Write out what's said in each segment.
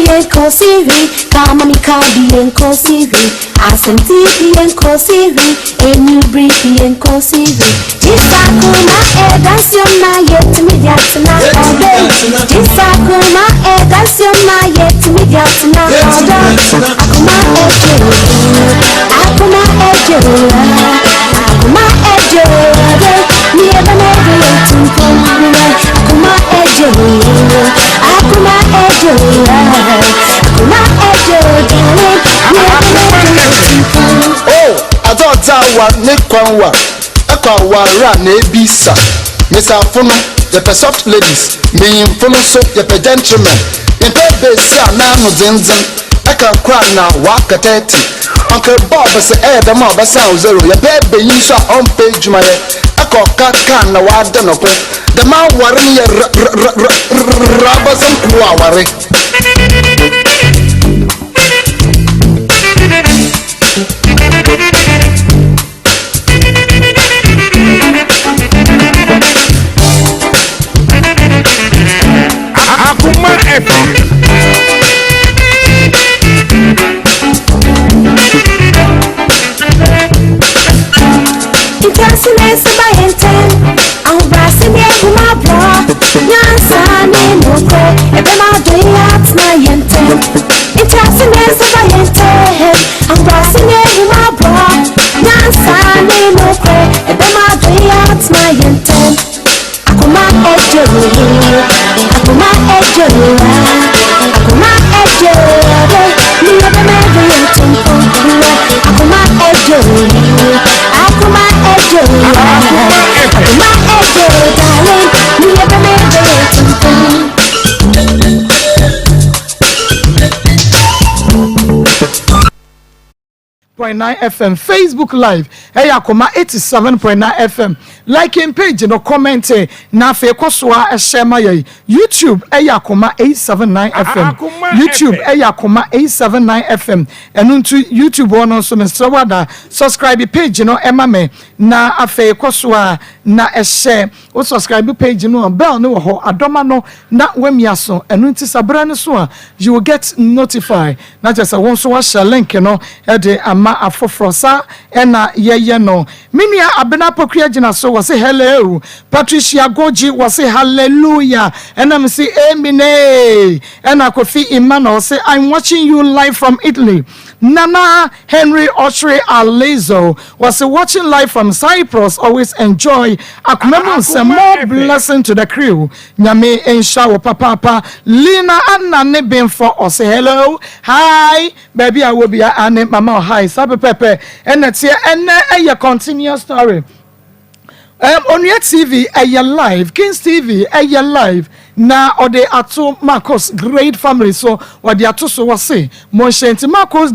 Enkosi hwee, Kama mi ka bi enkosi hwee, Asɛm ti bi enkosi hwee, Enubri bi enkosi hwee. Jisakuma edansioma yetumi di atena ɔdɔ. Jisakuma edansioma yetumi di atena ɔdɔ. Akoma ejo, akoma ejo, akoma ejo, mi ebe na ebe yetumpo. Akoma ejo, akoma ejo, akoma ejo, darling, mi ebe na ebe yetumpo. Oh, adze ɔdze awar ne kwan war, ɛkɔ aware a na ebisa. Mesafo no, yɛpɛ soft ladies, menyimfo no nso yɛpɛ gentlemen. Yɛmpɛ besi a n'ano dzendzen, ɛka kora na waka 30. Uncle Bob sɛ ɛyɛ dɛm a ɔbɛsan wo zero. Yɛpɛ benyin nso a ɔmpɛ adwumayɛ, ɛkɔ ɔka kaa na wada no ko. Dɛm aware no yɛ rabasɛm koro aware. Akuma FM. Ntiase na ɛsɛ ba yɛn ntɛm, ahobrɛase ne ahummɔborɔ, nyansa ne nokorɛ, ɛbɛma adɔ yi atena yɛn ntɛm. Ntiase na ɛsɛ ba yɛn ntɛm, ahobrɛase ne ahummɔborɔ, nyansa ne nokorɛ, ɛbɛma adɔ yi atena yɛn ntɛm. Akoma ɛdwo, akoma ɛdwo, akoma ɛdwo, mi ɛbɛma ɛdwo yɛn tumpo. Akoma ɛdwo, akoma ɛdwo, akoma ɛdwo, darling, mi ɛbɛma ɛdwo yɛn tumpo. 0.9 FM, Facebook Live ɛyɛ Akoma 87.9 FM. Like in page no, comment, na afei kɔ so a ɛhyɛ ma yɛ. YouTube ɛyɛ Akoma 879 FM. Akoma YouTube FM. Ɛyɛ Akoma 879 FM. Ɛno nso YouTube hɔ no nso, mesrɛ wada subscribe page no ɛma me, na afei kɔ so a na ɛhyɛ wo. Subscribe page no a, bell no wɔ hɔ, adɔma no na wamia so. Ɛno nti sabra no so a, you will get notified, na kyerɛ sɛ wo nso wahyɛ link no ɛde ama afoforɔ. Saa ɛna yɛyɛ no. Me nua Abena Pokua gyina so, wɔ se hello. Patricia Goji wɔ se hallelujah, ɛna me se amen. Ɛna Kofi Emmanuel say, "I'm watching you live from Italy." Nana Henry Oshre Alizo was watching live from Cyprus. Always enjoy Akoma mu nsɛm. More Akoma blessing to the crew. Nyame nhyira wo papaapa. Lina Anna ne Benfo ɔsɛ hello, hi. Baabi a wɔ bia ane mama hi. Saa pɛpɛpɛ ɛna teɛ. Ɛnɛ ɛyɛ continuous story. Onua TV ɛyɛ live, Kings TV ɛyɛ live, na ɔde ato Marcos Great Family so. Ɔde ato so, wɔse monhyɛ. Nti Marcos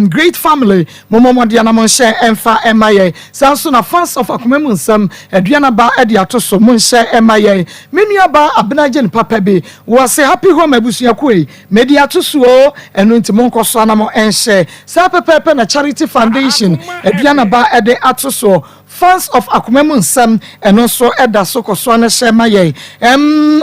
Great Family, mommɔmmɔdeɛ na monhyɛ ɛmfa ɛma yɛn. Saa nso na fans of Akoma mu Nsɛm Aduanaba ɛde ato so, monhyɛ ɛma yɛn. Me nuaba Abenagye ne papa bi wɔse happy home abusuakuo yi mede ato so o. Ɛno nti monkɔ so anam ɛnhyɛ. Saa pɛpɛɛpɛ na Charity Foundation Aduanaba ɛde ato so. Fans of Akoma mu Nsɛm, ɛno nso ɛda so, kɔ so no hyɛ ma yɛn.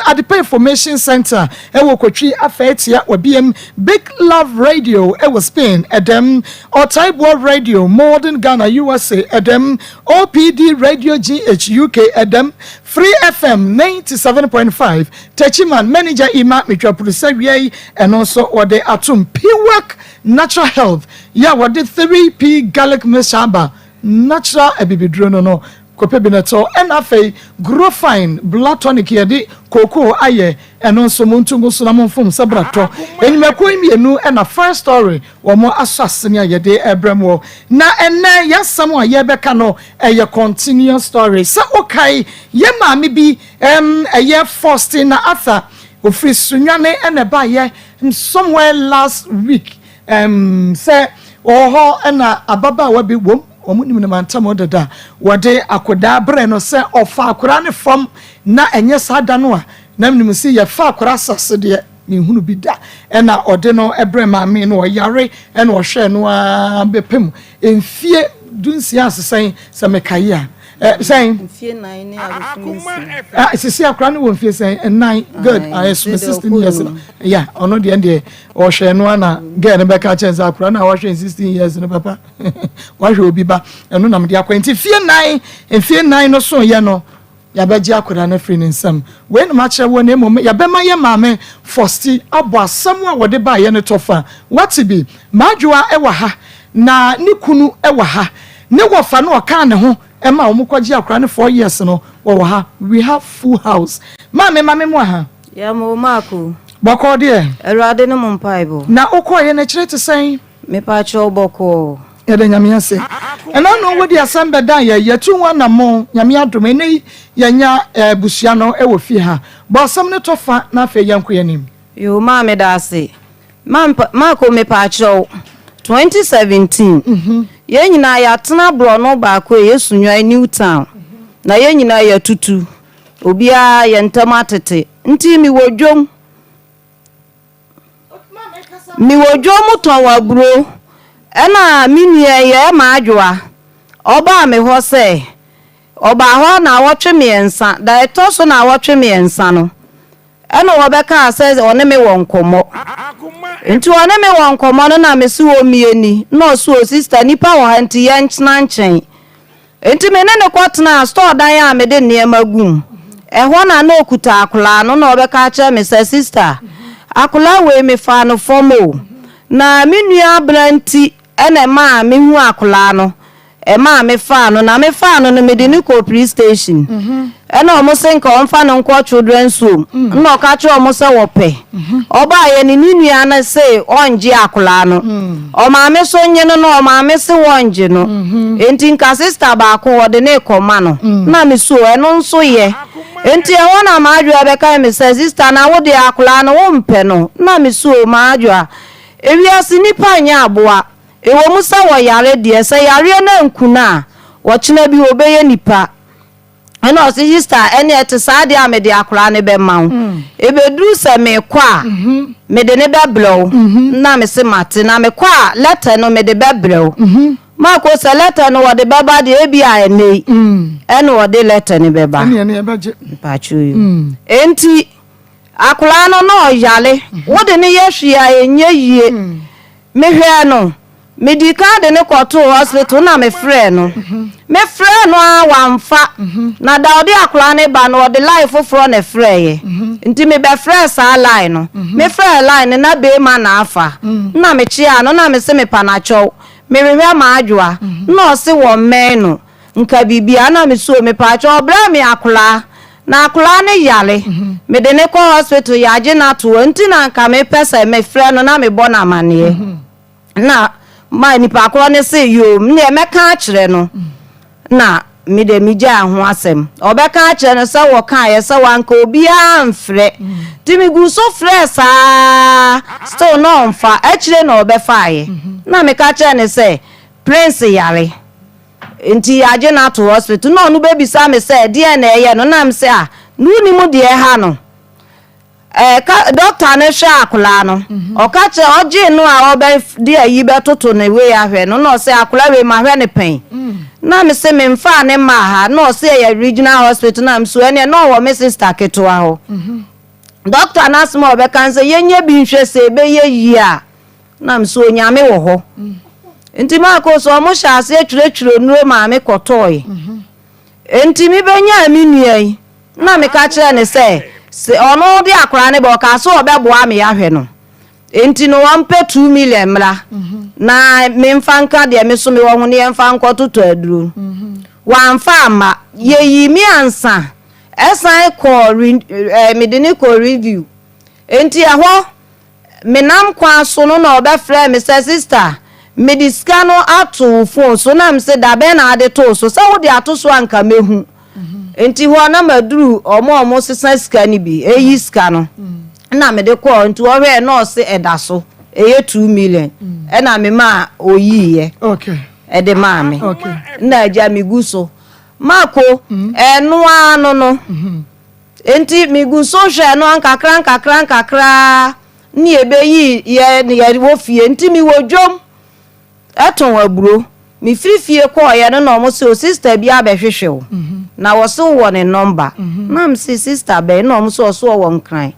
Adepa Information Center ɛwɔ Kotwi Afɛɛtia wabiem. Big Love Radio ɛwɔ Spain ɛdɛm. Ɔtaiboɔ Radio Modern Ghana USA ɛdɛm. OPD Radio GH UK ɛdɛm. Free FM 97.5 Techiman, manager Ima Mitwapurusɛ wie, ɛno nso wɔde atom. Piwak Natural Health yɛ a wɔde 3P garlic mixture aba, natural abibiduro no kɔpɛ bi nɛtɔ. Ɛna afei Grow Fine blood tonic, yɛde kookoo ayɛ, ɛno nso mo ntungu so na mo nfom sɛ bratɔ. Enyimako mmienu ɛna first story wɔn asɔ asene a yɛde ɛbrɛ mu wɔ. Na ɛnɛ yɛasɛm a yɛbɛka no ɛyɛ continuous story. Sɛ okae yɛ maame bi ɛyɛ Faustina Arthur, ofiri Sunyane ɛna ɛbaayɛ somewhere last week, sɛ wɔwɔ hɔ ɛna ababaawa bi wɔm wɔn nim ne mantam dada, wɔde akwadaa brɛ no sɛ ɔfa akwadaa ne fam. Na ɛnyɛ saa da no a na nim si yɛfa akwadaa asase deɛ mehunu bi da. Ɛna ɔde no ɛbrɛ maame no, ɔyare, ɛna ɔhwɛ no aa bɛpem mfie 16 asesɛn sɛ mekae a. Sɛn? Mfie nan ne abosome nsia. Ah, sisi akora no wɔ mfie sɛn? Nnan. Good. Aye, Ayɛ so sɛ deɛ 16 ɔkɔ years no. num. Yeah, ɔno deɛ deɛ ɔhwɛ no ana girl no bɛka kyɛn sɛ akora no a wahwɛ 16 years no papa wahwɛ obi ba ɛno nam de akɔ nti fie nan mfie nan no so yɛ no yɛabɛgye akwadaa no afiri ne nsam. Wei na makyerɛ wo na mmom yɛbɛma yɛ maame Fosti abɔ asɛm a wɔde baeɛ no tɔfa. Wate bi? Madwoa wɔ ha na ne kunu wɔ ha. Ne wɔfa no ɔkaa ne ho ma wɔn kɔgye akwadaa no 4 years no wɔwɔ ha. We have full house. Maame ma me mu aha. Yɛ mo maako. Bɔkɔɔ deɛ. Awurade ne mo mpaebɔ. Na wokɔɔyɛ no akyerɛ te sɛn? Mepakyɛw bɔkɔɔ. Yɛda Nyame ase. Ɛna no wode asɛm bɛdan yɛ yɛtu ho anammɔn. Nyame adom ɛnɛ yi yɛnya abusua no wɔ fie ha. Bɔ asɛm no tɔ fa na afei yɛnkɔ yɛnim. Yo, maa meda ase. Maako, mepakyɛw, 2017 yɛn nyinaa yɛatena borɔno baako a ɛyɛ Sunyani New Town na yɛn nyinaa yɛtutu obiara yɛn ntam atete nti mewɔ dwom tɔn aburo ɛna me nua yɛ ma adwoa ɔbaa me hɔ sɛ ɔbaa hɔ na awɔtwe mmiɛnsa da ɛtɔ so na awɔtwe mmiɛnsa no ɛna wɔbɛkaa sɛ ɔne me wɔ nkɔmmɔ nti ɔne me wɔ nkɔmmɔ no na mesi wɔ mmieni na ɔso o sister nipa wɔ ha nti yɛntena nkyɛn nti me ne ne kɔtena store dan a mede nneɛma gu mu ɛhɔ na na okuta akolaa no na ɔbɛka kyerɛ me sɛ, "Sister, akolaa wei mefa no fam o na me nua abena nti ɛna ɛmaa mehu akolaa no ɛmaa mefaa no na mefaa no no mede ne kɔ police station ɛna ɔmo se nka ɔmfa no nkɔ children's home na ɔka kyerɛ ɔmo sɛ wɔpɛ ɔbaayɛ ne ne nua no se ɔngye akolaa no ɔmaame so nye no na ɔmaame se wɔngye no nti nka sister baako wɔde ne kɔma no na me so ɛno nso yɛ nti ɛhɔ na maadwoa bɛka me sɛ, "Sister, na wode akolaa no wompɛ no." Na me so maadwoa ewiase nipa nyɛ aboa ɛwɔ mu sɛ wɔyare deɛ sɛ yareɛ no anku no a wɔkyena bi wɔbɛyɛ nipa. Ɛna ɔse, "Sister, ɛne ɛte saa deɛ a mede akoraa ne bɛma wo ɛbɛduru sɛ mekɔ a mede ne bɛbrɛ wo." Na mese mate na mekɔ a letter no mede bɛbrɛ wo. Maako sɛ letter no wɔde bɛba deɛ ebi a ɛnɛ yi ɛna wɔde letter no bɛba. Ɛne ɛne ɛbɛgye. Mpatwo yi enti akoraa no na ɔyare wode ne yɛ hwee a ɛnyɛ yie. Mehwɛɛ no medi kan de ne kɔtoo hospital na mefrɛ no a wamfa na da ɔde akoraa ne ba no ɔde line foforɔ na ɛfrɛeɛ nti mebɛfrɛ saa line no mefrɛ line no na beema na afa na mekyea no na mese mepa n'akyɛw merehwɛ maadwoa na ɔse wɔ mmɛn no nka biribia na mesuo mepaakyɛw ɔbrɛ me akoraa na akoraa ne yare mede ne kɔ hospital yɛagye no ato hɔ nti na nka mepɛ sɛ mefrɛ no na mebɔ no amanneɛ na ma nipa korɔ ne se yom ne mɛka akyerɛ no na mede megyaa ho asɛm ɔbɛka akyerɛ no sɛ wɔkaeɛ sɛ wanka obiara mfrɛ nti megu so frɛ saa still na ɔmfa akyire na ɔbɛfaeɛ na meka kyerɛ ne sɛ Prince yare nti yɛagye no ato hospital na ɔno bɛbisa me sɛ deɛ na ɛyɛ no nam sɛ a na wonim deɛ ɛha no ɛɛ ka dɔkta no hwɛ akolaa no ɔka kyerɛ ɔgye no a ɔbɛ de ayi bɛtoto ne wei ahwɛ no na ɔsɛ akolaa wei ma hwɛ ne pɛn na me sɛ memfaa ne mmaa ha na ɔsɛ ɛyɛ regional hospital na nso ɛneɛ na ɔwɔ me sister ketewa hɔ dɔkta no asɛm a ɔbɛka sɛ yɛnyɛ bi nhwɛ sɛ ɛbɛyɛ yie a na nso Onyame wɔ hɔ nti maako so ɔmo hyɛ aseɛ twerɛtwerɛ nnuro maame kɔtɔɔe nti mebɛnyaa me nua yi na meka kyerɛ ne sɛ sɛ ɔno de akwaraa ne bɛ ɔka sɛ ɔbɛboa me ahwɛ no nti no wɔmpɛ 2 million mmra na memfa nka deɛ me so mewɔ ho ne yɛmfa nkɔtotɔ aduro. Wamfa amma yɛyi me ansa ɛsan kɔ mede ne kɔ review nti ɛhɔ menam kwan so no na ɔbɛfrɛ me sɛ, "Sister, mede sika no ato wo phone so." Na me sɛ dabɛn na ade too so sɛ wode ato so anka mehu nti hɔ na maduru ɔmo a ɔmo sesa sika no bi eyi sika no na mede kɔɔ nti ɔhwɛ na ɔse ɛda so ɛyɛ 2 million ɛna me maa oyiiɛ ɛde maa me na agya megu so maako ɛnoa no nti megu so hwɛ no nkakra nkakra nkakra ne yɛbɛyi yɛ yɛwɔ fie nti mewɔ dwom ɛtɔn aburo. Mefiri fie kɔeɛ no na wɔn se o sister bi abɛhwehwɛ wo na wɔse wowɔ ne number. Na mese sister bɛn? Na wɔn se ɔse ɔwɔ Nkran.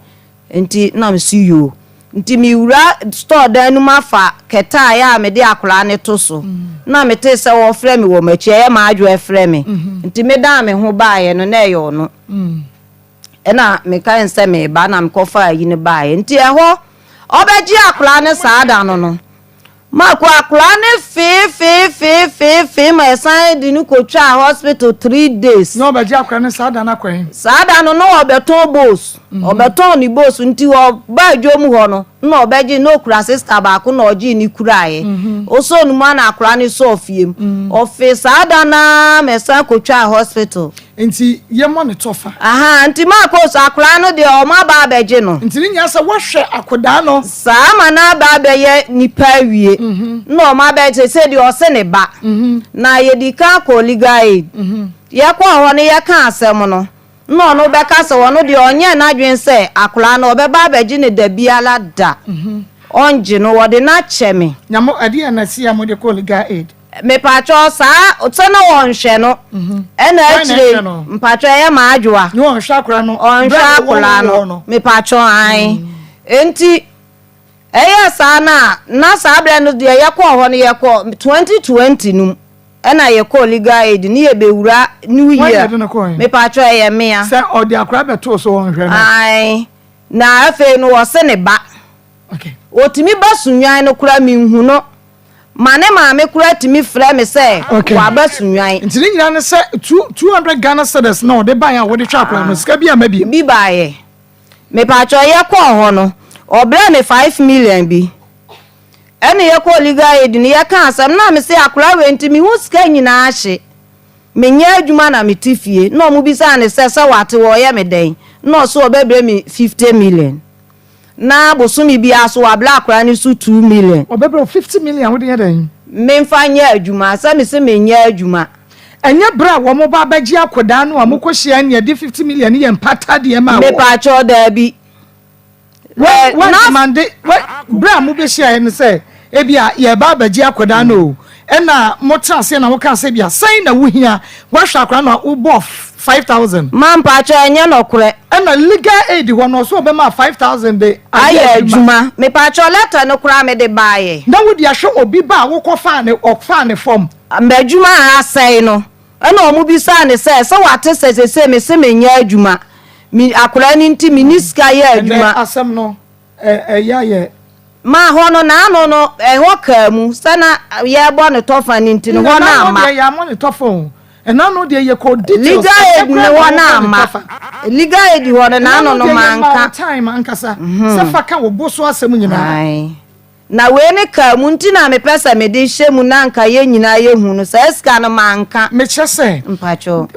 Nti na mese yoo. Nti mewura store dan no mu afa kɛtɛaeɛ a mede akwadaa no to so. Na metee sɛ wɔrefrɛ me wɔ m'akyi, ɛyɛ m'adwo ɛrefrɛ me. Nti medan me ho baeɛ no na ɛyɛ ɔno. Ɛna mekae sɛ mereba na mekɔfaa ayi no baeɛ. Nti ɛhɔ ɔbɛgye akwadaa no saa da no no, Marco akwadaa no feefeefeefeefee ma yɛsan de no kɔtwaa hospital 3 days. Na ɔbɛgye akwadaa no saa da no akɔ he? Saa da no na ɔbɛtɔn bowls. Ɔbɛtɔn ne bowls nti ɔbaa dwom hɔ no na ɔbɛgye na ɔkura sister baako na ɔgyee ne kuraeɛ. Ɔsɔɔ no mu a na akwadaa no sɔɔ fie mu. Ɔfee saa da no ara ma yɛsan kɔtwaa hospital. Nti yɛmmɔ ne tɔfa. Ahaa nti Marco so akwadaa no deɛ ɔmo aba abɛgye no. Nti ne nyinaa sɛ woahwɛ akwadaa no. Saa ama no aba abɛyɛ nipa awie na ɔmo abɛgye sɛ deɛ ɔse ne ba. Na yɛdi kan kɔɔ legal aid. Yɛkɔɔ hɔ no yɛka asɛm no na ɔno bɛka sɛ ɔno deɛ ɔnyɛɛ n'adwene sɛ akwadaa no ɔbɛba abɛgye no da biara da. Ɔngye no wɔde no akyɛ me. Na mo ɛdeɛn na ɛsi a mode kɔɔ legal aid? Mepakyɛw saa sɛ na wɔnhwɛ no ɛna akyire mpakyɛw ɛyɛ m'adwoa. Ne ɔnhwɛ akora no. Ɔnhwɛ akora no mepakyɛw ae nti ɛyɛ saa na na saa berɛ no deɛ yɛkɔɔ hɔ no yɛkɔ 2020 no mu ɛna yɛkɔɔ legal aid ne yɛbɛwura new year mepakyɛw ɛyɛ mea. Sɛ ɔde akora bɛtoo so ɔnhwɛ no. Ae na afei no wɔse ne ba ɔtumi ba Sunyani no koraa menhu no. Ma ne maame koraa tumi frɛ me sɛ waba Sunyani. Nti ne nyinaa ne sɛ 200 Ghana cedis na ɔde baeɛ a wɔde hwɛ akwadaa no, sika bi amma bio? Bi baeɛ. Mepakyɛw yɛkɔɔ hɔ no, ɔbrɛɛ me 5 million bi. Ɛna yɛkɔɔ legal aid no yɛkaa asɛm na mese akwadaa wei nti me ho sika nyinaa ahye. Menyɛ adwuma na mete fie. Na ɔmo bisaa no sɛ sɛ wate hɔ ɔyɛ me dɛn? Na ɔse ɔbɛbrɛ me 50 million. Na bosome biara so wabrɛ akwadaa no so 2 million. Ɔbɛbrɛ wo 50 million a wode yɛ dɛn? Memfa nyɛ adwuma, sɛ mese menyɛ adwuma. Ɛnyɛ berɛ a wɔn ba abɛgye akwadaa no a mokɔhyia ne yɛde 50 million no yɛ mpata deɛ maa wɔ? Mepakyɛw daabi. Wɔ demande berɛ a mobɛhyiaeɛ no sɛ ebi a yɛreba abɛgye akwadaa no o, ɛna motena aseɛ na wokaa sɛ bi a sɛn na wohia woahwɛ akwadaa no a wobɔɔ 5,000. Ma mpakyɛw ɛnyɛ nɔkorɛ. Ɛna legal aid hɔ no ɔsɛ ɔbɛma 5,000 de ayɛ adwuma. Mepakyɛw letter no koraa mede baeɛ. Na wode ahwɛ obi ba a wokɔ faa ne ɔfaa ne fam. M'adwuma a asɛe no ɛna ɔmo bisaa ne sɛ sɛ wate sɛ sese me se menyɛ adwuma me akwadaa no nti me ni sika yɛ adwuma. Ɛnɛ asɛm no ɛyɛ ayɛ. Ma hɔ no n'ano no ɛhɔ kaa mu sɛ na yɛbɔ ne tɔfa ne nti no hɔ na ama. Ɛnɛ deɛ yɛamɔ ne tɔfa o, ɛna no deɛ yɛkɔ details. Legal aid ne hɔ na ama, legal aid hɔ no n'ano no manka. Time ankasa sɛ fa ka wo bo so asɛm nyinaa. Na wei ne kaa mu nti na mepɛ sɛ mede hyɛ mu na nka yɛn nyinaa yɛhu no saa sika no manka. Mekyerɛ sɛ Mpakyɛw.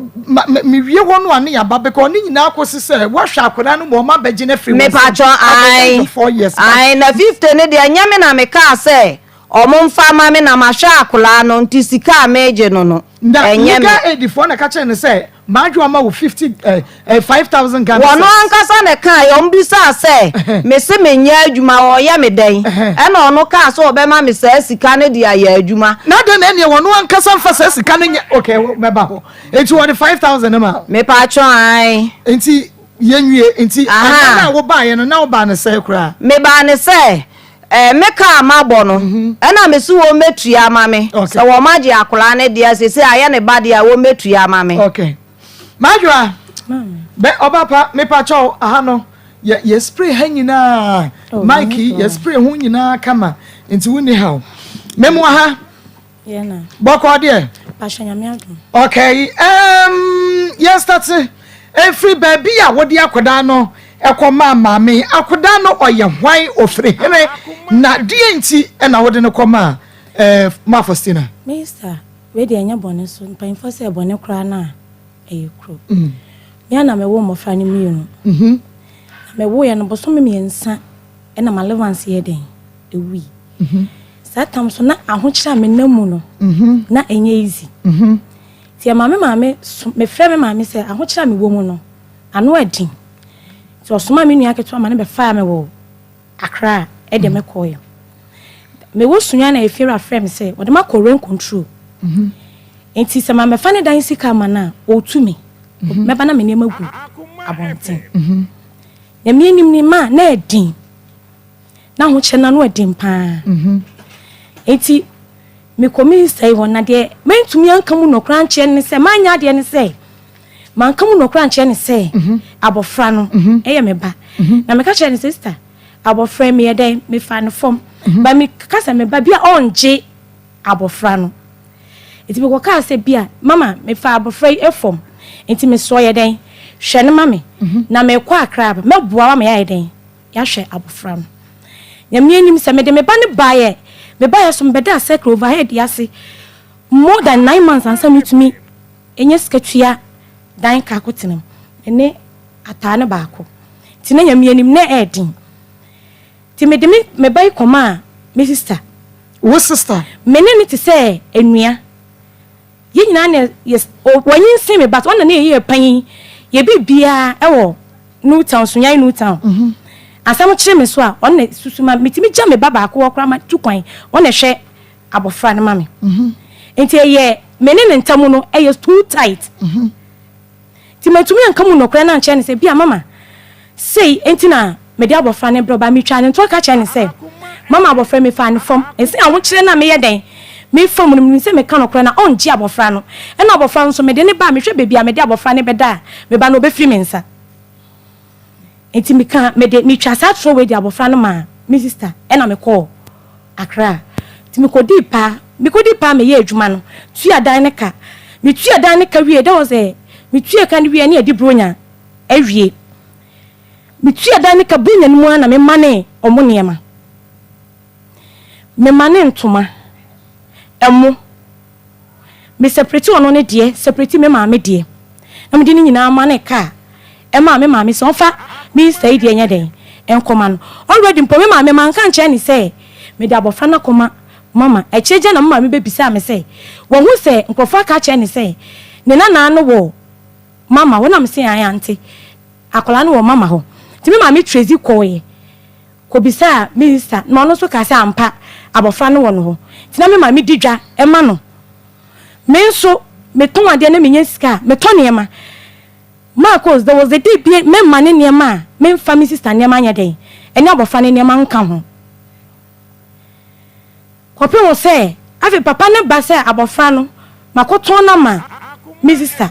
Mewie hɔ no a ne yaba because ne nyinaa kɔsi sɛ woahwɛ akwadaa no ma ɔma bɛgye no afiri wɔn nsam. Mepakyɛw ae 4 years. Ae, na 50 no deɛ ɛnyɛ me na mekaa sɛ ɔmo mfa ma me na mahwɛ akwadaa no nti sika a megye no Na ɛnyɛ me. Legal aid foɔ na ka kyerɛ no sɛ maadwo ama wo 50 5,000 Ghana Wɔno ankasa na kaa yɛ ɔmo bisaa sɛ mese menyɛ adwuma ɔyɛ me dɛn, ɛna ɔno kaa sɛ ɔbɛma me saa sika no de ayɛ adwuma. Na adɛn na ɛneɛ wɔno ankasa mfa saa sika no nyɛ? Okay, mɛba hɔ. Nti wɔde 5,000 no ma? Mepakyɛw ae. Nti yɛnwie nti ɛna na wobaeɛ no na wobaa no sɛ koraa? Mebaa ne sɛ me kaa mabɔ no ɛna mese wɔn mɛtua ama me sɛ wɔn agye akwadaa no deɛ sese ayɛ ne ba deɛ a wɔn mɛtua ama me. Okay. Madwoa, bɛ ɔba pa mepakyɛw aha no yɛ yɛ spray ha nyinaa mic yɛ spray ho nyinaa kama nti wonni haw. Memoa ha. Bɔkɔ deɛ. Okay, yɛn start efiri baabi a wɔde akwadaa no ɛkɔ maa maame. Akwadaa no ɔyɛ hwan, ofiri hene, na deɛ nti ɛna wɔde no kɔ maa maa Faustina? Minister, wei deɛ ɛnyɛ bɔne so mpanyinfoɔ sɛ bɔne koraa no a ɛyɛ kuro. Mea na mewɔ mmɔfra no mmienu. Na mewoeɛ no bosome 3 ɛna m'allowance yɛ den ɛwui. Saa tam so na ahokyerɛ a menam mu no na ɛnyɛ easy. Nti ɛma me maame so mefrɛ me maame sɛ ahokyerɛ a mewɔ mu no ano ɛden. Nti ɔsoma me nua ketewa ma no bɛfaa me wɔ Accra ɛde me kɔɔɛ. Mewɔ Sunyani na efiewura frɛ me sɛ ɔde me akɔ rent control. Nti sɛ mammɛfa ne dan sika ama no a, ɔretu me. Mɛba na me nneɛma gu abɔnten. Nyame anim ni ma na ɛden. Na ahokyɛ no ano ɛden paa. Nti mekɔ minista yi hɔ na deɛ mantumi anka mu nɔkora ankyerɛ no ne sɛ manyɛ adeɛ ne sɛ manka mu nɔkora ankyerɛ ne sɛ abɔfra no ɛyɛ me ba. Na meka kyerɛ ne sɛ sister abɔfra yi meyɛ dɛn mefa no fam. Ba meka sɛ me ba bi a ɔngye abɔfra no. Nti mekɔkaa sɛ bia mama mefa abɔfra yi fam nti mesrɛ yɛ dɛn hwɛ no ma me na mekɔ Accra aba mɛboa wo ama yɛayɛ dɛn yɛahwɛ abɔfra no. Nyame anim sɛ mede me ba no baeɛ mebaeɛ so mebɛdaa circle overhead yi ase more than 9 months ansa metumi ɛnya sika tua dan ka akɔtena mu me ne ataa no baako. Nti na Nyame anim na ɛɛden. Nti mede me ba yi kɔmaa me sister. Wo sister? Me ne no te sɛ anua. Yɛn nyinaa na yɛ, wanyinsen me but ɔna na yɛyɛ panyin. Yɛ biribiara ɛwɔ New Town, Sunyani New Town. Asɛm kyere me so a, ɔno na susu ma metumi gya me ba baako hɔ koraa ma tu kwan. Ɔno na ɛhwɛ abɔfra no ma me. Nti ɛyɛ me ne ne ntam no ɛyɛ too tight. Nti mantumi anka mu nɔkorɛ no ankyerɛ no sɛ bia mama sei nti na mede abɔfra no brɛ ɔbaa. Metwaa ne ntoa ka kyerɛ no sɛ mama abɔfra yi mefaa no fam. Ɛsɛ ahokyerɛ no a meyɛ dɛn mefa mu no menim sɛ meka nɔkorɛ no a ɔngye abɔfra no. Ɛna abɔfra no nso mede no ba a mehwɛ baabi a mede abɔfra no bɛda a me ba no ɔbɛfiri me nsa. Nti meka mede metwaa saa torɔ wei de abɔfra no maa me sister ɛna mekɔɔ Accra. Nti mekɔdii paa, mekɔdii paa meyɛɛ adwuma no, tua dan no ka. Metua dan no ka wie, that was a, metua ka no wie ne yɛde Buronya awie. Metua dan no ka Buronya no mu ara na memanee ɔmo nneɛma. Memanee ntoma, ɛmo, me separate ɔno ne deɛ, separate me maame deɛ. Na mede ne nyinaa manee kaa ɛmaa me maame sɛ ɔmfa me Easter yi deɛ nyɛ dɛn nkɔma no. Already mpo me maame manka ankyerɛ no sɛ mede abɔfra no akɔma mama. Akyire gya na me maame bɛbisaa me sɛ wahu sɛ nkurɔfoɔ aka akyerɛ no sɛ ne nanaa no wɔ mama hɔ na mese ae ante akwadaa no wɔ mama hɔ. Nti me maame Tracy kɔeɛ kɔbisaa minister na ɔno nso kaa sɛ ampa abɔfra no wɔ no hɔ. Nti na me maame di dwa ma no. Me nso metɔn adeɛ na menya sika a metɔ nneɛma. Marcos, there was a day bi mɛma ne nneɛma a memfa me sister nneɛma nyɛ dɛn, ɛne abɔfra no nneɛma nka ho. Kɔpem sɛ afei papa no ba sɛ abɔfra no makɔtɔn no ama me sister.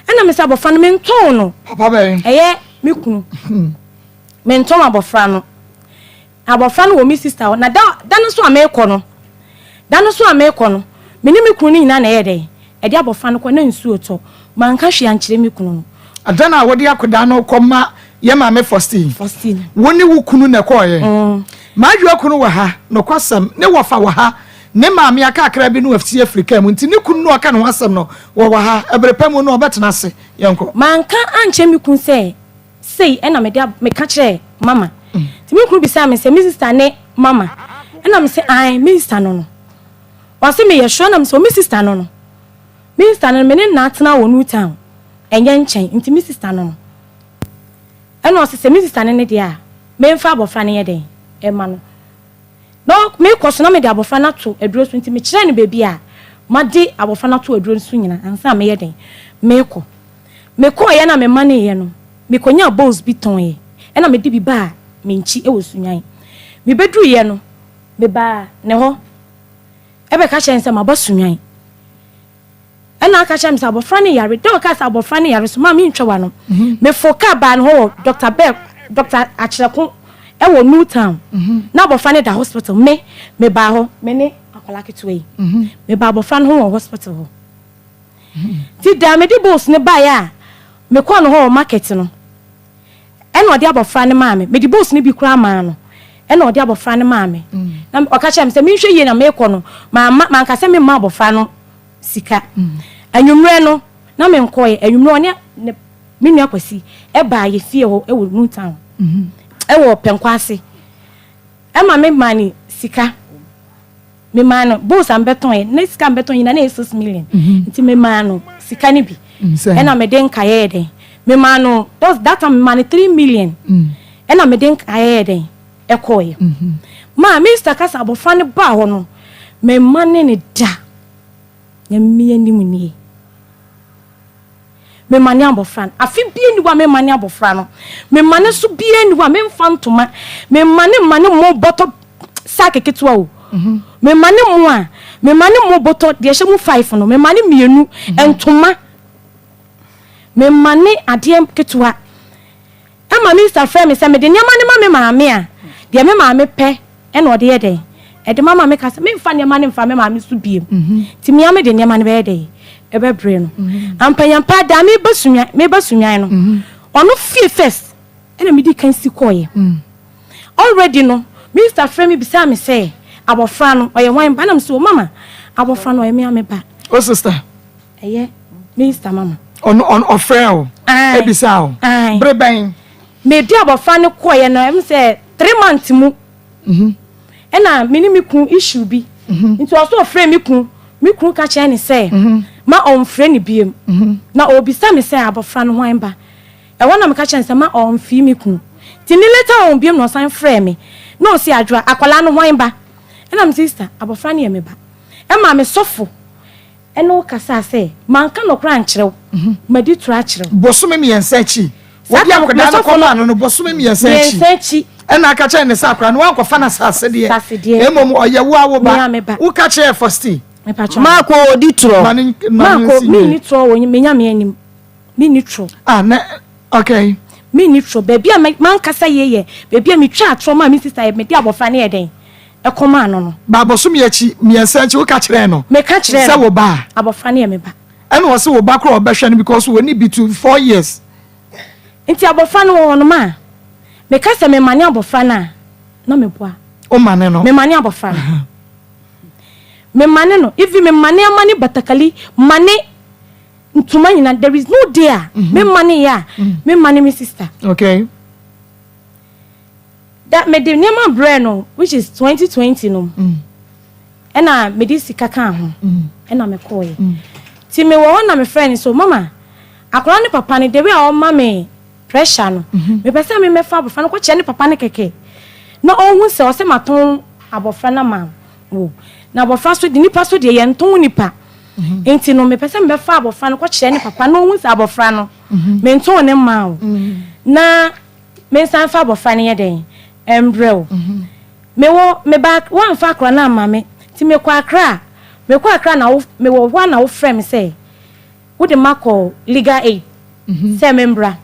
Ɛna me sɛ abɔfra no mentɔn no. Papa bɛn? Ɛyɛ me kunu. Mentɔn abɔfra no. Abɔfra no wɔ me sister hɔ. Na da da no nso a merekɔ no, da no nso a merekɔ no, me ne me kunu no nyinaa na ɛyɛ dɛn? Ɛde abɔfra no kɔ, na nsuo retɔ. Manka hwee ankyerɛ me kunu no. Da no a wode akwadaa no rekɔma yɛn maame Faustine, Faustine. Wo ne wo kunu na ɛkɔeɛ. M'adwoa kunu wɔ ha, nokwasɛm, ne wɔfa wɔ ha, ne maame akakra bi no afiti afiri kaa mu, nti ne kunu no a ɔka ne ho asɛm no, wɔwɔ ha. Ɛbere pa mu no, ɔbɛtena ase. Yɛnkɔ. Manka ankyerɛ me kunu sɛ sei ɛna mede ab meka kyerɛɛ mama. Nti me kunu bisaa me sɛ me sister ne mama? Ɛna me se ae me sister no no. Ɔse meyɛ sure? Ɛna me se oh me sister no no. Me sister no no me ne no na atena wɔ New Town ɛnyɛ nkyɛn nti me sister no no. Ɛna ɔse sɛ me sister no ne deɛ a memfa abɔfra no nyɛ dɛn ɛma no. Na mekɔ so na mede abɔfra no ato aduro so nti mekyerɛɛ no baabi a made abɔfra no ato aduro no so nyina ansa na meyɛ dɛn mekɔ. Mekɔeɛ na memaneeɛ no, mekɔnyaa bowls bi tɔneɛ ɛna mede bi baa me nkyi wɔ Sunyani. Mebɛduruiɛ no, mebaa ne hɔ bɛka kyerɛɛ no sɛ maba Sunyani. Ɛna aka kyerɛ me sɛ abɔfra no yare. Da ɔkaa sɛ abɔfra no yare so maa mentwa w'ano. Mefoo kaa baa ne hɔ wɔ Doctor Bell, Doctor Akyerɛko wɔ New Town. Na abɔfra no da hospital. Me, mebaa hɔ, me ne akwadaa ketewa yi. Mebaa abɔfra no ho wɔ hospital hɔ. Nti da a mede bowls no baeɛ a mekɔɔ ne hɔ wɔ market no, ɛna ɔde abɔfra no maa me. Mede bowls no bi koraa maa no, ɛna ɔde abɔfra no maa me. Na ɔka kyerɛɛ me sɛ menhwɛ yie na merekɔ no, mamma, manka sɛ memma abɔfra no sika. Anwummerɛ no, na menkɔeɛ. Anwummerɛ ɔne ne, me nua Kwasi baa yɛ fie hɔ wɔ New Town, ɛwɔ Pɛnkɔ ase. Ɛma me maa no sika. Memaa no bowls a mebɛtɔn ne sika a mebɛtɔn nyinaa na ɛyɛ 6 million. Nti memaa no sika no bi. Ɛna mede nkaeɛ yɛ dɛn? Memaa no, that time memaa no 3 million. Ɛna mede nkaeɛ yɛ dɛn? Ɛkɔeɛ. Maa minista kasa abɔfra no baa hɔ no, memma ne ne da. Nyame anim nie. Memane abɔfra no. Afe biara nni hɔ a memmane abɔfra no. Memane so biara nni hɔ a memfa ntoma. Memane mane mo bɔtɔ sack ketewa o. Memane mo a, memane mo bɔtɔ deɛ ɛhyɛ mu five no, memane mmienu, ntoma. Memane adeɛ ketewa. Ɛma minista frɛ me sɛ mede nneɛma no ma me maame a, deɛ me maame pɛ na ɔde yɛ dɛn? Ɛde ma ma meka sɛ memfa nneɛma no mfa me maame so biom. Nti me ara mede nneɛma no bɛyɛ dɛn? Ɛbɛbrɛ no. Ampanyampa da a meba Sunyani, meba Sunyani no, ɔno fie first ɛna medi kan si kɔeɛ. Already no, minista frɛ me bisaa me sɛ abɔfra no ɔyɛ hwan ba? Na mese o mama, abɔfra no ɔyɛ me ara me ba. O sister. Ɛyɛ minista mama. Ɔno ɔno ɔfrɛ o. Ae. Ebisa o. Ae. Bere bɛn? Medi abɔfra no kɔeɛ no, ɛm sɛ 3 months mu. Ɛna me ne me kun issue bi. Nti ɔso ɔfrɛ me kun. Me kun ka kyerɛ ne sɛ ma ɔmfrɛ ne biem. Na ɔbisa me sɛ abɔfra no hwan ba. Ɛhɔ na meka kyerɛ no sɛ ma ɔmfii me kunu. Nti ne later on biem na ɔsan frɛɛ me. Na ɔse Adwoa, akwadaa no hwan ba? Ɛna me sister, abɔfra no yɛ me ba. Ɛma me sɔfo ɛne wo kasaa sɛ manka nɔkorɛ ankyerɛ wo, madi toro akyerɛ wo. Bosome 3 akyi, wode akwadaa no kɔmaa no no, bosome 3 akyi, akyi ɛna aka kyerɛ ne sɛ akwadaa no wankɔfa no asase deɛ, mmom ɔyɛ wo a wo ba. Woka kyerɛ Fosti. Maako odi torɔ. Maako menni torɔ wɔ me Nyame anim. Menni torɔ. Ah, na okay. Menni torɔ. Baabi a mankasa yie yɛ baabi a metwa atorɔ maa me sister yɛ mede abɔfra no yɛ dɛn ɛkɔmaa no no. Ba bosome akyi 3 akyi woka kyerɛɛ no. Meka kyerɛɛ no. Sɛ wo ba a. Abɔfra no yɛ me ba. Ɛna ɔsɛ wo ba koraa ɔbɛhwɛ no because wɔni bi to 4 years. Nti abɔfra no wɔ hɔ nom a meka sɛ memane abɔfra no a na meboa. O mane no. Memane abɔfra no. Memane no, even memane amane batakali mane ntoma nyina, there is no day a memane yɛ a memane me sister. Da mede nneɛma brɛ no, which is 2020 no, ɛna mede sika kaa ho ɛna mekɔɔyɛ. Nti mewɔ hɔ na mefrɛ no so, mama, akwadaa ne papa no, the way a ɔma me pressure no, mepɛ sɛ memɛfa abɔfra no kɔkyerɛ ne papa no kɛkɛ na ɔhu sɛ ɔsɛ matɔn abɔfra no ma wo na abɔfra so de nipa so deɛ yɛntɔn nipa. Nti no mepɛ sɛ mebɛfa abɔfra no kɔkyerɛ ne papa na ɔhu sɛ abɔfra no mentɔn ne mma wo na mensan fa abɔfra no yɛ dɛn ɛmbrɛ wo. Mewɔ meba woamfa akora no amma me, nti mekɔ Akra. Mekɔ Akra na wo mewɔ hɔ a na wofrɛ me sɛ wode makɔ legal aid sɛ membra.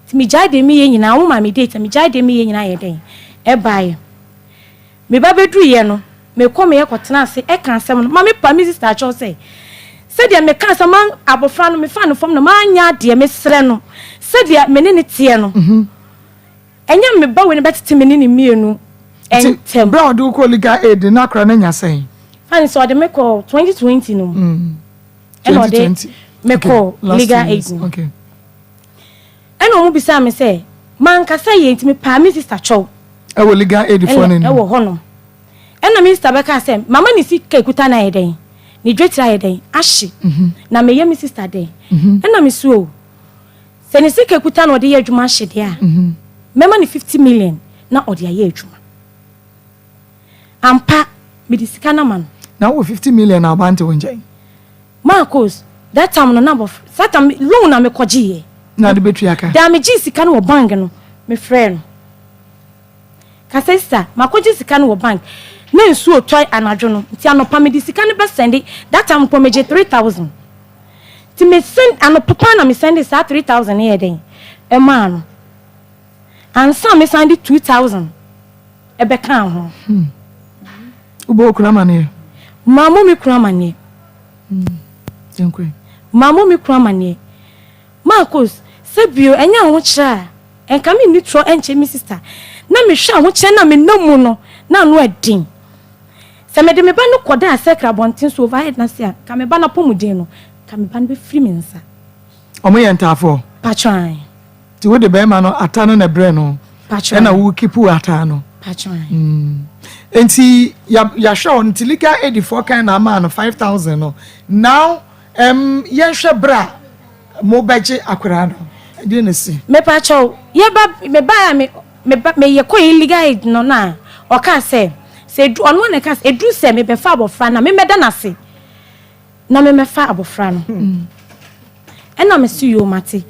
Nti megyae deɛ meyɛ nyinaa, wo ma me date a megyae deɛ meyɛ nyinaa yɛ dɛn ɛbaeɛ. Meba bɛduruiɛ no, mekɔ meyɛ kɔtena ase ɛka asɛm no ma me pa me sister akyɛw sɛ sɛdeɛ meka sɛ ma abɔfra no mefa no fam na manyɛ adeɛ, mesrɛ no sɛdeɛ me ne ne teɛ no, ɛnyɛ me ba wei no bɛtete me ne ne mmienu ntɛm. Berɛ a ɔde wo kɔ legal aid no, akora no anya sɛn? Fane sɛ ɔde me kɔ 2020 no mu ɛna ɔde me kɔ legal aid no, ɛna ɔmo bisaa me sɛ mankasa yie, nti mepaa me sister kyɛw. Ɛwɔ legal aid foɔ no anim. Ɛwɔ hɔnom. Ɛna me sister bɛka sɛ mama ne sika ekuta no ayɛ dɛn, ne dwetire ayɛ dɛn ahye, na meyɛ me sister dɛn? Ɛna me so o, sɛ ne sika ekuta na ɔde yɛ adwuma ahye deɛ a, mɛma ne 50 million na ɔde ayɛ adwuma. Ampa, mede sika no ama no. Na wowɔ 50 million na ɔba nte wo nkyɛn? Marcos, that time no na abɔfra saa time loan na mekɔgye yɛ. Na de bɛtua ka? Daa megye sika no wɔ bank no, mefrɛ no ka sɛ, sister, makɔgye sika no wɔ bank na nsuo tɔ anadwo no, nti anɔpa mede sika no bɛsɛnde. That time mpo megye 3000, nti me send anɔpa paa na me sɛnde saa 3000 no yɛ dɛn ɛmaa no ansa mesan de 2000 ɛbɛkaa ho. Wobɔ wo kunu amanneɛ? Mammɔ me kunu amanneɛ. Mammɔ me kunu amanneɛ. Marcos, sɛ bio ɛnyɛ ahokyerɛ a, nka menni torɔ nkyɛ me sister. Na mehwɛ ahokyerɛ no a menam mu no, na ano ɛden. Sɛ mede me ba no kɔda asɛkra abɔnten so overhead no ase a, nka me ba no apɔmuden no, nka me ba no bɛfiri me nsa. Ɔmo yɛ ntaafoɔ? Patran. Nti wode bɛrima no ata no na ɛbrɛ no? Patran. Ɛna wo keep ata no? Patran. Nti yɛahwɛ hɔ nti legal aid foɔ kan na ama no 5000 no. Now yɛnhwɛ berɛ a mobɛgye akwaraa no, ɛdeɛ na si? Mepakyɛw, yɛba meba a me meba meyɛ kɔ legal aid no na ɔkaa sɛ edu ɔno na ɛka sɛ eduru sɛ mebɛfa abɔfra no a memmɛda n'ase. na memmɛfa abɔfra no. Ɛna mese yoo mate.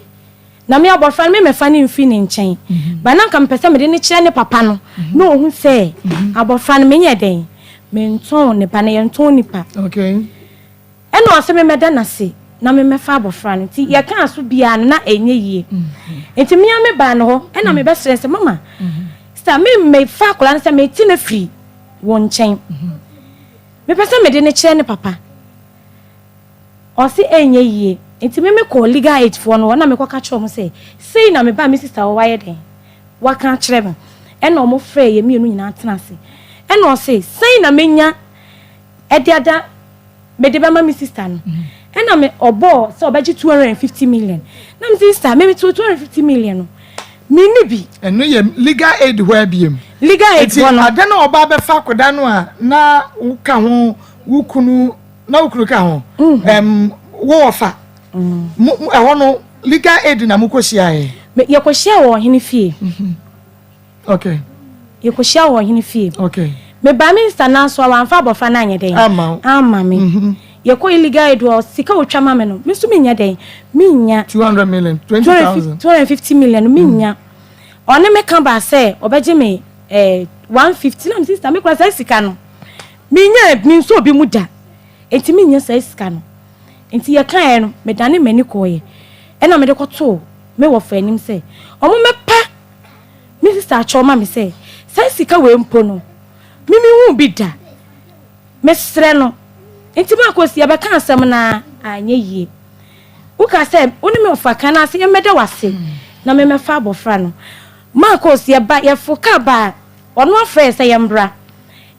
Na me abɔfra no memmɛfa no mfiri ne nkyɛn. Ba na nka mepɛ sɛ mede no kyerɛ ne papa no na ɔhu sɛ abɔfra no menyɛ dɛn mentɔn ne ba na yɛntɔn nipa. Okay. Ɛna ɔse memmɛda no ase na memmɛfa abɔfra no. Nti yɛkaa so biara no na ɛnyɛ yie. Nti me ara mebaa ne hɔ ɛna mebɛsrɛ sɛ mama sista memmɛfa akwadaa no sɛ mete no afiri wo nkyɛn. Mepɛ sɛ mede no kyerɛ ne papa. Ɔse ɛnyɛ yie. Nti me mekɔɔ legal aid foɔ no hɔ na mekɔka kyerɛɛ wɔn sɛ sei na me ba me sister hɔ wayɛ dɛn waka akyerɛ me. Ɛna wɔn frɛɛ yɛn mmienu nyinaa tena ase. Ɛna ɔse sɛn na menya ɛde ada mede bɛma me sister no. Ɛna me ɔbɔɔ sɛ ɔbɛgye 250 million. Na me sister me meto 250 million no menni bi. Ɛno yɛ legal aid hɔ abiem. Legal aid hɔ no. Nti ada na ɔba abɛfa akwadaa no a na woka ho wo kunu na wo kunu ka ho ɛm wo wɔfa mo ɛhɔ no legal aid na mo kɔ hyia yɛ. Yɛkɔ hyia wɔ ɔhene fie. Okay. Yɛkɔ hyia wɔ ɔhene fie. Okay. Me ba me nsa nan so a wamfa abɔfra no anyɛ dɛn. Ama wo. Ama me. Yɛkɔ illegal aid hɔ sika otwa ma me no me nso menya dɛn menya. 200 million 20,000. 250 million no menya. Ɔne me ka baa sɛ ɔbɛgye me eh, 150 na me sister me kura saa sika no. Menyaa mensɔ obi mu da, enti mennya saa sika no. Enti yɛkaeɛ no, medanee m'ani kɔeɛ, ɛnna mede kɔtoo me wɔfa anim sɛ wɔmmɛpa me sista akyɛw ma me sɛ, saa sika wei mpo no, me menhuu bi da. Mesrɛ no. Enti Marcos, yɛbɛkaa asɛm no ara, anyɛ yie. Wokaa sɛ wo ne me wɔfa ka no ase, yɛmmɛda wo ase na memmɛfa abɔfra no. Marcos, yɛba, yɛforo kaa baa, ɔno afrɛ yɛn sɛ yɛmmra.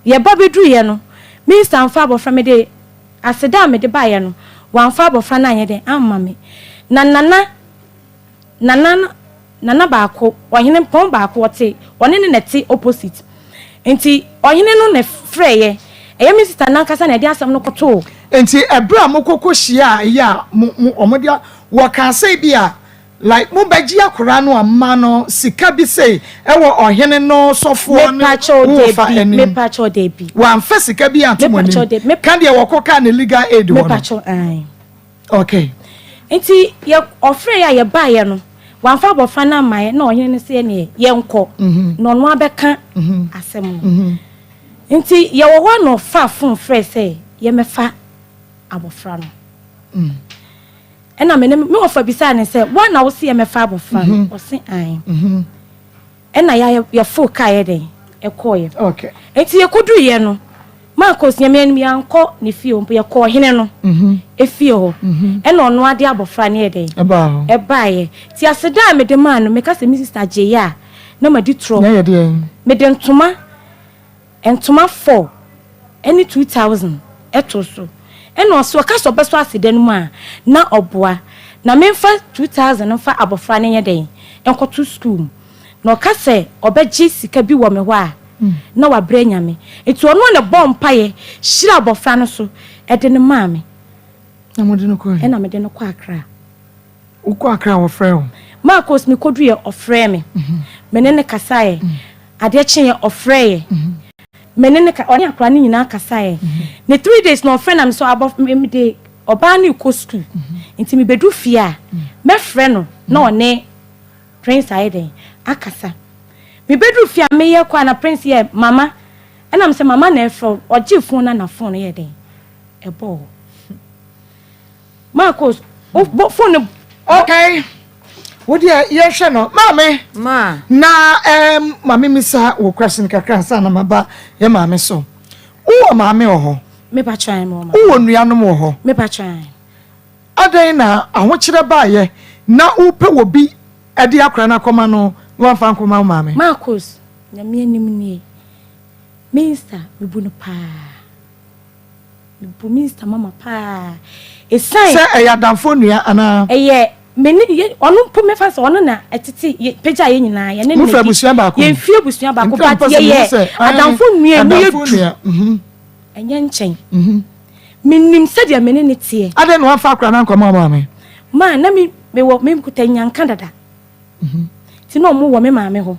Yɛba bɛduruiɛ no, minista amfa abɔfra, mede aseda a mede baeɛ no, wamfa abɔfra no anyɛ dɛn amma me. Na Nana, Nana no, Nana baako, ɔhene pɔn baako, ɔte, ɔne no na ɛte opposite. Nti ɔhene no na ɛfrɛeɛ, ɛyɛ me sista no ankasa na ɛde asɛm no kɔtoo. Nti ɛberɛ a mokɔkɔ hyiaa yɛ a mo, mo, wɔde a, wɔkaa sɛ ebia Like mo bɛgye akwadaa no ama no sika bi sei ɛwɔ ɔhene no sɔfoɔ ne wo wɔfa anim. Mepakyɛw dabi. Wamfa sika bi anto mo anim. Ka deɛ wɔkɔ kaa ne legal aid hɔ no. Mepakyɛw ae. Okay. Nti yɛ ɔfrɛ yɛ a yɛbaeɛ no wamfa abɔfra no amma yɛ na ɔhene no sɛ yɛneɛ yɛnkɔ na ɔno abɛka asɛm no. Nti yɛwɔ hɔ a na ɔfaa phone frɛɛ sɛ yɛmmɛfa abɔfra no. Ɛna me ne me wɔfa bisaa no sɛ, Woa na wose yɛmmɛfa abɔfra no? Mhm. Ɔse ae. Mhm. Ɛna yɛ yɛfoo kaa yɛ dɛn ɛkɔɔeɛ. Okay. Nti yɛkɔduruiɛ no, Marcos Nyame anim yɛankɔ ne fie hɔ mpo, yɛkɔɔ ɔhene no mhm. efie hɔ. Ɛna ɔno ade abɔfra no yɛ dɛn ɛbaeɛ. Nti aseda a mede maa no, meka sɛ me sista gyeeɛ a na madi torɔ. Mede ntoma Ntoma four ɛne 2000 too so ɛna ɔse ɔka sɛ ɔbɛsɔ aseda no mu a na ɔboa na menfa 2000 no mfa abɔfra no nyɛ dɛn nkɔto school mu na ɔka sɛ ɔbɛgye sika bi wɔ me hɔ a na wabrɛ Nyame nti ɔno na ɛbɔɔ mpaeɛ hyira abɔfra no so ɛde no maa me ɛna mede no kɔ Accra. Wokɔ Accra a wɔfrɛ wo? Marcos, Mekoduiɛ ɔfrɛɛ me. Me ne no kasaeɛ. Adeɛ kyeeɛ ɔfrɛeɛ. Me ne no ka ɔne akwadaa no nyinaa kasaeɛ. Ne 3 days na ɔfrɛ na me sɛ abɔ mede ɔbaa no rekɔ sukuu. Nti mebɛdu fie a mɛfrɛ no na ɔne Prince ayɛ dɛn akasa. Mebɛduru fie a meyɛ kɔ a na Prince yɛ mama ɛna me sɛ mama na ɛfrɛ wo. Ɔgyee phone no na phone no yɛ dɛn ɛbɔɔ hɔ. Marcos, wo bɔ phone no. Okay. Wo deɛ yɛhwɛ no. Maame. Ma. Na um, maame misa wo question kakra ansa na maba yɛ maame so. Wowɔ maame wɔ hɔ? Mepa kyan mo ma. Wowɔ nuanom wɔ hɔ? Mepa kyan. Adɛn na ahokyerɛ baayɛ na wopɛ wɔ bi de akora no akɔma no na wamfa nkɔma wo maame? Marcos, Nyame anim nie. Minsta, mebu no paa. Mebu Minsta mama paa. Esan. Sɛ ɛyɛ adamfo nua anaa? Ɛyɛ me ne yɛ ɔno mpo mɛfa sɛ ɔno na ɛtete yɛ pagya yɛ nyinaa yɛ ne na di abusua baako yɛn fi abusua baako but yɛyɛ adamfo nua mu yɛ du ɛnyɛ nkyɛn menim sɛdeɛ me ne ne teɛ. Adɛn na wamfa akora no ankɔma maame? Maa na me mewɔ me nkuta nyanka dada nti na ɔmo wɔ me maame hɔ.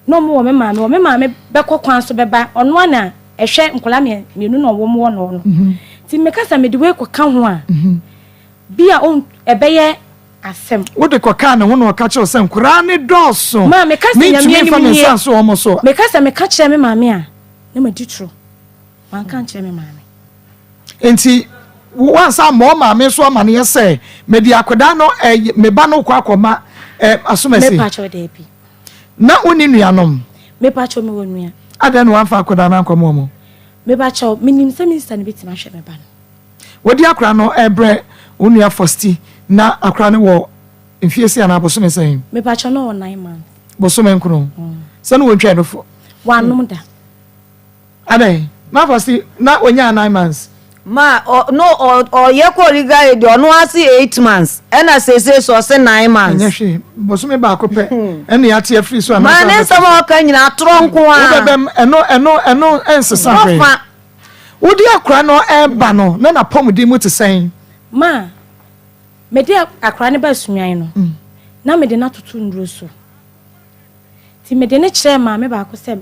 Na ɔmo wɔ me maame hɔ. Me maame bɛkɔ kwan so bɛba, ɔno ara na ɛhwɛ nkwadaa mmienu na ɔwɔ wɔ no no. Nti meka sɛ mede wei kɔka ho a, bi a ɛbɛyɛ asɛm. Wode kɔkaa ne ho na ɔka kyerɛ wo sɛ nkoraa no dɔɔso, Ma meka sɛ Nyame mentumi mfa anim me nie. nsa nso wɔn so. Meka sɛ meka kyerɛ me maame a, na madi toro. Manka ankyerɛ me maame. Enti woansa ammɔ wo maame nso amaneɛ sɛ mede akwadaa no, eh, me ba no rekɔ akɔma eh, asomasi? Mepa kyɛw, daabi. Na wonni nuanom? Mepa kyɛw, mewɔ nua. Adɛn na woamfa akwadaa no ankɔma wɔn? Mepa kyɛw, menim sɛ me sista no bɛtumi ahwɛ me ba no. Wode akwadaa no rebrɛ wo nua Fosti na akwadaa no wɔ mfie sɛn anaa bosome sɛn? Mepa kyɛw, na ɔwɔ 9 months. Bosome 9. Sɛ na wɔntwaa nufoɔ? Wanom da. Adɛn? Na Fosti na ɔnyaa 9 months? Ma ɔ no ɔ ɔyɛ kɔ legal aid, ɔno ase 8 months, ɛna sese so ɔse 9 months. Ɛnyɛ hwee, bosome baako pɛ ɛna yɛate afiri so. Maa ne nsɛm a ɔka nyinaa atorɔ nko a. Wobɛbɛm ɛno ɛnsesa hwee. Wɔfa. Wode akora no ɛreba no, na n'apɔmuden mu te sɛn? Ma mede akora no ba Sunyani no, na mede no atoto nnuro so. Nti mede ne kyerɛɛ maame baako sɛ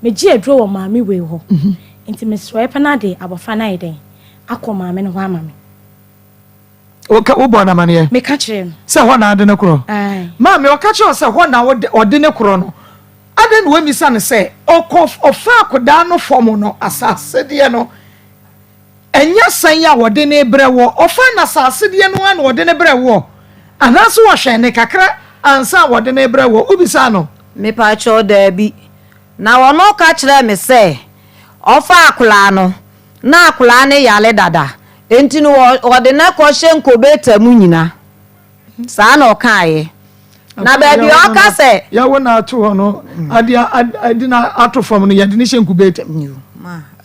megye aduro wɔ maame wei hɔ. Nti mesrɛ pɛ no ade abɔfra no ayɛ dɛn akɔ maame no hɔ ama me. Wobɔ no amanneɛ? Meka kyerɛɛ no. Sɛ hɔ na ade ne korɔ? Ae. Maame, ɔka kyerɛ wo sɛ hɔ na ɔde ne korɔ no, adɛn na woammisa no sɛ ɔkɔ ɔfa akodaa no fam no, asasedeɛ no ɛnyɛ sɛn a wɔde ne brɛ wɔ? Ɔfa n'asasedeɛ no a na wɔde ne brɛ wɔ, anaasɛ wɔhwɛ ne kakra ansa a wɔde ne brɛ wɔ? Wobisaa no? Mepakyɛw, daabi. Na ɔno ka kyerɛɛ me sɛ ɔfa akoraa no, na akoraa no yare dada, nti no wɔde no kɔhyɛ incubator mu nyina. Saa na ɔkaeɛ. Na baabi a ɔka sɛ yɛwo na ato hɔ no, ade ade na ato fam no, yɛde ne hyɛ incubator mu.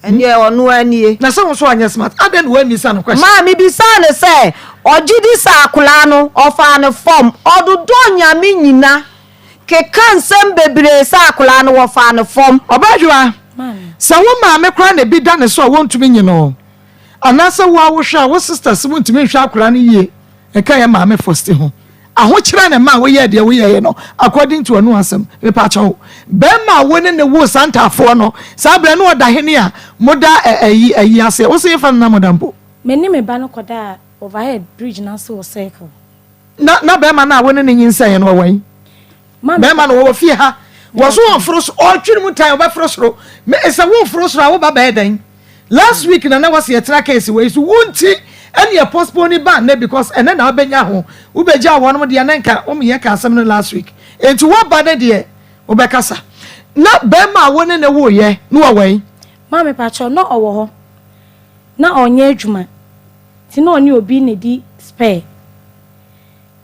Ɛneɛ ɔno anie. Na sɛ wo nso anyɛ smart, adɛn na woammisa no question? Maa mebisaa no sɛ ɔgye di sɛ akoraa no ɔfaa no fam. Ɔdodɔ Nyame nyina keka nsɛm bebree sɛ akoraa no wɔfaa no fam. Ɔbɛhwewa sɛ wo maame koraa na ebi da ne so a wɔntumi nyi no, anaasɛ wo a wohwɛ a wo sisters mu ntumi nhwɛ akoraa no yie, nka yɛ maame Fosti ho ahokyerɛ ne ma a woyɛɛ deɛ woyɛeɛ no according to ɔno asɛm. Mepakyɛw, bɛrima a wo ne ne wo saa ntaafoɔ no, saa berɛ ne ɔda hene a moda ayi aseɛ, wo sɛ yɛfa no na moda mpo? Me ne me ba no kɔdaa overhead bridge no ase wɔ Circle. Na bɛrima no a wo ne ne nyinsɛn no ɔwɔ yi? Bɛrima no wɔwɔ fie ha, wɔ so wɔmforo so, ɔtwere mu tan ɔbɛforo soro. Sɛ womforo soro a, woba bɛyɛ dɛn? Last week na wɔsi yɛtena case wei so, wo nti ɛne yɛ postpone ba nnɛ, because ɛnɛ na wobɛnya ho. Wobɛgya wɔnom deɛ ne nka wɔn yɛ ka asɛm no last week, nti woaba ne deɛ wobɛkasa. Na bɛrima a wo ne ne woyɛ no wɔwɔ yi? Maame pakyɛw, na ɔwɔ hɔ, na ɔnyɛ adwuma, nti na ɔne obi na di spare.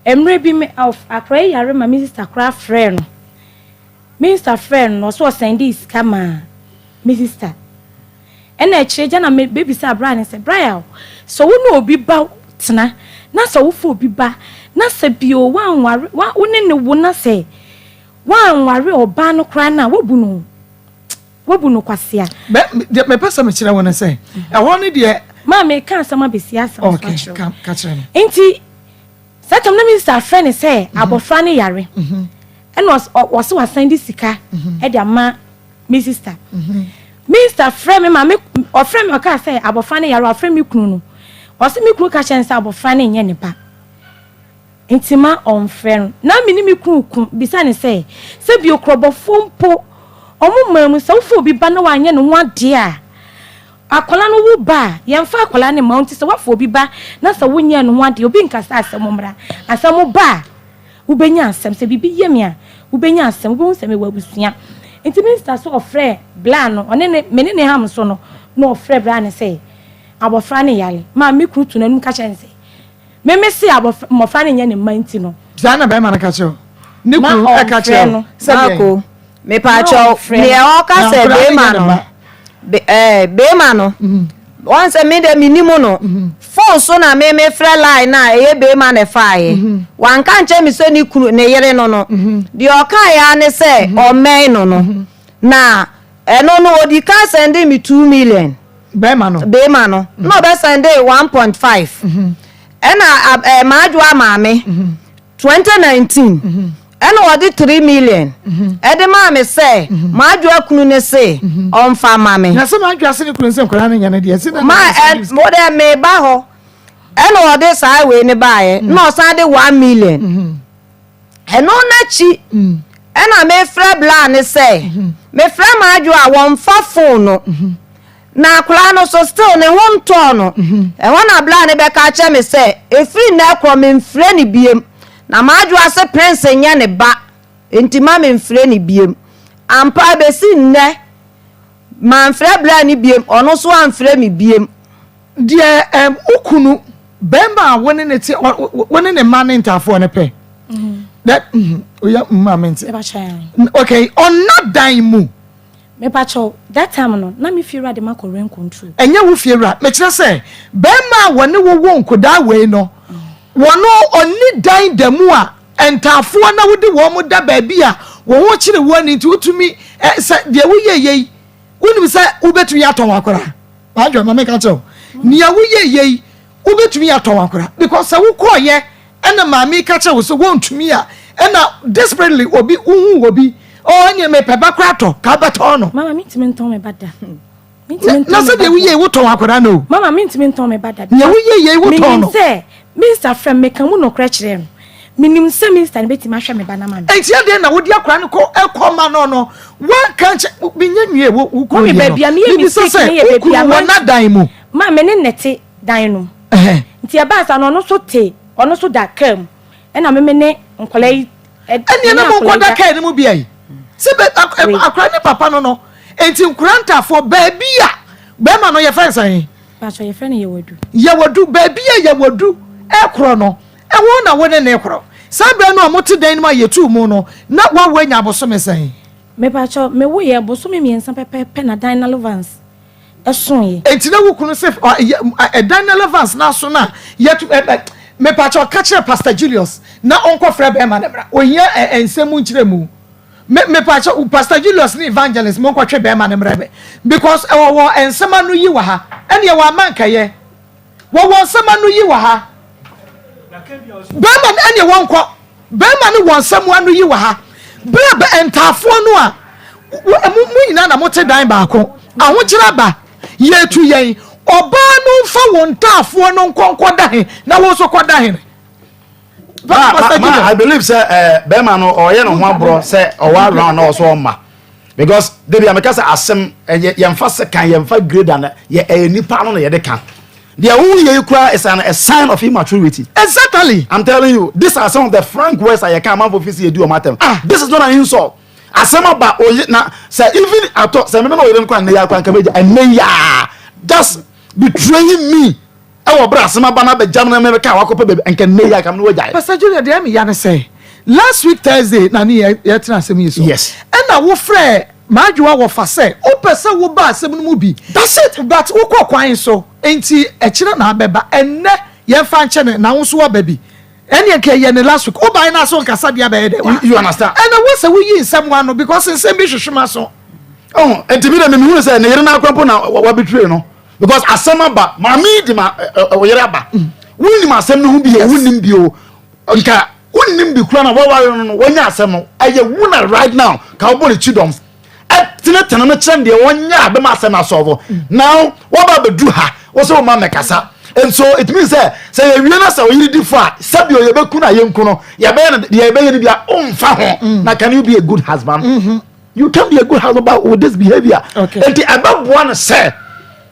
Mmerɛ bi me akora yi yare ma me sister koraa frɛɛ no. Me sister frɛɛ no na ɔsɛ ɔsɛnde sika maa me sister. Ɛna akyire gya na me bebisa bra ne sɛ, bra a sɛ wo ne obi ba tena na sɛ wofa obi ba na sɛ bio wanware wa wo ne ne wo na sɛ wanware ɔbaa no koraa na wobu no kwasea. Bɛ deɛ mepɛ sɛ mekyerɛ wo ne sɛ ɛhɔ no deɛ Maa meka asɛm abɛsi asɛm so akyerɛ wo. Ka kyerɛ me. Nti saa tam na me sister frɛ ne sɛ abɔfra no yare, ɛna ɔse wasan de sika ɛde ama me sister. Me sister frɛ me maame, ɔfrɛ me, ɔkaa sɛ abɔfra no yare. Ɔfrɛ me kunu no, ɔse me kunu ka kyerɛ no sɛ abɔfra no nyɛ ne ba, nti ma ɔmfrɛ no. Na me ne me kunu ko bisa ne sɛ bio korɔbɔfoɔ mpo ɔmo maa mu sɛ wofa obi ba na wanyɛ ne ho adeɛ a, akwadaa no wo ba a, yɛmfa akwadaa no ma wo. Nti sɛ woafa obi ba na sɛ wonyɛ ne ho adeɛ, obi nkasa, asɛm mmra, asɛm ba a, wobɛnya asɛm. Sɛ biribi yɛ me a, wobɛnya asɛm, wobɛhu sɛ mewɔ abusua. Nti minista so ɔfrɛ bla no, ɔne ne me ne ne ham so no, na ɔfrɛ bla no sɛ abɔfra no yare. Maa me kunu to n'anum ka kyerɛ no sɛ meme se abɔfra mmɔfra no nyɛ ne mma, nti no Saa na bɛrima no ka kyerɛ wo? Ne Ma kunu ɛka ɔmfrɛ kyerɛ wo no. sɛdeɛ Marco, mepaakyɛw, ɔmfrɛ no. neɛ ɔka Na sɛ nkwadaa no bɛrima nyɛ ne no mma. Bɛrima no wɔn sɛ me de menim no, phone so na me mefrɛ line na ɛyɛ bɛrima na ɛfaeɛ. Wanka nkyɛn me sɛ ne kunu ne yere no deɛ ɔkaeɛ ara ne sɛ ɔmmɛn no, na ɛno no odi ka send me 2 million. Bɛrima no? Bɛrima no na ɔbɛ send 1.5, ɛna maadwoa maame 2019. Ɛna ɔde 3 million ɛde maa me sɛ Maadwoa kunu ne se ɔmfa ma me. Na sɛ Maadwoa se ne kunu sɛ nkwadaa no nyɛ ne deɛ, se na Ma ɛ mo dɛ meba hɔ ɛna ɔde saa wei ne baeɛ na ɔsan de 1 million. Ɛno n'akyi ɛna mefrɛ bla ne sɛ mefrɛ Maadwoa a wɔmfa phone no na akwadaa no so still ne ho ntɔɔ no. Ɛhɔ na bla ne bɛka kyerɛ me sɛ ɛfiri nnɛ korɔ memfrɛ ne biem na Maadwoa se Prince nyɛ ne ba nti ma memfrɛ ne biem. Ampa, bɛsi nnɛ mamfrɛ bla ne biem, ɔno nso amfrɛ me biem. Deɛ wo kunu bɛrima a wo ne ne te, wo ne ne mma ne ntaafoɔ no pɛ dɛ oyɛ mma me nte. Okay, ɔnna dan mu. Mepakyɛw, that time no, na me fiewura de makɔ rent control. Ɛnyɛ wo fiewura, mekyerɛ sɛ bɛrima a wɔne wo wo nkodaa wei no, wɔno ɔnni dan da mu a ntaafoɔ na wode wɔn mo da baabi a wɔn ho kyere woɔ no nti wotumi sɛ deɛ woyɛ yei, wonim sɛ wobɛtumi atɔn akwadaa. Wadwa ma meka kyerɛ wo nea woyɛ yei, wobɛtumi atɔn akwadaa because sɛ wokɔɔyɛ ɛna maame ka kyerɛ wo sɛ wɔntumi a, ɛna desperately obi wohu obi, ɔ ɛneɛ mepɛ ba koraa tɔ ka bɛtɔn no. Mama, mentumi ntɔn me ba da. Mentumi ntɔn na me sɛ ba deɛ woyɛ yi wotɔn akwadaa no o. Mama, mentumi ntɔn me ba da. Nea woyɛ yei wotɔn Menim no. sɛ minister frɛ me, meka mu nokorɛ kyerɛ no. Menim sɛ minister no bɛtumi ahwɛ me ba no ama me. Enti adɛn na wode akwadaa no kɔ ɛkɔ ma no no woanka nkyɛ menyɛ nwie wo kunu Mami, deɛ no baabi a meyɛ mebisa mistake sɛ no yɛ wo baabi kunu a wɔ man n'adan mu. Ma me ne no te dan no mu. Nti ɛbaa saa no ɔno nso te, ɔno nso da kaa mu. Ɛna me me ne nkwadaa yi Ɛnneɛ na monkɔ da kaa no mu bi ayi. Sɛ bɛ akwadaa ne papa no no enti nkwadaa ntaafoɔ baabi a bɛrima no yɛfrɛ no sɛn? Pastor, yɛfrɛ no Yɛwadu. Yɛwadu, baabi a Yɛwadu ɛkorɔ no ɛhɔ na wo ne no korɔ. Saa berɛ no a mote dan no mu a yɛtuu mu no na woawo anya abosome sɛn? Mepakyɛw, mewoeɛ bosome 3 pɛpɛɛpɛ na dan no allowance ɛsoeɛ. Enti na wo kunu se ɛdan no allowance no aso no a yɛtu ɛ ɛ mepakyɛw ka kyerɛ Pastor Julius na ɔnkɔfrɛ bɛrima no mmra. Ohia ɛ nsɛm mu nkyerɛmu. Me mepakyɛw Pastor Julius ne Evangelist monkɔtwe bɛrima no mmra bɛ because ɔwɔ nsɛm ano yi wɔ ha. Ɛneɛ wamma nkɛyɛ. Wɔwɔ nsɛm ano yi wɔ ha. Bɛrima no ɛneɛ wɔnkɔ. Bɛrima no wɔ nsɛm ano yi wɔ ha. Berɛ a bɛ ntaafoɔ no a mo mo nyinaa na mote dan baako. Ahokyerɛ aba. Yɛtu yɛn. Ɔbaa no mfa wo ntaafoɔ no nkɔ nkɔda he na wo nso kɔda he. Ma, ma, ma, I believe sɛ eh, bɛrima no ɔyɛ ne ho aborɔ sɛ ɔwɔ around na ɔsɔ ɔma because debi ameka sɛ asɛm ɛyɛ yɛnfa sekan, yɛnfa grader na yɛ ɛyɛ nipa no na yɛde ka deɛ woyɛ yi koraa is an a sign of immaturity. Exactly. I'm telling you, these are some of the frank words a yɛka amanfo fi si yɛdi wɔn atɛm. Ah. This is not an insult. Asɛm aba oye na sɛ even atɔ sɛ meme na ɔyere no kora nnɛ yi akora nka mɛgya ɛnnɛ yi a just betraying me ɛwɔ berɛ asɛm aba no abɛgya me na mebɛka a wakɔpɛ baabi nka nnɛ yi a nka me ne wagyae. Pastor Junior, deɛ meya ne sɛ last week Thursday na ne yɛtena asɛm yi so. Yes. Ɛna wofrɛ Maadwoa wɔfa sɛ wopɛ sɛ woba asɛm no mu bi. That's it. But wokɔ kwan so nti ɛkyerɛ na abɛba ɛnnɛ yɛmfa nkyɛ no na wo nso woaba bi. Ɛneɛ nka ɛyɛ ne last week wobae no ase wonkasa deɛ abɛyɛ dɛ wa. You understand? Ɛna wo sɛ woyi nsɛm ano because nsɛm bi hwehwe m'aso. Oh, nti mi de mi hu sɛ ne yere n'akora mpo na wabetire no because asɛm aba, maame yi di ma ɔyere aba, wonnim asɛm no ho bi o, wonnim bi o, nka wonnim bi kura na wɔware no no wɔnya asɛm no ɛyɛ wo na right now ka wobɔ ne kyidɔm ɛtenetene no kyerɛ deɛ wɔnyɛ a bɛma asɛm no asɔfo. Now wɔba abɛduru ha wo sɛ woma mmɛkasa and so it means sɛ sɛ yɛwie na sɛ ɔyere di fo a, sɛbio yɛbɛku no a yɛnku no, yɛbɛyɛ no deɛ yɛbɛyɛ no bia ɔmfa ho. Na can you be a good husband? You can be a good husband but with this behavior. Nti ɛbɛboa no sɛ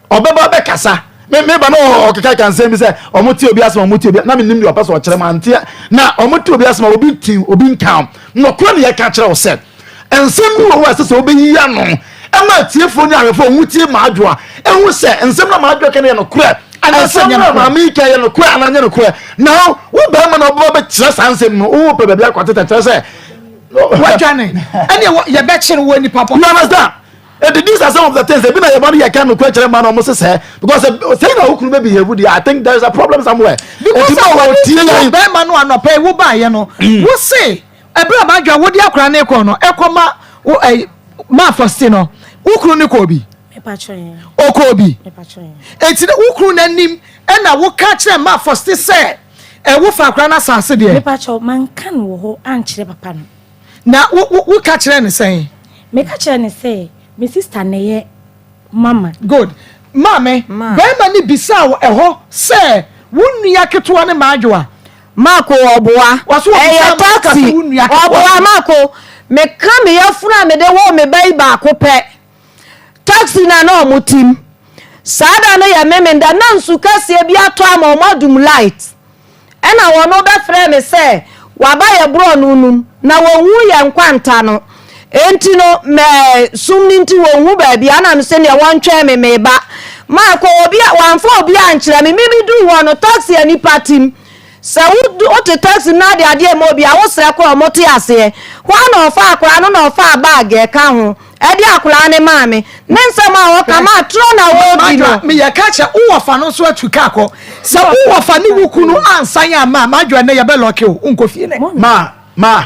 ɔbɛba bɛkasa. Me me ba no ɔkeka ka nsɛm bi sɛ ɔmo te obi asɛm, ɔmo te obi na menim deɛ ɔpɛ sɛ ɔkyerɛ ma nteɛ na ɔmo te obi asɛm a obi ti obi nka nɔkorɛ ne yɛka kyerɛ wo sɛ nsɛm bi wɔ hɔ a ɛsɛ sɛ wobɛyi ano ɛma atiefoɔ ne ahwɛfoɔ ɔmo tie Maadwoa ɛhu sɛ nsɛm na Maadwoa ka no yɛ nokorɛ, Anaasɛ nsɛm nyɛ na nokorɛ. maame yi ka yɛ nokorɛ anaa nyɛ nokorɛ. Na wo bɛrima na ɔbɛba bɛkyerɛ saa nsɛm no, wowɔ pɛ baabi akɔtetɛ kyerɛ sɛ Wadwane ɛne yɛbɛkye no wɔ nipa bɔ. You understand? And these are some of the things ebi na yɛba no yɛka nokorɛ kyerɛ ma na ɔmo sesɛ because sɛyi na wo kunu bɛ behave deɛ, I think there is a problem somewhere. Because Enti ma a wɔtie wɔde yɛn. bɛrima no anɔpa yi wobaeɛ no, wo se ɛberɛ a Maadwoa wode akora no kɔ no ɛkɔ ma wo ɛ ma afɔste no, wo kunu no kɔɔ bi? Ɔkɔɔ bi. Enti na wo kunu no anim ɛna woka kyerɛ ma afɔste sɛ ɛwo fa akora no asase deɛ? Mepakyɛw, manka no wɔ hɔ ankyerɛ papa no. Na wo wo woka kyerɛɛ no sɛn? Meka kyerɛɛ no sɛ me sister na ɛyɛ mama. Good. Maame, barima no bisaa wo ɛhɔ sɛ wo nua ketewa ne Madwoa? Marco ɔboa. Ɔso ɔbisaa Ɛyɛ ma woka taxi. sɛ wo nua ketewa Ɔboa ne. Marco. Meka me yafunu a mede woo me ba yi baako pɛ. Taxi no a na wɔn te mu. Saa da no yɛ Memenda, na nsu kɛseɛ bi atɔ ama wɔn adum light. Ɛna wɔn bɛfrɛɛ me sɛ waba yɛ borɔno no mu na wɔnhu yɛn nkwanta no. Enti no mɛ sum no nti wɔnhu baabi a, ɛna mese neɛ wɔntwɛn me meba. Makɔ obi a wɔamfa obi ankyerɛ me, me meduu hɔ no taxi a nnipa te mu. Sɛ wo wote taxi mu na ade adeɛ ma obi a wosrɛ koraa ɔmo te aseɛ. Hɔ a na ɔfaa akwadaa no na ɔfaa bag ɛka ho ɛde akwadaa no maa me. Ne nsɛm a ɔka ma atorɔ na ɔredi no. Madwoa, meyɛ ka kyerɛ wo wɔfa no nso atu kaa kɔ. Sɛ wo wɔfa ne wo kunu ansan amma a, Madwoa nnɛ yɛbɛ lɔke wo, wonkɔ fie nnɛ. Ma, ma,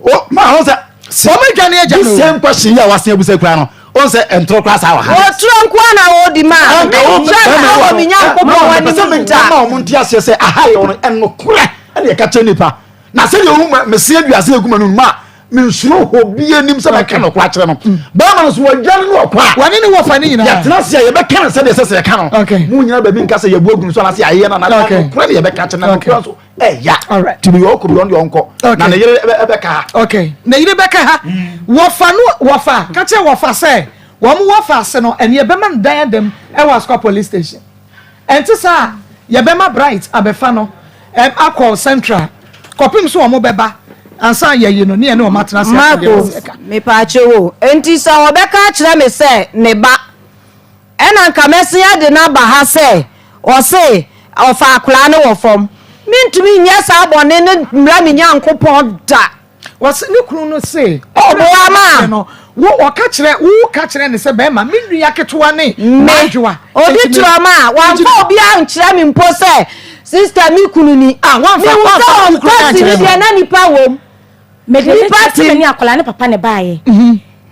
o, ma, ɔn sɛ. Wɔn adwane agya no. This same question yi a wasen abusa kura no, ɔn sɛ ɛntorɔ kura saa wɔ ha. Wɔtorɔ nko ara na wɔdi ma. Menkyerɛ ntorɔ wɔ me Nyankopɔn anim da. Mɛma wɔn nte aseɛ sɛ aha yɛ wɔn ɛnokorɛ ɛna yɛka kyerɛ nipa. Na sɛdeɛ ohun ma mese aduase egu ma no ma mensuro hɔ bi anim sɛ mɛka nɔkorɛ akyerɛ no. Bɛrima no so wɔadwane no ɔkɔ a. Wɔne ne wɔfa ne nyinaa. Yɛtena ase a yɛbɛka no sɛdeɛ ɛsɛ sɛ yɛka no. Mo nyina baabi nka sɛ yɛbu agu no so anaasɛ yɛayɛ no anaasɛ nokorɛ ne yɛbɛka kyerɛ no nokorɛ nso. Ɛya. Alright. Ti mi yɛ ɔkɔ bi ɔno deɛ ɔnkɔ. Okay. Na ne yere ɛbɛka ha. Okay. Ne yere bɛka ha. Wɔfa no wɔfa ka kyerɛ wɔfa sɛ wɔn wɔfa ase no ɛne yɛbɛma no dan adam ɛwɔ Asukwa police station. Ɛnte saa a yɛbɛma Bright abɛfa no ɛm akɔ Central kɔpem so wɔn bɛba ansa yɛyi no ne yɛne wɔn atena ase aka deɛ Marco, wɔn ɛka. mepaakyɛw o, enti sɛ ɔbɛka akyerɛ me sɛ ne ba Ɛna nka mɛsen ade no aba ha sɛ ɔse ɔfa akwadaa no wɔ fam. Mentumi nyɛ saa bɔne no mmra me Nyankopɔn da. Ɔse ne kunu no se Ɔboa ma. No, wo ɔka kyerɛ wo ka kyerɛ ne sɛ bɛrima me nua ketewa ne Me, m'adwoa. obi Enti me- torɔ ma a, wamfa Enti- obiara ankyerɛ me mpo sɛ sister me kunu ni. Ah, wamfa- Mehu wamfa sɛ wo kunu ɔn taxi no ankyerɛ no. deɛ na nipa wom. Mede ne Nipa kyerɛ sɛ te. me ne akwadaa ne papa na ɛbaeɛ.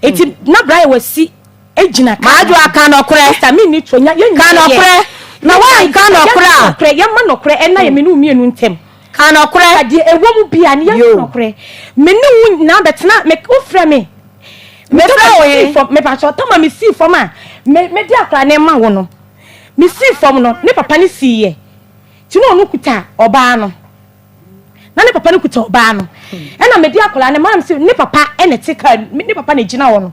Enti na bra yɛ wasi gyina kaa Madwo aka nɔkorɛ. Sister me ni to nya yɛn Ka nɔkorɛ. Na woanka nɔkorɛ a. Yɛn nɔkorɛ yɛn ma nɔkorɛ ɛna yɛ me ne wo mmienu ntɛm. Ka nɔkorɛ. Ka deɛ ɛwɔ mu bia ne yɛn ma nɔkorɛ. Me ne wo nyinaa bɛtena me wo frɛ me. Me frɛ wo he. Me pa kyɛw tama me sii fam a me me de akora ne ma wo no. Me sii fam no ne papa ne sii yɛ. Ti na ɔno kuta ɔbaa no. Na ne papa no kuta ɔbaa no. Ɛna mede akwadaa no maa no sɛ ne papa na ɛte kaa ne papa na ɛgyina hɔ no.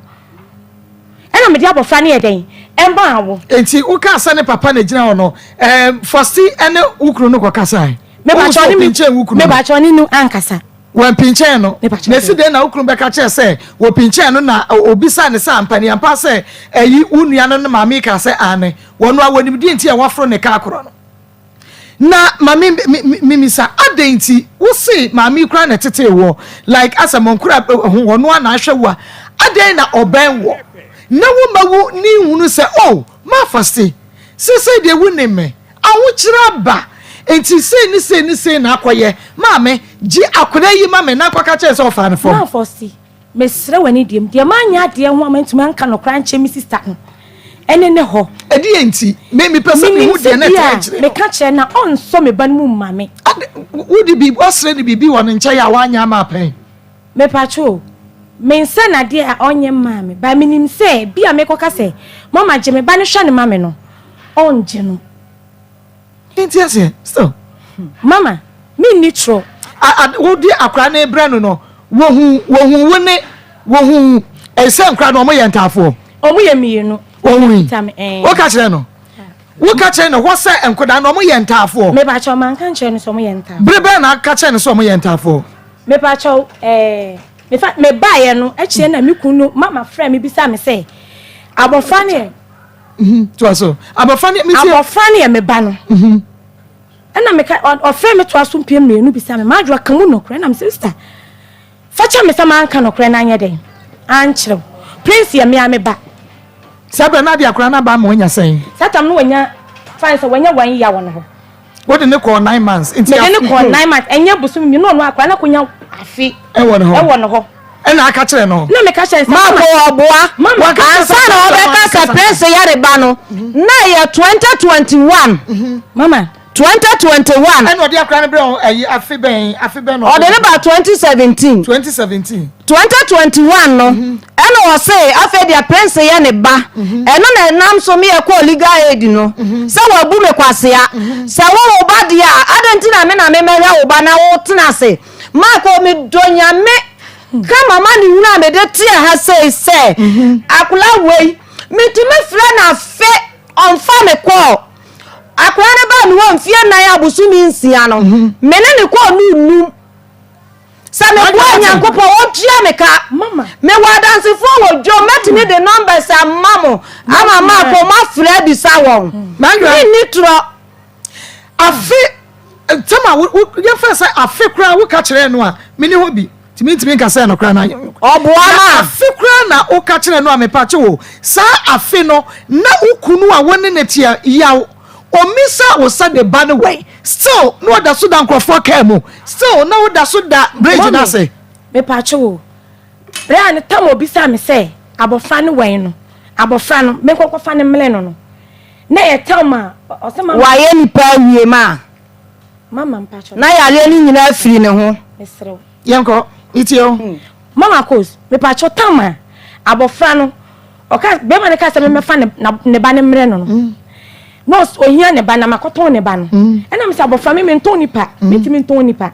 Ɛna mede abɔfra no yɛ dɛn ɛmaa wo. Nti wokaa sɛ ne papa na ɛgyina hɔ no, ɛɛm Fosti ɛne wo kunu no kɔkasae? Wohu sɛ ɔpinkyɛn wo kunu no? Mebakyɛ ɔne no ankasa. Wampinkyɛn no? Na ɛsi dɛn na wo kunu bɛka kyerɛ sɛ wɔpinkyɛn no na obisaa no sɛ ampa ni ampa sɛ ɛyi wo nua no ne maame yi kaa sɛ aane, wɔno a wɔnim deɛ nti a waforo ne kaa korɔ no. Na ma me mimisa adɛn nti wo se maame yi koraa na ɛtetee woɔ like asɛ mo nkora ho ɔno a na ahwɛ wo a adɛn na ɔbɛn wɔ na wo ma wo ni nhunu sɛ oh mafa se sesei deɛ wo nim me ahokyerɛ aba nti sei ne sei ne sei na akɔyɛ maame gye akwadaa yi ma me na nkɔka kyerɛ sɛ ɔfaa no fam. Mafa se Mesrɛ wo anidie mu, deɛ manyɛ adeɛ ho a mantumi anka nokorɛ ankyerɛ me sista no, ɛne ne hɔ. Ɛdeɛn nti? Me, mepɛ sɛ Menim mehu sɛ deɛ na bi ɛtaa a akyire no. meka kyerɛ no a, ɔrensɔ me ba no mu mma me. Ade, wode biribi, woasrɛ no biribi wɔ ne nkyɛn a wanyɛ ama pɛn? Mepakyɛ o, mensrɛ no adeɛ a ɔnyɛ mmaa me, but menim sɛ bi a mekɔka sɛ, Mama gye me ba no hwɛ no ma me no, ɔrengye no. Nti aseɛ still. Mama, me nni torɔ. A a wode akora no rebrɛ no no, wɔhu wɔhu wo ne wɔhu ɛsɛ nkora no wɔn yɛ ntaafoɔ. Wɔn yɛ mmienu. Wɔhu yi. Kita me ɛɛ. Woka kyerɛ no. Woka kyerɛ no hɔ sɛ nkwadaa no wɔn yɛ ntaafoɔ. Mepakyɛw manka nkyerɛ no sɛ wɔn yɛ ntaafoɔ. Bere bɛn na aka kyerɛ no sɛ wɔn yɛ ntaafoɔ? Mepakyɛw ɛɛ mefa mebaeɛ no akyire na me kunu no mama frɛ me bisa me sɛ abɔfra no yɛ. Mhm, toa so. Abɔfra no, metie. Abɔfra no yɛ me ba no. Mhm. Ɛna meka, ɔfrɛ me toa so mpie mmienu bisa me, Madwoa ka mu nɔkorɛ. Ɛna mesɛ, sista, fa kyɛ me sɛ manka nɔkorɛ no anyɛ dɛn ankyerɛ wo. Prince yɛ mea me ba. Saa berɛ no ade akora no aba ama wanya sɛn? Saa tam no wanya, fine sɛ wanya one year wɔ ne hɔ. Wode ne kɔɔ 9 months. Nti Mede ne kɔɔ 9 months, ɛnyɛ bosom mmienu, ɔno akora no akɔnya afe. Ɛwɔ ne hɔ. Ɛwɔ ne hɔ. Ɛna aka kyerɛ no. Na meka kyerɛ no sɛ, Marco ɔboa. Mama. Ansa na ɔbɛka sɛ Prince yɛ ne ba no, na ɛyɛ 2021. Mama. 2021. Ɛna ɔde akora no brɛ wɔn ɛyi afe bɛn afe bɛn na ɔde ne ba 2017. 2017. 2021 no ɛna ɔse afei deɛ Prince yɛ ne ba ɛno na ɛnam so meyɛ kɔɔ legal aid no sɛ wabu me kwasea sɛ wo wo ba deɛ a adɛn nti na me na memɛhwɛ wo ba na wotena ase Mark o medɔ Nyame ka mama ne hunu a mede teɛ ha sei sɛ akwadaa wei metumi frɛ no afe ɔmfa me kɔɔ Akwadaa no baa me hɔ mfeɛ nnan abosome nsia no, me ne no kɔɔ no nnum. Sɛ meboa Nyankopɔn, ɔntua me ka. Mewɔ adansefoɔ wɔ dwom, mɛtumi de numbers ama mo ama maakɔ moafrɛ abisa wɔn. Menni torɔ. Afe ntɛm a yɛmfa sɛ afe koraa woka kyerɛɛ no a, mene hɔ bi. Nti mentumi nka sɛ nokorɛ anaa Ɔboa ma. Na afe koraa na woka kyerɛ no a mepakye wo saa afe no na wo kunu a wo ne no teɛ yaw ɔmmisaa wo sɛ ne ba no wɛn still na ɔda so da nkurɔfoɔ kaa mu still na woda so da bridge no Mummy, ase. mepakye wo berɛ a ne tam a ɔbisaa me sɛ abɔfra no wɛn no abɔfra no menkɔ nkɔfa no mmrɛ no no na ɛyɛ tam a ɔsɛ mama. Wayɛ nipa awie ma. Mama mpakyɛw. Na yareɛ no nyinaa firi ne ho. Mesrɛ wo. Yɛnkɔ, metie wo. Mama Kos, mepakyɛw tam a abɔfra no ɔka bɛrima no ka sɛ memmɛfa ne na ne ba no mmerɛ no no na ɔs ohia ne ba na makɔtɔn ne ba no ɛna mesɛ abɔfra me mentɔn nipa mentumi ntɔn nipa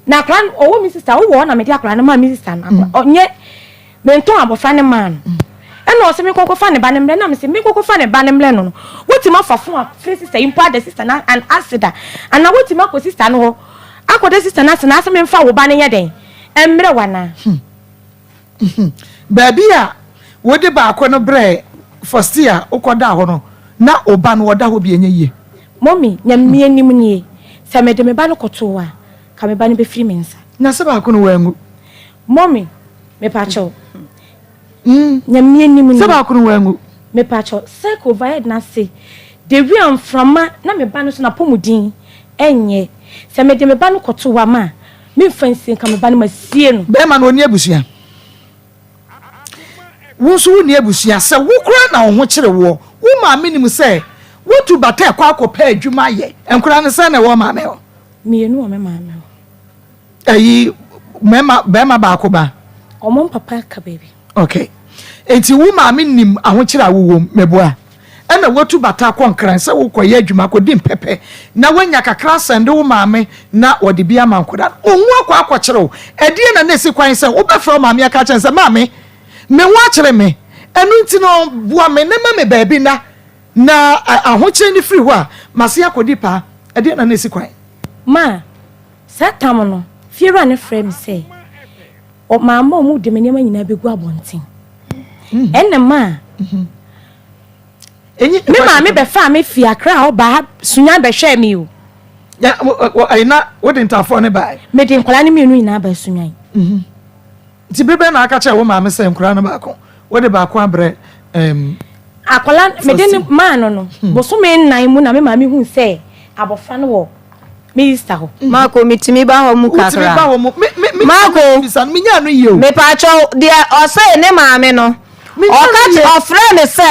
na akwadaa no ɔwɔ me sista wowɔ hɔ na mede akwadaa no maa me sista no akwadaa ɔnyɛ Mentɔn abɔfra no maa no. Ɛna ɔse menkɔkɔfa ne ba no mmerɛ na mese menkɔkɔfa ne ba no mmerɛ no no wotumi afa fon afrɛ sista yi mpo ada sista no an ase da anaa wotumi akɔ sista no hɔ akɔda sista no ase na ase memfa wo ba no nyɛ dɛn mmerɛ wo anaa. Baabi a wode baako no brɛɛ Fosti a wokɔdaa hɔ no na wo ba no ɔda hɔ bi ɛnyɛ yie. Mummy, Nyame anim nie, sɛ mede me ba no kɔtoo hɔ a, ka me ba no bɛfiri me nsa. Na sɛ baako no wanwu. Mummy, mepakyɛw. Nyame anim ni. Sɛ baako no wanwu. Mepakyɛw, sɛ covid no ase, dawia mframa na me ba no nso n'apɔmuden nyɛ. Sɛ mede me ba no kɔto hɔ a, ma memfa nsie nka me ba no masie no. Bɛrima no ɔnni abusua. Wo nso wonni abusua. Sɛ wo koraa na wo ho kyere woɔ, wo maame nim sɛ wotu bata ɛkɔ akɔpɛ adwuma ayɛ. Nkwadaa no sɛn na ɛwɔ maame hɔ? Mmienu wɔ me maame hɔ. Ayi mmarima barima baako ba. Ɔmo papa ka baabi. Okay. Enti wo maame nim ahokyere a wowɔ mu, meboa? Ɛna watu bata akɔ Nkran sɛ wokɔyɛ adwuma akɔdi mpɛpɛ na woanya kakra asɛnde wo maame na ɔde bi ama nkwadaa no. Wo ho akɔ akɔkyere wo. Ɛdeɛn na na ɛsi kwan sɛ wobɛfrɛ wo maame aka akyerɛ no sɛ, Maame, me ho akyere me, ɛno nti no boa me na ma me baabi nna na ahokyere no firi hɔ a, masan akɔdi paa. Ɛdeɛn na na ɛsi kwan? Ma, Saa tam no, fiewura no frɛɛ me sɛ mamma wɔde me nneɛma nyinaa bɛgu abɔnten. Ɛnna maa me maame bɛfaa me fii Accra hɔ baa ha Sunyani bɛhwɛɛ me o. Na wode ntaafoɔ no bae? Mede nkwadaa no mmienu nyinaa baa Sunyani. Nti bere bɛn na aka kyerɛ wo maame sɛ nkwadaa no baako wode baako abrɛ ɛɛm. Akwadaa mede no maa no no bosome nnan mu na me maame hu sɛ abɔfra no wɔ me sista hɔ. Marco metumi ba hɔ mu kakra. Wotumi ba hɔ mu. Me me me. Marco menya no yie o. Mepaakyɛw deɛ ɔsɛ ne maame no. Ɔka kyerɛ ɔfrɛɛ no sɛ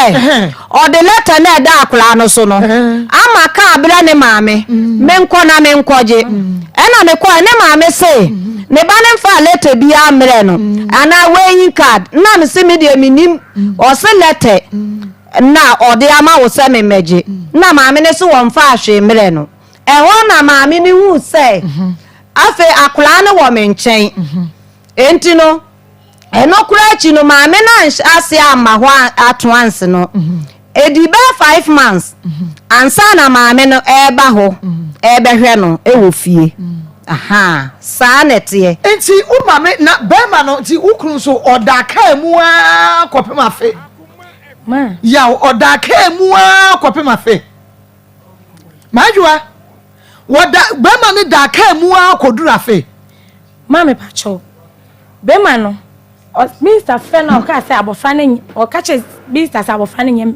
ɔde lɛtɛ no a ɛda akwadaa no so no ama kaa brɛ ne maame menkɔ na menkɔgye. Ɛna mekɔɛ ne maame se ne ba no mfaa lɛtɛ biara mmerɛ no anaa weighing card na mese me deɛ menim ɔse lɛtɛ na ɔde ama wo sɛ memmɛgye na maame no se wɔmfaa hwee mmerɛ no. Ɛhɔ na maame no huu sɛ afei akwadaa no wɔ me nkyɛn enti no Ɛno koraa akyi no, maame no anhyɛ ase amma hɔ ato anse no. Ɛdii bɛyɛ five months ansa na maame no reba hɔ rebɛhwɛ no wɔ fie. Ahaa, saa na ɛteɛ. Nti wo maame na bɛrima no nti wo kunu nso ɔdaa kaa mu ara kɔpem afe. Ma. Yaw ɔdaa kaa mu ara kɔpem afe. Madwoa, wɔda bɛrima no daa kaa mu ara kɔduru afe. Ma mepakyɛw. Bɛrima no, minista frɛ no a ɔkaa sɛ abɔfra no nyɛ, ɔka kyerɛ minista sɛ abɔfra no nyɛ,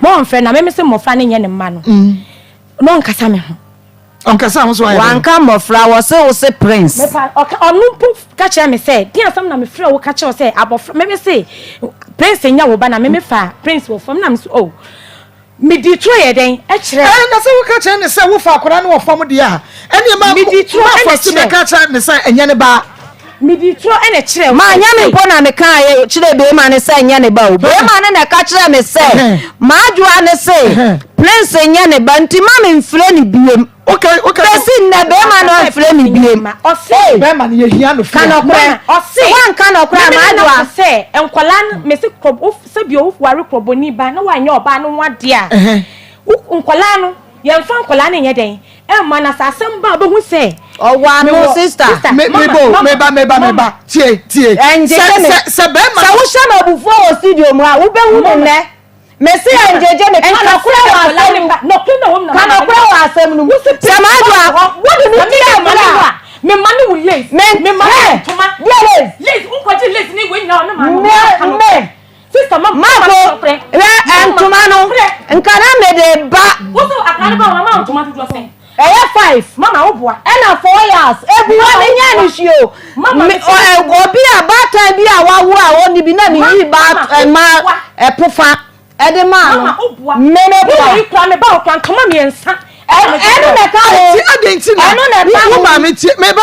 ma ɔmfrɛ na meme sɛ mmɔfra no nyɛ ne mma no. Mm. Na ɔnkasa me ho. Ɔnkasa ho so ayɛ dɛn? Wanka mmɔfra, wɔse wo se prince. Mepa, ɔka, ɔno mpo ka kyerɛ me sɛ, deɛ asɛm na mefrɛ wo ka kyerɛ wo sɛ abɔfra, meme se prince nyɛ wo ba na meme fa prince wɔ fam na me so, oh. Medi turo yɛ dɛn kyerɛ. Ɛɛ na sɛ woka kyerɛ ne sɛ wofa akwadaa no wɔ fam deɛ a, ɛneɛ ma Medi turo ma ɛna fɔsi kyerɛ. bɛka kyerɛ ne sɛ ɛnyɛ ne ba. Medi turo ɛna kyerɛ wo Ma sɛ nyɛ me sei. mpo na mekaeɛ kyerɛɛ beema no sɛ nyɛ ne ba o. Beema no na ɛka kyerɛɛ me sɛ m'adwoa no se Prince nyɛ ne ba nti ma memfrɛ no biem. Okay, okay. Bɛsi nnɛ beema no amfrɛ me biem. Ɔse. Bɛɛma no yɛhia no Ka fie. nɔkorɛ. Ɔse. Sɛ woanka nɔkorɛ a Me ne m'adwoa. no sɛ nkwadaa no mese kɔ wo sɛbi o ware kurɔbɔni ba na woanyɛ ɔbaa no ho adeɛ a wo nkwadaa no yɛmfa nkwadaa no nyɛ dɛn ɛmma na sɛ asɛm ba a wobɛhu sɛ Ɔwɔ ano mewɔ sister. sister Me me mama bo mama meba meba mama meba tie tie. Ɛngyegye Sɛ me. sɛ sɛ bɛɛma Sɛ no. wohyɛ me abufuo wɔ studio mu a wobɛhu me mama nnɛ. Mese ɛngyegye me. Ka Ɛnka nɔkorɛ sɛ wɔ nkwadaa asɛm no no mu. ba nɔkorɛ na wɔm na Ka mama nɔkorɛ wɔ asɛm no mu. Wo se Sɛ prince m'adwoa ba wɔ hɔ wode me na di me mema agorɔ ne wo a. a mema ne wo lace Me mema ne hɛ wo ntoma deɛ lace. lace wonkɔgye lace ne wei nyinaa wɔ me maame hɔ Me maka me. nɔkorɛ sister mama Mako nɔkorɛ hwɛ mama ntoma no nɔkorɛ nka na mede ba. Wo se akwadaa no ba wɔ mama wo ntoma dodoɔ sɛn. Ɛyɛ five. Mama wo boa. Ɛna 4 years egu hɔ me nyɛ no hwee o. Mama Me me ɔ ɛ obi a baatan bi a wawo a ɔnni bi na me yi ba ɛma ɛpofa ɛde maa no. Mama wo boa. Me me Me boa. wɔ yi kura me ba okura ntoma mmiɛnsa. Ɛno na ɛka ho. Nti adɛn nti na Ɛno na ɛka wo ho. maame tie me ba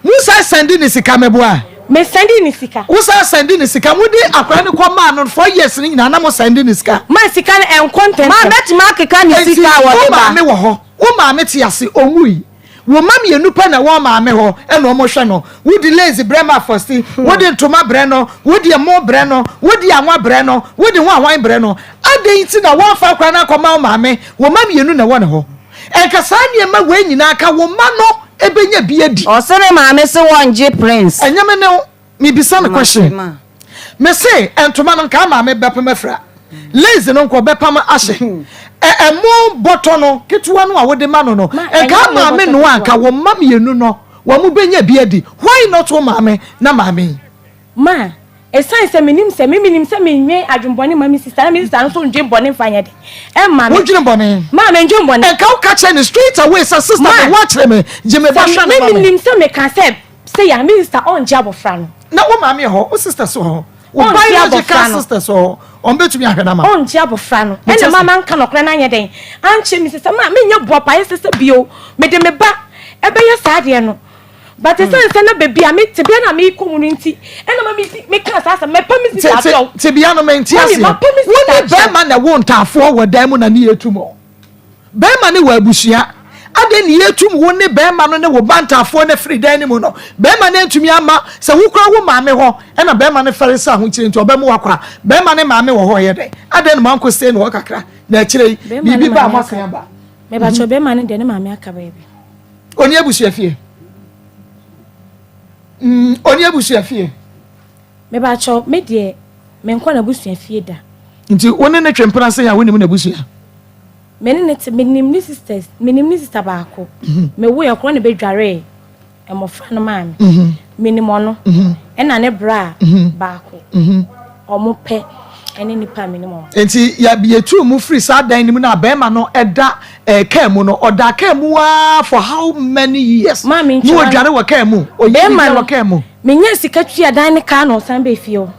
mo san sɛnde ne sika meboa. Me sɛnde ne sika. Wo san sɛnde ne sika mo de akwadaa no kɔ maa no 4 years ne nyinaa na mo sɛnde ne sika. Ma sika no ɛnkɔ ntɛntɛm. Ma mɛtumi akeka ne Nti sika a wo wɔde ba. maame wɔ hɔ wo maame te ase ɔnwui wo mma mmienu pɛ na ɛwɔ maame hɔ ɛna wɔn hwɛ no wode lace brɛ ma afɔsi wode ntoma brɛ no wode ɛmo brɛ no wode anwa brɛ no wode ho ahwan brɛ no adɛn nti na wɔnfa akwadaa no akɔma wo maame wo mma mmienu na ɛwɔ ne hɔ ɛnka saa nneɛma wei nyinaa ka wo mma no ɛbɛnya bi adi. Ɔse ne maame se wɔngye Prince. Ɛnyɛ me ne wo mebisa no question Ma. Me se ntoma no nka maame bɛpem afira lace no nka ɔbɛpam ahyɛ ɛ ɛmo bɔtɔ no ketewa no a wode ma no no Ma, nka ɛnyɛ maame bɔtɔ noa ketewa. nka wo mma mmienu no wɔn mo bɛnya bi adi. Why not wo maame na maame yi. Ma, ɛsiane sɛ menim sɛ me menim sɛ mennwen adwenbɔne ma me sister na me sister nso ndwen bɔne mfa nyɛ de ɛmma me. Wodwene bɔne? Ma, mendwen bɔne. Nka woka kyerɛ no straight away sɛ sister Ma, me ho akyerɛ me gye me ba sɛ hwɛ me no ma me. menim sɛ meka sɛ sɛ yɛ a me sister ɔngye abɔfra no. Na wo maame wɔ hɔ, wo sisters wɔ hɔ, wo Ɔngye biological abɔfra no. sisters wɔ hɔ, wɔn bɛtumi ahwɛ no ama wo. Ɔngye abɔfra no. Mete Ɛna ase. ma manka nɔkorɛ no anyɛ dɛn ankyerɛ me sister. Ma menyɛ boapaeɛ sɛ sɛ bio mede me ba ɛbɛyɛ saa adeɛ no. But ɛsiane sɛ na baabi a me tebea no a merekɔ mu no nti ɛna ma medi mekaa saa asɛm mɛpa me sister Te, te, akyɛw. tebea no mente Mami aseɛ. mapa me Wo sister ne akyɛw. bɛrima na ɛwo ntaafoɔ wɔ dan mu na ne yɛtu mo. Bɛrima ne wɔ abusua. Adɛn ne yɛtum wo ne bɛrima no ne wo ba ntaafoɔ no afiri dan no mu no? Bɛrima no antumi amma sɛ wokura wo maame hɔ ɛna bɛrima no fɛre sɛ ahokyere nti ɔbɛmo wakɔ a bɛrima ne maame wɔ hɔ ɔyɛ dɛn? Adɛn na moankɔ stay no hɔ kakra na akyire yi Bɛrima ne biribi ba a maame moasan aka. aba? Mebakyɛw bɛrima no deɛ ne maame aka baabi. Ɔni abusua fie. Ɔni abusua fie. Mebakyɛw me deɛ menkɔ n'abusua fie da. Nti wo ne ne twe mpena sɛn a wonim n'abusua? Me ne ne te menim ne sisters menim ne sister baako. Me wo yɛ korɔ na bɛdwaree mmɔfra no maa me. Menim ɔno ɛna ne bra baako. Ɔmo pɛ ɛne nipa a menim ɔmo. Nti yɛ yɛtuu mu firi saa dan no mu na bɛrima no ɛda ɛɛ kaa mu no ɔda kaa mu aa for how many years? Maame Na ntwema ɔdware no wɔ kaa mu ɔyɛ bɛrima biribiara no wɔ kaa mu. menya sika tua dan ne kaa na ɔsan bɛɛ fie hɔ.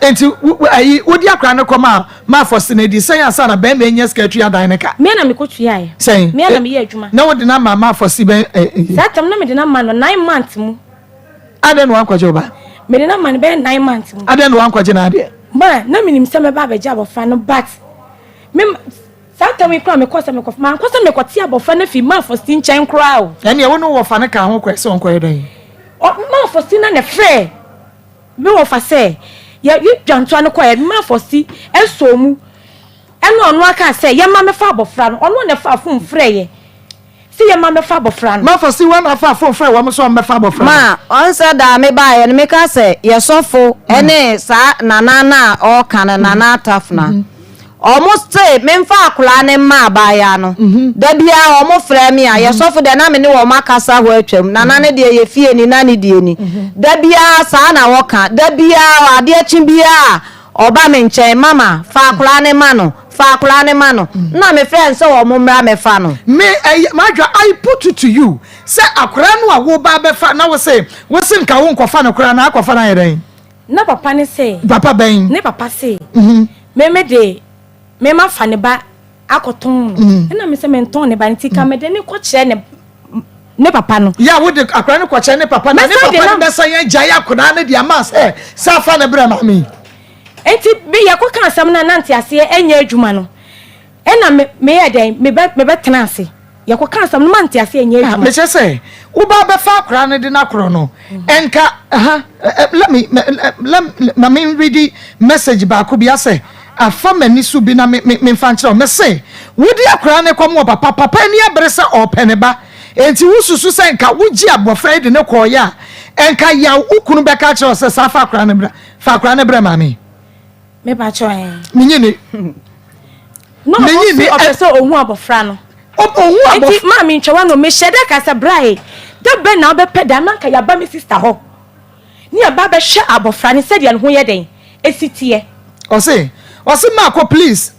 Nti wo wo ayi wodi akora no kɔm a ma afɔsi na edi sɛn ansa na bɛrima enya sika tua dan ne ka? Me na mekɔ tuaeɛ. Sɛn? Me na meyɛ adwuma. Na wode no ama ma afɔsi bɛn ɛ ɛ. Saa tam na mede no ama no 9 months mu. Adɛn na wankɔgye wo ba? Mede no ama no bɛyɛ 9 months mu. Adɛn na wankɔgye n'adeɛ? Ma na menim sɛ mɛba abɛgye abɔfra no but me saa tam yi koraa mekɔ sɛ mekɔ mankɔ sɛ mekɔte abɔfra no afi ma afɔsi nkyɛn koraa o. Ɛnneɛ wo ne wo wɔfa no kaa ho kɔɛ sɛ ɔnkɔyɛ dɛn? Ɔ ma afɔsi na ne frɛ me wɔfa sɛ yɛ yɛ dwantoa no kɔɛ ma afɔsi ɛsɔ mu ɛna ɔno aka sɛ yɛma mɛfa abɔfra no ɔno na ɛfa phone frɛ yɛ sɛ yɛma mɛfa abɔfra no. Ma afɔsi wɔn na afa phone frɛ wɔn sɛ wɔn mɛfa abɔfra no. Ma ɔnsɛ daa me baeɛ no meka sɛ yɛsɔfo ɛne saa nana no a ɔreka no nana atafena ɔmo se memfa akwaraa ne mma abaayewa no da biara ɔmo frɛ me a yɛsɔfo deɛ na me ne wɔn akasa hɔ atwam nana ne deɛ yɛ fie ni na ne deɛ ni da biara saa na wɔka da biara adeɛ kye biara ɔba me nkyɛn, mama fa akwaraa ne ma no, fa akwaraa ne ma no, na me frɛ no sɛ wɔn mmra mɛfa no. Me ɛyɛ madwa I put it to you sɛ akwaraa no a wo ba bɛfa na wo se wo se nka wo nkɔfa no koraa na akɔfa no ayɛ dɛn? Na papa ne se. Papa bɛn? Ne papa se. Me me de. Me ma fa ne ba akɔtɔn no. Ɛna me sɛ mentɔn ne ba nti ka mede ne kɔkyerɛ ne ne papa no. Yɛ a wode akwadaa no kɔkyerɛ ne papa na ne papa no bɛsan agyae akwadaa no de ama sɛ sɛ afa ne brɛ maame yi. Nti me yɛkɔka asɛm no a na nteaseɛ ɛnyɛ adwuma no ɛna me meyɛ dɛn mebɛ mebɛtena ase. Yɛkɔka asɛm no ma nteaseɛ nyɛ adwuma. Mekyerɛ sɛ, woba abɛfa akwadaa no de no akorɔ no, nka, aha, let me, let, ma me readi message baako bi asɛ afa m'ani so bi na me, me, memfa nkyerɛ wo. Mese, wode akwadaa no kɔma ɔpapa, papa ani abere sɛ ɔrepɛ ne ba, enti wosusu sɛ nka wogye abɔfra yi de no kɔeɛ a, nka yaw wo kunu bɛka akyerɛ wo sɛ saa fa akwadaa no bra, fa akwadaa no brɛ maame yi. Me pa kyɛw ɛn. Menye ni. No, menye ni. Ɔpɛ sɛ ohun abɔfra no. Ohun abɔfra. Nti maa mi ntwa wa no mehyɛ dɛ ka sɛ bra e da bɛn na wobɛpɛ da na nka yaba me sister hɔ ne yaba bɛhwɛ abɔfra no sɛdeɛ ne ho yɛ dɛn esi teɛ. Ɔse ɔse maakɔ please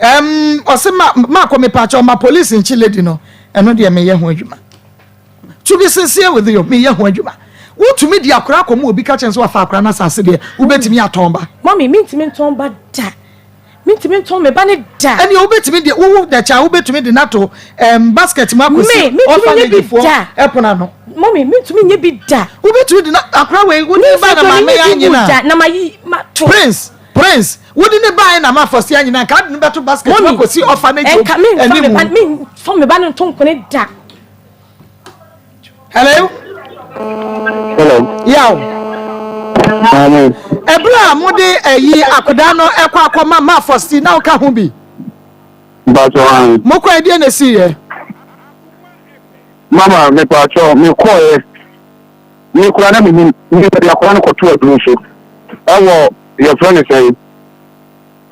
ɛɛm ɔse ma maakɔ mepakyɛw ma police nkye lady no ɛno deɛ meyɛ ho adwuma. To be sincere with you, meyɛ ho adwuma. Wotumi di akora akɔ mu obi ka kyerɛ sɛ wafa akora no asase deɛ, wobɛtumi atɔn ba. Mami, mentumi ntɔn ba da. Mentumi ntɔn me ba ne da. Ɛnneɛ wobɛtumi de, wowo dɛkyɛ a wobɛtumi de no ato um, basket mu akɔsi orphanage foɔ ɛpono ano. Mami, mentumi nyɛ bi da. Wobɛtumi de no akora wei, wode ne ba na maame yɛ anyina. Na ma yi, ma to. Prince, Prince, wode ne baeɛ na ma afɔsi anyina, nka ade no bɛto basket mu akɔsi orphanage anim. Ɛnka memfa me ba no nto nkone da. Hello. Hello. Yaw. Maame. Ɛberɛ a mode ɛyi akodaa no ɛkɔ akɔma ma fɔsti na woka ho bi. Mpatsɔ an. Mokɔ ɛdeɛ na esi yɛ. Mama mepatsɔ mekɔɛ me kura na menim me de akɔda no kɔto aduro so ɛwɔ yɛfrɛ no sɛn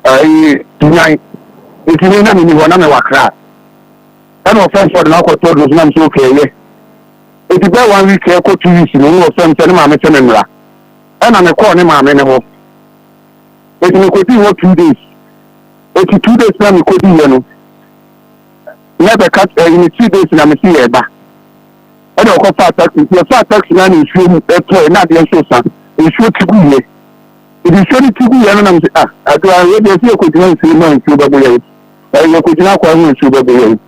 ɛyi nyan nti me na menni hɔ na mewɔ akra. Ɛna ɔfrɛ me sɛ ɔde no akɔto aduro so na me sɛ okay ɛyɛ. Eti bɛyɛ one week ɛkɔ 2 weeks no na ɔfrɛ me sɛ ne maame sɛ me mmra. Ɛna me kɔɔ ne maame ne hɔ. Eti me kɔdii hɔ 2 days. Eti 2 days na me kɔdii yɛ no na ɛbɛka ɛyi ne 3 days na me si yɛ ɛba. Ɛna ɔkɔ faa taxi nti yɛfaa taxi na ne nsuo mu ɛtɔɛ na adeɛ nso sa nsuo ti gu yɛ. Eti nsuo no ti gu yɛ no na me sɛ ah adeɛ yɛ deɛ sɛ yɛkɔgyina nsuo mu a nsuo bɛbo yɛn. Yɛkɔgyina kwan ho nsuo bɛbɔ yɛn.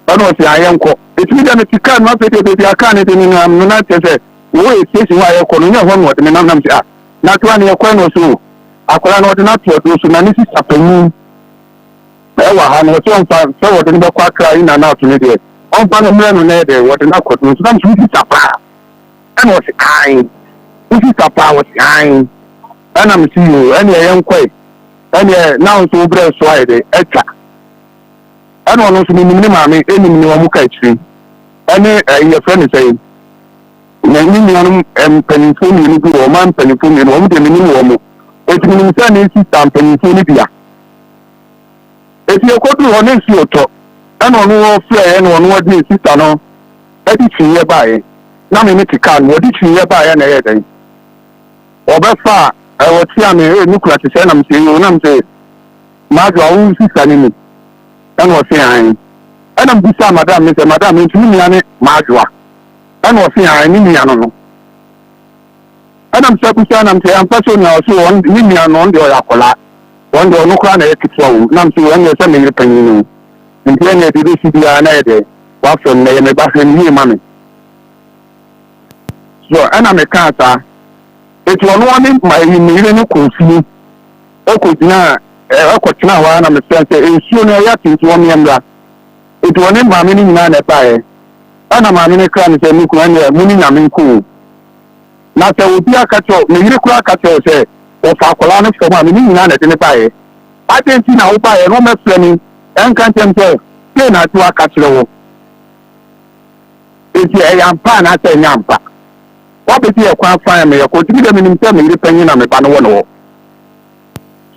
Ɛna ɔse a yɛnkɔ. Ɛtumi deɛ mete kaa no afei deɛ baabi a kaa no de me nam no na kyerɛ sɛ wɔwɔ yɛ station hɔ a yɛkɔ no nyɛ hɔ na ɔde me nam nam sɛ ah na toa ne yɛkɔɛ na ɔse o akwadaa no ɔde no ato aduro so na ne sista panyin ɛwɔ ha no ɔse ɔmfa sɛ wɔde no bɛkɔ akra yi na na ato no deɛ ɔmfa no mmerɛ no na ɛdɛ wɔde no akɔ aduro so nam sɛ wo sista paa ɛna ɔse ae wo sista paa ɔse ae ɛna mese yoo ɛne ɛyɛ nkɔe Ɛnneɛ na wo nso wo berɛ so ayɛ dɛ atwa. Ɛna ɔno nso menim ne maame, ɛnim ne wɔn ka akyire. Ɛne ɛyi yɛfrɛ no sɛn, ne ne nuanom mpanimfoɔ mmienu bi wɔ ɔman mpanimfoɔ mmienu, wɔn deɛ menim wɔn. Eti menim sɛ ne sista mpanimfoɔ no bia. Eti yɛkɔduru hɔ ne nsuo tɔ, ɛna ɔno ɔfrɛɛ na ɔno ɔde ne sista no ɛde kyiniiɛ baeɛ. Na me mete kaa no, wɔde kyiniiɛ baeɛ na ɛyɛ dɛn. Wɔbɛfa a, wɔkyea me, ee, me kura te sɛɛ, na mese, yoo, na mese, Madwoa, wo sista ne ni? Ɛna ɔse, ae. Ɛna mebisaa madam no sɛ, madam, enti wo nua ne Madwoa? Ɛna ɔse, ae, me nua no no. Ɛna mesa bisaa na mese, ampa sɛ onua? Ɔse, ɔn, me nua no, ɔno deɛ ɔyɛ akwadaa. Ɔno deɛ ɔno koraa na ɛyɛ ketewa wɔ mu. Na mese, ɛnneɛ sɛ me yere panyin no. Nti ɛnneɛ deɛ ɛbɛsi biara na ɛyɛ dɛ, wafrɛ me, na ɛyɛ me ba, hwɛ no yie ma me. So ɛna mekaa saa. Enti ɔno ɔne ma me yere no kɔɔ fie kɔgyinaa ɛkɔtenaa hɔ ara na mesrɛ sɛ nsuo no ɛyɛ ate nti wɔmeɛ mmra. Enti ɔne maame no nyinaa na ɛbaeɛ. Ɛna maame no kra no sɛ me kunu ɛneɛ mo ne Nyame nko o. Na sɛ obi aka kyerɛ wo, me yere koraa ka kyerɛ wo sɛ wɔfa akwadaa no fam a me ne nyinaa na ɛde no baeɛ. Adɛn nti na wobaeɛ na wɔmmɛfrɛ me ɛnka nkyerɛ me sɛ sei na Adwoa aka kyerɛ wo. Enti ɛyɛ ampa anaasɛ ɛnyɛ ampa? Woabɛdi yɛn kwan fann ma yɛkɔ, nti me deɛ menim sɛ me yere panyin na me ba no wɔ ne hɔ.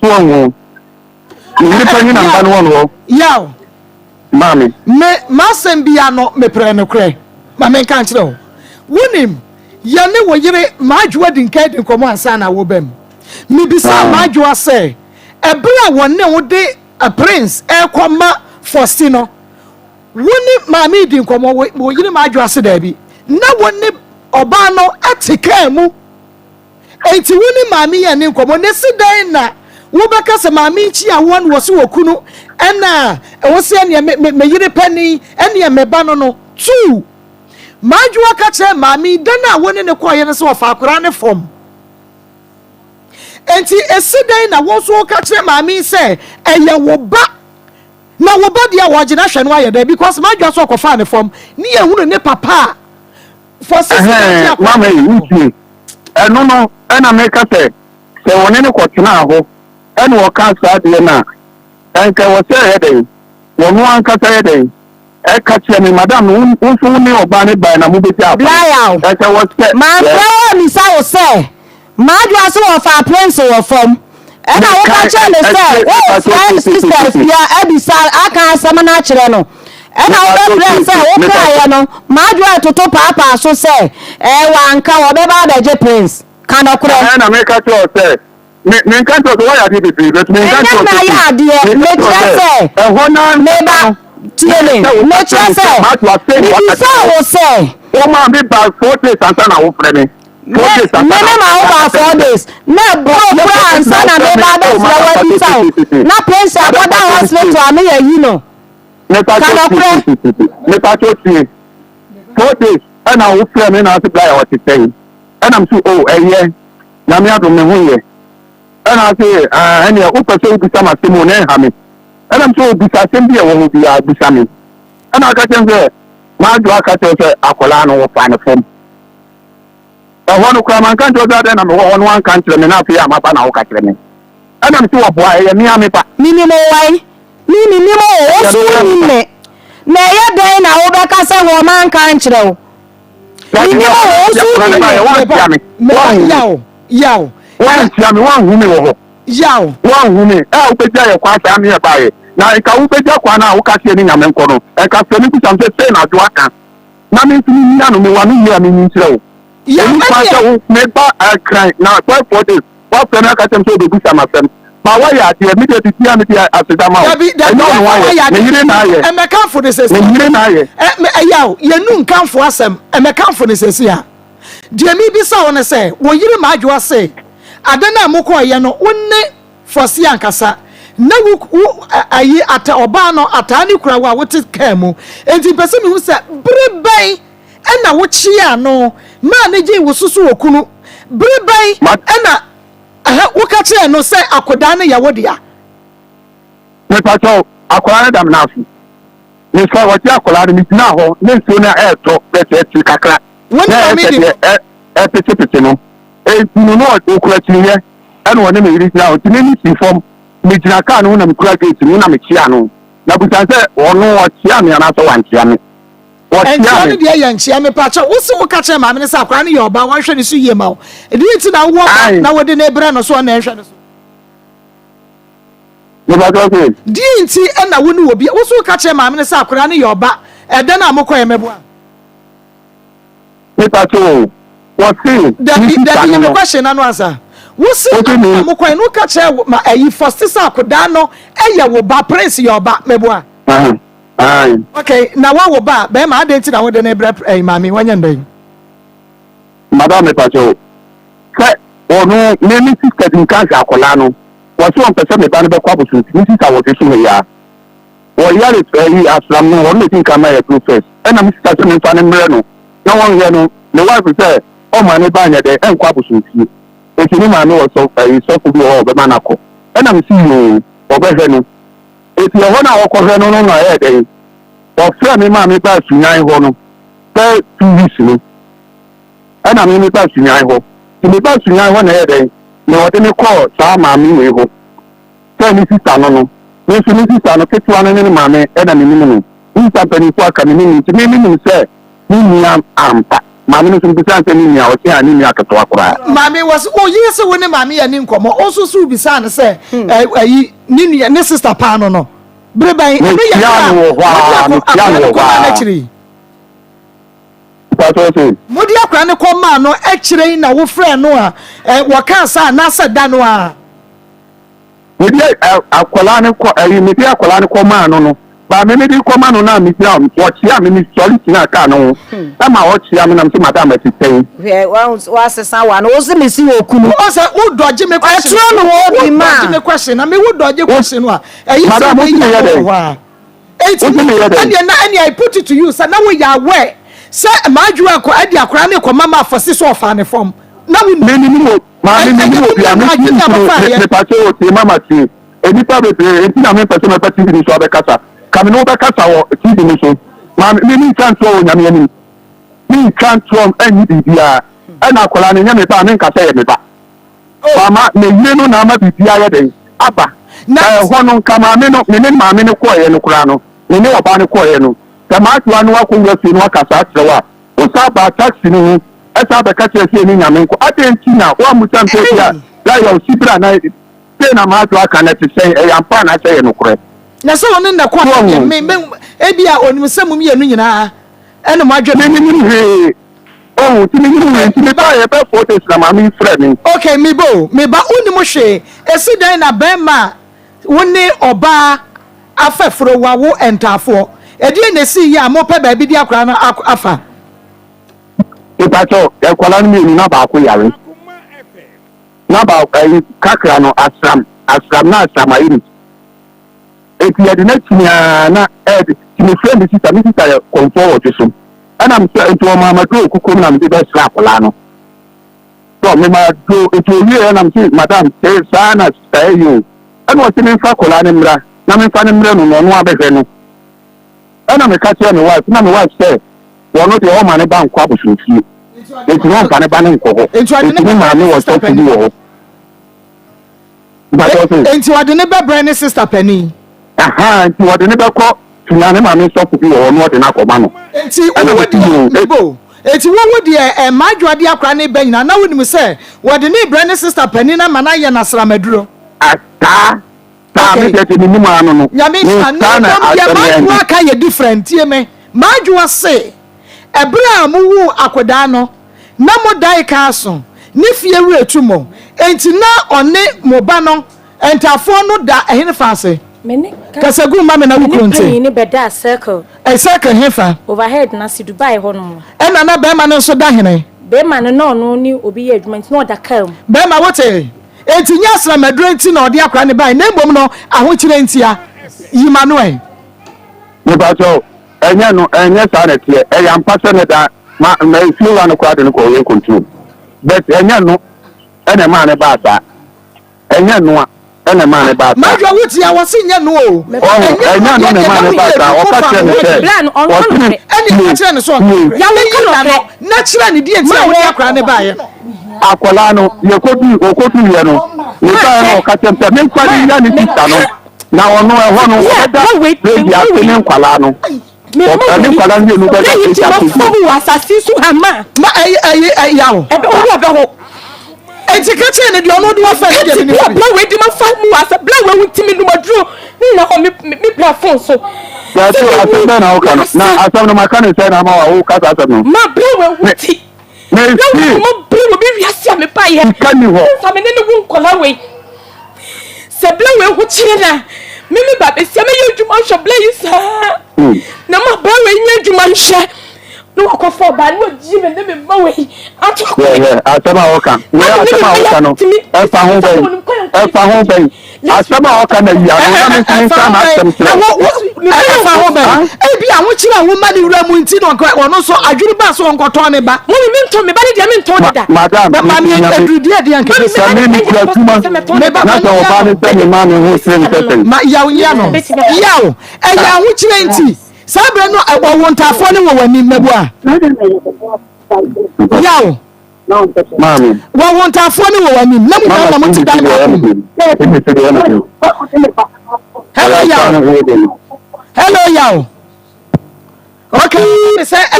So woahu? Me yere panyin na me ba no wɔ ne hɔ. Yaw. Maame. Me, m'asɛm bi ano meprɛ nokorɛ. Ma menka nkyerɛ wo. Wonim, yɛne wo yere Madwoa di nkan di nkɔmmɔ ansa na woreba mu. Mebisaa Madwoa sɛ, ɛberɛ a wɔne wo de Prince rekɔma Fosti no, Wo ne maame redi nkɔmmɔ, wo wo yere ma adwo ase daabi. Na wo ne ɔbaa no te kaa mu. Enti wo ne maame yi anni nkɔmmɔ. Na esi dɛn na Wobɛka sɛ maame yi kyi awoɔ no wɔ se wɔ kunu ɛna ɛwɔ sɛ ɛneɛ me me me yere panin ɛneɛ me ba no no. Tuu! M'adwoa ka kyerɛɛ maame yi da no a wo ne no kɔeɛ no sɛ ɔfa akwadaa no fam. Enti esi dɛn na wo nso woka kyerɛ maame yi sɛ ɛyɛ wo ba na wo ba deɛ wɔgyina hwɛ no ayɛ dɛn because m'adwoa so ɔkɔfaa ne fam ne yɛhunu ne papa a for sisi na gye Ɛhɛn, akwadaa mama no yi, fam. wotie. Ɛno no, ɛna meka sɛ, sɛ wɔne no kɔtenaa hɔ ɛna ɔka saa deɛ no a, ɛnka ɛwɔ sɛ ɛyɛ dɛn? Wɔno ankasa yɛ dɛn? Ɛka kyerɛ me, madam no, wo nso wo ne ɔbaa no bae na mobɛgyaa kwan. Blaiau, Ɛsɛ wɔ sɛ, Mamfrɛ yɛ. wo ammisa wo sɛ m'adwoa so wɔfaa Prince wɔ fam, ɛna woka Mekae, kyerɛɛ me sɛ ɛkyerɛ, mepakyɛw worefrɛ tie, tie, Sister tie, tie. Afia abisa aka asɛm no akyerɛ no, ɛna Mepakyɛw wobɛfrɛɛ tie, sɛ tie, mepakyɛw. wokaeɛ no, m'adwoa retoto paapaa so sɛ ɛɛ wanka wɔbɛba abɛgye Prince. Ka nɔkorɛ. Ɛhɛn na meka kyerɛ wo sɛ Me menka nkyerɛ wo sɛ woayɛ adeɛ bebree, but menka Ɛnyɛ nkyerɛ wo sɛ mayɛ sei. adeɛ, Meka kyerɛ wo mekyerɛ sɛ, sɛ, ɛhɔ no ara me ba, no, tie me, sɛ woka mekyerɛ kyerɛ me sɛ, sɛ, Matthew, afei na waka mebisaa kyerɛ wo me. sɛ, Womaa me baa 4 days ansa na wofrɛ me. Four me, days ansa me na me ma wo waka baa kyerɛ four me sɛ, days, na ɛboro Four koraa days ansa na na wofrɛ meba me, oh, abɛfrɛ wo Madam, abisa wo, na Prince Madam, akɔda pakyɛ hospital tie. a me yɛyi no. Mepa Ka kyɛw tie, nɔkorɛ. tie, tie, tie. Mepa kyɛw tie. 4 days ɛna wofrɛ me na ase bla yɛ ɔte sɛn. Ɛna me so, oh, ɛyɛ. Nyame adom me ho yɛ. Ɛna ɔse ah ɛneɛ wopɛ sɛ wobisa me asɛm o na ɛnha me. Ɛna me sɛ o bisa asɛm bi a ɛwɔ hɔ biara bisa me. Ɛna ɔka kyerɛ me sɛ m'adwo aka kyerɛ sɛ akwadaa no wɔfaa no fam. Ɛhɔ no koraa manka nkyerɛ sɛ adɛn na mewɔ hɔ no wanka nkyerɛ me na afei a maba na woka kyerɛ me. Ɛna me sɛ wɔboa ɛyɛ me a me ba. Menim wo wae, me menim wo, wo nso wonim me. Na ɛyɛ dɛn na wobɛka sɛ hɔ manka ankyerɛ wo? Menim wo, wo nso wonim me. Meba, yaw, yaw. Woantia me, woanhu me wɔ hɔ. Yaw. Woanhu me, a wobɛgya yɛ kwan saa ne yɛbaeɛ. Na nka wobɛgya kwan no a woka sɛ yɛne Nyame nkɔ no, nka frɛ me bisa me sɛ, sei na Adwo aka, na me nso menyi ano, mewɔ ano yie a menyi nkyerɛ wo. Yaw, Ɛnni kwan ɛneɛ. sɛ wo, meba Nkran na bɛyɛ 4 days, woafrɛ me aka kyerɛ me sɛ wobɛbisa me asɛm. Ma woayɛ adeɛ, me deɛ biribiara mede aseda ma wo. Dabi, dabi, Ɛnyɛ wo na yɛmfa woayɛ, woayɛ me adeɛ. yere na ayɛ. Ɛmmɛkamfo no seesei. Me yere na ayɛ. Ɛ, me, ɛyaw, yɛnnu nkamfo asɛm, ɛmmɛkamfo no seesei a. Deɛ mebisa wo ne sɛ, wo yere Madwoa se, ade no a mokɔeɛ no, wo ne Fɔsi ankasa, na wo, wo, ɛ, ayi, ata, ɔbaa no ataa ne kura wo a wote kaa mu. Enti mpɛ sɛ mehu sɛ, bere bɛn na wokyeaa no maa no gyee wo so so okunu? Bere bɛn Ma, na, ɛhɛ, woka kyerɛɛ no sɛ akodaa no yɛ wo dea? Mepakyɛw, akwadaa no da me nan so. Mesɛ wɔgye akwadaa no, megyinaa hɔ na nsuo no ɛretɔ bɛsɛ akyiri kakra. Wo ne Na maame ɛsɛ di deɛ ɛ ɛpetepete no. Enti no na ɔkura kyiniiɛ ɛna ɔne me yere gyina hɔ. Nti me me sii fam, megyina kaa no ho na mekura gate no na mekyea no. Na busa sɛ ɔno ɔkyea me anaasɛ wankyea me. Ɔkyea Nkyea me. no deɛ yɛ nkyea. Mepakyɛw, wo se woka kyerɛɛ maame no sɛ akwadaa no yɛ ɔbaa, wɔnhwɛ ne so yie ma wo. Ɛdeɛn nti na wowɔ ba Ae. na wode no rebrɛ no so ɔno na ɛnhwɛ ne so? Mepakyɛw se. Deɛn nti na wo ne obi, wo se woka kyerɛɛ maame no sɛ akwadaa no yɛ ɔba, ɛda no a mokɔeɛ mɛboa? Mepakyɛw o, wɔse Dabi, me sista dabi, no yi me no. question no ano ansa. Wo se Wose ade me. a mokɔeɛ no woka kyerɛɛ wo ma ayi first sɛ akodaa no yɛ wo ba, Prince yɛ ɔba, meboa? Ahan, ae. Okay, na woawo ba a, bɛɛma adɛn nti na wode no rebrɛ ɛyi maame, wanya no dɛn? Madam mepakyɛw, sɛ ɔno me me sista di nka hwɛ akwadaa no, wɔse ɔmpɛ sɛ me ba no bɛkɔ abosomfi, me sista wɔdwe so ha yi ara. Wɔyare ɛyi asram no wɔn na edi nkan ma yɛ duro first ɛna me sista sɛ menfa no mmerɛ no na wɔn hwɛ no me wife sɛ ɔmma ne ba nyɛ dɛ ɛnkɔ abosomfie eti ne maame wɔ sɔ ɛyi sɔfo bi wɔ hɔ a ɔbɛma no akɔ ɛna me si yoo ɔbɛhwɛ no eti ɛhɔ na ɔkɔ hwɛ no no na ɛyɛ dɛn ɔfrɛ me maa me ba sunyan hɔ no bɛ 2 weeks no ɛna me me ba sunyan hɔ ti me ba sunyan hɔ na ɛyɛ dɛn na ɔde me kɔɔ saa maame wei hɔ. Sɛ ne sista no no. Me nso me sista no ketewa no ne ne maame na menim no. Me sista mpanimfoɔ aka menim no nti me menim sɛ ne nua ampa. Maame no nso mebisaa no sɛ ne nua a ɔse aane ne nua ketewa koraa. Maame wɔ se wo yere se wo ne maame yɛ ne nkɔmmɔ wo nso so wobisaa no sɛ ayi ne nua ne sister paa no no bere bɛn ɛno yɛ bere Mekyia a no wɔ hɔ mode ara akɔ mekyia akwadaa no no wɔ hɔ kɔmaa no ara. akyire yi. Mpakyɛw se. Mode akwadaa no kɔmaa no akyire yi na wofrɛɛ no a wɔkaa saa anaasɛ da no ara. Mede akwadaa no kɔ ɛyi mede akwadaa no kɔ maa no no. Ba me mede kɔma no na megyina hɔ, ɔkyea me, mesɔre gyinaa kaa no ho ma ɔkyea me na mese madam ɛte sɛn? Hwɛ, woasesa w'ano, wo se mesi wɔ kunu. Wo sɛ wo dɔgye me question. Ɛturo no wɔ bi ma. Wo dɔgye me question na me wo dɔgye question no a ɛyɛ sɛ wo yɛ wɔ hɔ a. Eti ɛnneɛ na ɛnneɛ I put it to you sɛ na wo yɛ aware sɛ m'adwoa kɔ ɛde akora ne kɔ mama afɔsi so ɔfa ne fam na wo nim. Me nim wɔ maame me nim obi a me me me pakyɛ o tie mama tie nnipa bebree nti na me mpɛ sɛ mɛba TV no so abɛkasa ka me ne wo bɛkasa wɔ TV no so maame me me ntwa ntorɔ wɔ nyame anim me ntwa ntorɔ ɛnyi biribiara ɛna akwadaa no nyɛ me ba a me nka sɛ yɛ me ba. Wama ne yere no na ama biribi ayɛ dɛn? Aba. Na ɛhɔ no, nka maame no, me ne maame no kɔeɛ no koraa no, me ne ɔbaa no kɔeɛ no, sɛ m'adoa no akɔwura fie no aka saa akyerɛ wo a, wosan baa taxi no ho san bɛka kyerɛɛ sɛ yɛne Nyame nkɔ. Adɛn nti na woammisa me sɛ ebia Yayaw, si bra na sei na m'adoa aka no, ɛte sɛn? Ɛyɛ ampa anaasɛ ɛyɛ nokorɛ? Na sɛ ɔne no kɔ a, me, me, ebia ɔnim sɛ mo mmienu nyinaa ɛna mo adwene. Me menim hwee. Oh, nti menim hwee. Nti mebaeɛ bɛyɛ 4 days na maame yi frɛɛ me. Okay, me ba o, me ba, wonim hwee. Esi dɛn na bɛrima a wo ne ɔbaa afɛforo wawo ntaafoɔ? Ɛdeɛn na esii yɛ a mopɛ baabi de akwadaa no afa? Mepakyɛw, nkwadaa no mmienu na baako yare. Na baako, ɛyi, kakra no, asram, asram na asram ayɛ ne ti. Enti yɛde no akyini ara na ɛde nti mefrɛ me sista, me sista yɛ kɔmfoɔ wɔ dwosom ɛna mesɛ nti ɔmaa maduro kukuom na mede bɛsra akwadaa no so mema duro nti owie ɛna mese madam sɛ saa na sista ɛyɛ o ɛna ɔse memfa akwadaa no mmra na memfa no mmrɛ no na ɔno abɛhwɛ no ɛna meka kyerɛ me wife na me wife sɛ wɔno deɛ ɔma ne ba nkɔ abosomfie nti na ɔmfa ne ba no nkɔ hɔ nti ne maame wɔ sɔfo bi wɔ hɔ. Enti ɔde no bɛbrɛ ne sista panin. Ahaa, nti ɔde no bɛkɔ Tuna, ne maame sɔfo bi wɔ hɔ na ɔde no akɔma no. Enti wo deɛ, meba o, enti wo wo deɛ eh, mmadwoa de akora no reba nyinaa, na wonim sɛ wɔde no rebrɛ ne sista panin ama no ayɛ no asramaduro? Ah, saa, saa, me deɛ deɛ menim ara no no. Nyame Me, nhyira, saa na na mmom deɛ asɛm no mmadwoa ɛnde. ka yɛ different, tie me, mmadwoa se, ɛberɛ a mowoo akwadaa no, Na mo dae ka aso, ne fie werɛ tu mo, enti na ɔne mo ba no ntafoɔ no da ɛhenefa ase? Me ne ka Kasa gu ma me na wo me ne kunu nte. panyin no bɛdaa circle. Ɛ circle hefa? Overhead no ase, Dubai hɔ nom. Ɛna na bɛɛma no nso da hene? Bɛɛma no na ɔno ne obi yɛ adwuma nti na ɔda car mu. Bɛɛma wote? Enti nyɛ asramaduro nti na ɔde akora no bae na mmom no ahokyerɛ ntia. Yi ma no ɛ. Mepakyɛw, ɛnyɛ no, ɛnyɛ saa na ɛteɛ. Ɛyɛ ampa sɛ ne da Ma ma efie wura no koraa de no kɔ ɔyɛ control but ɛnyɛ no ɛna ɛmaa ne baa saa ɛnyɛ noa ɛna ɛmaa ne baa saa. Madwa wo tia wɔsi nyɛ no o. Ɔho ɛnyɛ no na ɛmaa ne baa saa ɔka kyerɛ ne sɛ ɔsi ne ɛna ɛka kyerɛ ne so ɔka yɛ na no na kyerɛ ne deɛ nti a wɔde akora ne baayɛ no. Akwadaa no yɛkɔdu ɔkɔdu yɛ no ne baayɛ no ɔka kyerɛ sɛ memfa ne nya ne sista no na ɔno ɛhɔ no ɔbɛda baby ase ne nkwalaa no. Mema ne nkwadaa mmienu bɛda Berɛ yi sika nti so mafa mu wɔ asase so ha ma. Ma ɛyɛ ɛyɛ ɛyaw. Ɛbɛ owó ɔbɛ hɔ. Eti ka kyerɛ ne deɛ ɔno de wafa ne deɛ ne ne. Bla wei di mafa mu wɔ asa bla wei nti mi num aduro ne nyina hɔ me me bra fon so. Yàtò asɛm bɛn na woka no na asɛm no maka ne sɛ na ama wa woka saa asɛm no. Ma bla wei ho ti. Mesi. Bla wei ma bla wɔ bi wiase a me ba yɛ. Sika ni hɔ. Nfa me ne ne wo nkɔla wei. Sɛ bla wei ho kyerɛ na me me ba besia mɛyɛ adwuma nhwɛ bla yi saa na ma bla wei nyɛ adwuma nhwɛ na wakɔfa ɔbaa na wagyi me ne me mma wei ato akɔ. Yɛ asɛm a wɔka wei asɛm a wɔka no ɛfa ho bɛn ɛfa ho bɛn asɛm a wɔka na yi ano na me nso me nsa na asɛm kyerɛ. Ɛfa ho bɛn ebi ahokyerɛ a woma ne wura mu nti na ɔno nso adwene ba so ɔnkɔtɔn ne ba. Mummy me ntɔn me ba ne deɛ me ntɔn ne da. Madam maame aduru deɛ deɛ nka sɛ me me kura adwuma na sɛ ɔbaa ne sɛ me maa me ho kyerɛ me sɛ sɛn. Ma yaw nyia no yaw ɛyɛ ahokyerɛ nti saa berɛ no wɔwo ntaafoɔ ne wɔ w'anim mɛboa yaw Maame. Wɔwo ntaafoɔ ne wɔ w'anim na mo nyinaa na mo te dan baako mu. Hello yaw hello yaw okay sɛ ɛ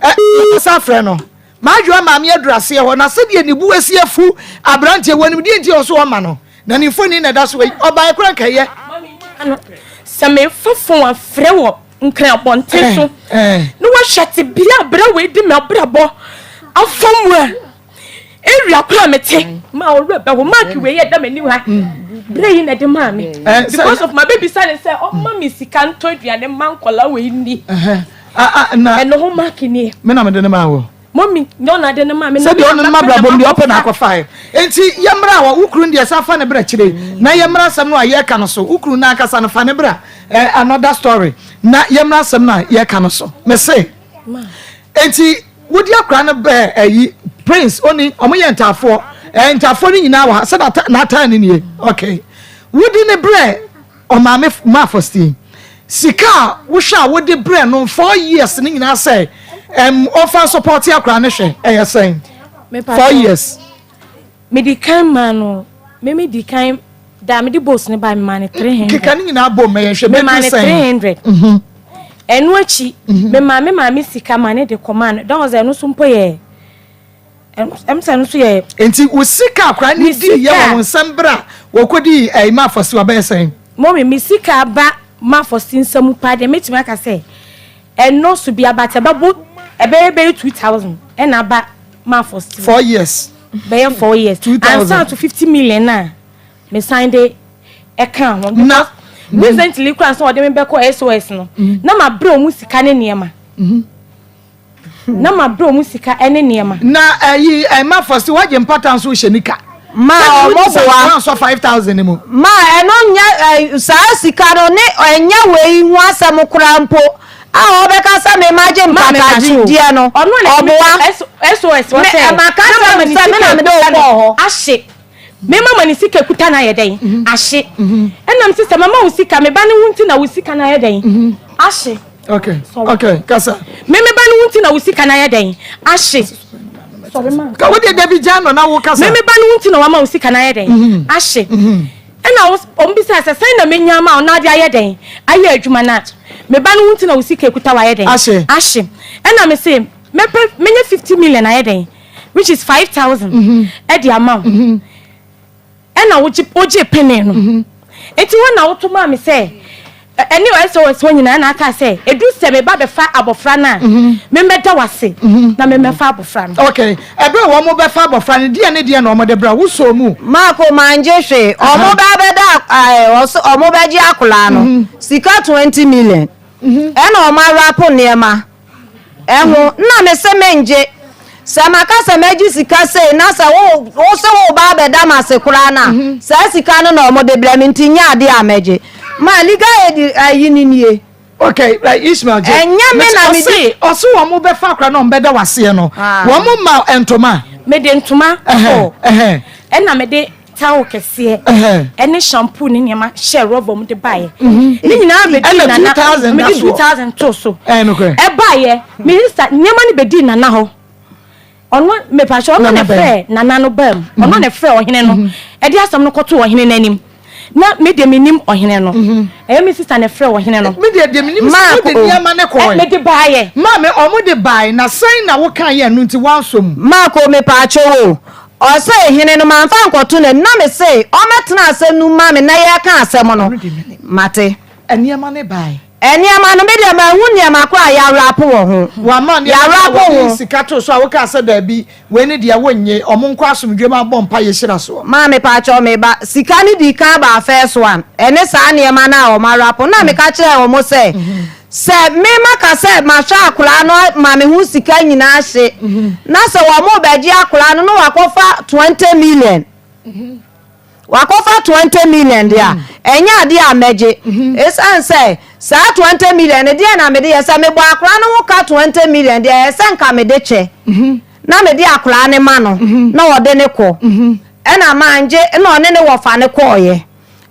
ɛ sɛ afrɛ no. M'adwoa maame aduru aseɛ hɔ, na sɛdeɛ ne bo asi afu aberanteɛ, wɔnim deɛ nti a ɔso ɔma no, na ne mfoni na ɛda so yi, ɔbaeɛ koraa nka ɛyɛ. Sɛ mefa fon afrɛ wɔ Nkran abɔnten so na woahwɛ tebea a bra wei de m'abrabɔ afa mu a, area koraa a mete ma wo werɛ bɛho. Mark wei a ɛda m'anim ha. Berɛ yi na ɛde maa me because of ma bɛbisa ne sɛ ɔma me sika ntɔ aduane ma nkɔla wei nni. Ɛno ho mark nie. Me na mede ne maa wɔ. Mɔmi nyɛ ɔna de ne maa me. Sɛdeɛ ɔno no ma brabɔ mu deɛ ɔpɛ na akɔfaeɛ. Enti yɛmmra hɔ, wo kunu deɛ sa fa ne bra kyire na yɛmmra asɛm no a yɛreka no so. Wo kunu no ankasa no fa ne bra eh, another story na yɛmmra asɛm no a yɛreka no so. Mese enti wodi akora no bɛɛ ayi prince oni ɔmo yɛ ntaafoɔ eh, ntaafoɔ no nyinaa wɔ ha sɛ n'ataa ne nie okay wodi ne brɛ Ɔmaame maa Faustin sika a wohwɛ a wode brɛ no 4 years ne nyinaa sɛ ɔmfa nsupporte akora ne hwɛ, ɛyɛ sɛn 4 years? Mede kan maa no, meme di kan da mede bowls ne ba, mema ne 300. Keka ne nyinaa bom ma yɛhwɛ. Mema bɛdu ne sɛn? 300. Ɛno akyi mema me maame sika ma ne de kɔmaa no. That was ɛno so mpo yɛ ɛm sɛ ɛno so yɛ. Nti wo sika akora ne Me di yɛ wɔ sika. wo nsɛm berɛ a wɔkɔdii ɛyi ma Faustin wabɛyɛ sɛn? Mɔmi, me sika ba ma Faustin nsɛm pa deɛ, mɛtumi aka sɛ ɛno so bi aba ɛbɛbo ɛbɛyɛ 2000 ɛna aba ma Faustin. 4 years. Bɛyɛ 4 years. 2000. Ansa to 50 million na mesan de ɛka ho. Na recently kura sɛ ɔde me bɛkɔ SOS no, na ma brɛ ɔmu sika ne nneɛma, na ma brɛ ɔmu sika ne nneɛma. Na ɛyi ɛma Faustin wagye mpata nso hyɛ nika. Ma ɔmo boa. Wansɔ 5000 ne mu. Ma ɛno nyɛ saa sika no ne ɛnyɛ wei ho asɛm koraa mpo a ɔbɛka sɛ me ma gye mpatagyedeɛ no. Ɔno na ɔboa. SOS wɔ Me- sɛ ɛma ka kyerɛ me sɛ me na mede wo kɔɔ hɔ. Ahye me mama ne sika kuta na ayɛ dɛn ahye, ɛnam sɛ mama wo sika me ba ne ho nti na wo sika na ayɛ dɛn ahye. Okay, kasa. Me ba ne ho nti na wo sika na ayɛ dɛn ahye. Sɔre ma. Ka wo deɛ, David gya no na wo kasa. Me ba ne ho nti na wama wo sika na ayɛ dɛn ahye, ɛna ɔmo bisa sɛ sɛn na menya ama wo na ade ayɛ dɛn ayɛ adwuma na me ba ne ho nti na wo sika kuta wayɛ dɛn Ahye. ahye. Ɛna me se mɛpɛ menya 50 million ayɛ dɛn, which is 5000, ɛde ama wo. Ɛna wogye pene no nti wɔn na woto maa me sɛ ɛne SOS hɔ nyinaa na aka sɛ edu sɛ meba bɛfa abɔfra no a, memmɛda wase na memmɛfa abɔfra no. Okay, ɛberɛ a wɔn bɛfa abɔfra no, deɛ ne deɛ na wɔn de brɛ wosɔ mu? Maako mangye hwee. Ɔmo bɛ abɛda ɛɛ ɔso ɔmo bɛgye akwadaa no sika 20 million ɛna ɔmo arapo nneɛma ɛho nna me se mengye. Sɛ maka sɛ mɛgye sika sei na sɛ wo sɛ wo ba abɛda m ase koraa na saa sika no na ɔmo de brɛ me nti nyɛ adeɛ a mɛgye. Ma legal aid ayi ni nie. Okay, right, Ishmael gye. Ɛnyɛ me na me di. Ɔse wɔn bɛfa akora na wɔn bɛda waseɛ no, Ah. wɔn ma ntoma? Mede ntoma Ɛhɛn, kɔ ɛhɛn. ɛna mede towel kɛseɛ ɛne shampoo ne nneɛma hyɛ rɔba mu de baeɛ ne nyinaa bɛdi Ɛna nana 2000 da mede soɔ. 2000 to so. Ɛyɛ nokorɛ. Ɛbaeɛ, me sister nneɛma no bɛdi nana hɔ. Ɔno mepakyɛ ɔno Nana na bɛn? frɛ nana no baa mu. Ɔno na frɛ ɔhene no ɛde asɛm no kɔto ɔhene n'anim na me deɛ menim ɔhene no, ɛyɛ me sister na frɛ ɔhene no. Me deɛ menim sɛ Mark wode o. nneɛma ne kɔɛ. Mede baeɛ. Maame, ɔmo de bae na sɛn na woka yɛ no nti wansɔ mu? Maako, mepaakyɛw o, ɔsɛ hene no mamfa nkɔto n'anim na me se ɔmɛtena asɛm no mu ma me na yɛka asɛm no mate. Nneɛma ne bae. Nneɛma no, me deɛ mahu nneɛma koro a yɛawrapo wɔ ho. Wama nneɛma Yɛawrapo a wɔde ho. sika to so a woka sɛ daabi, wei ne deɛ wonnye, ɔmo nkɔ asomdwe ma abɔ mpa yɛ hyira soɔ. Maa mepaakyɛw, me ba sika no di kan ba first one ɛne saa nneɛma no a wɔn awrapo na meka kyerɛ wɔn sɛ mema ka sɛ mahwɛ akwaraa no ma me ho sika nyinaa hye na sɛ wɔn bɛgye akwaraa no na wakɔfa 20 million, wakɔfa 20 million deɛ a, ɛnyɛ adeɛ a mɛgye, ɛsiane sɛ saa 20 million no deɛ na mede yɛ sɛ mebɔ akwaraa no ho ka 20 million deɛ, ɛyɛ sɛ nka mede kyɛ na mede akwaraa ne ma no na ɔde ne kɔ. Ɛna mangye na ɔne ne wɔfa ne kɔɔyɛ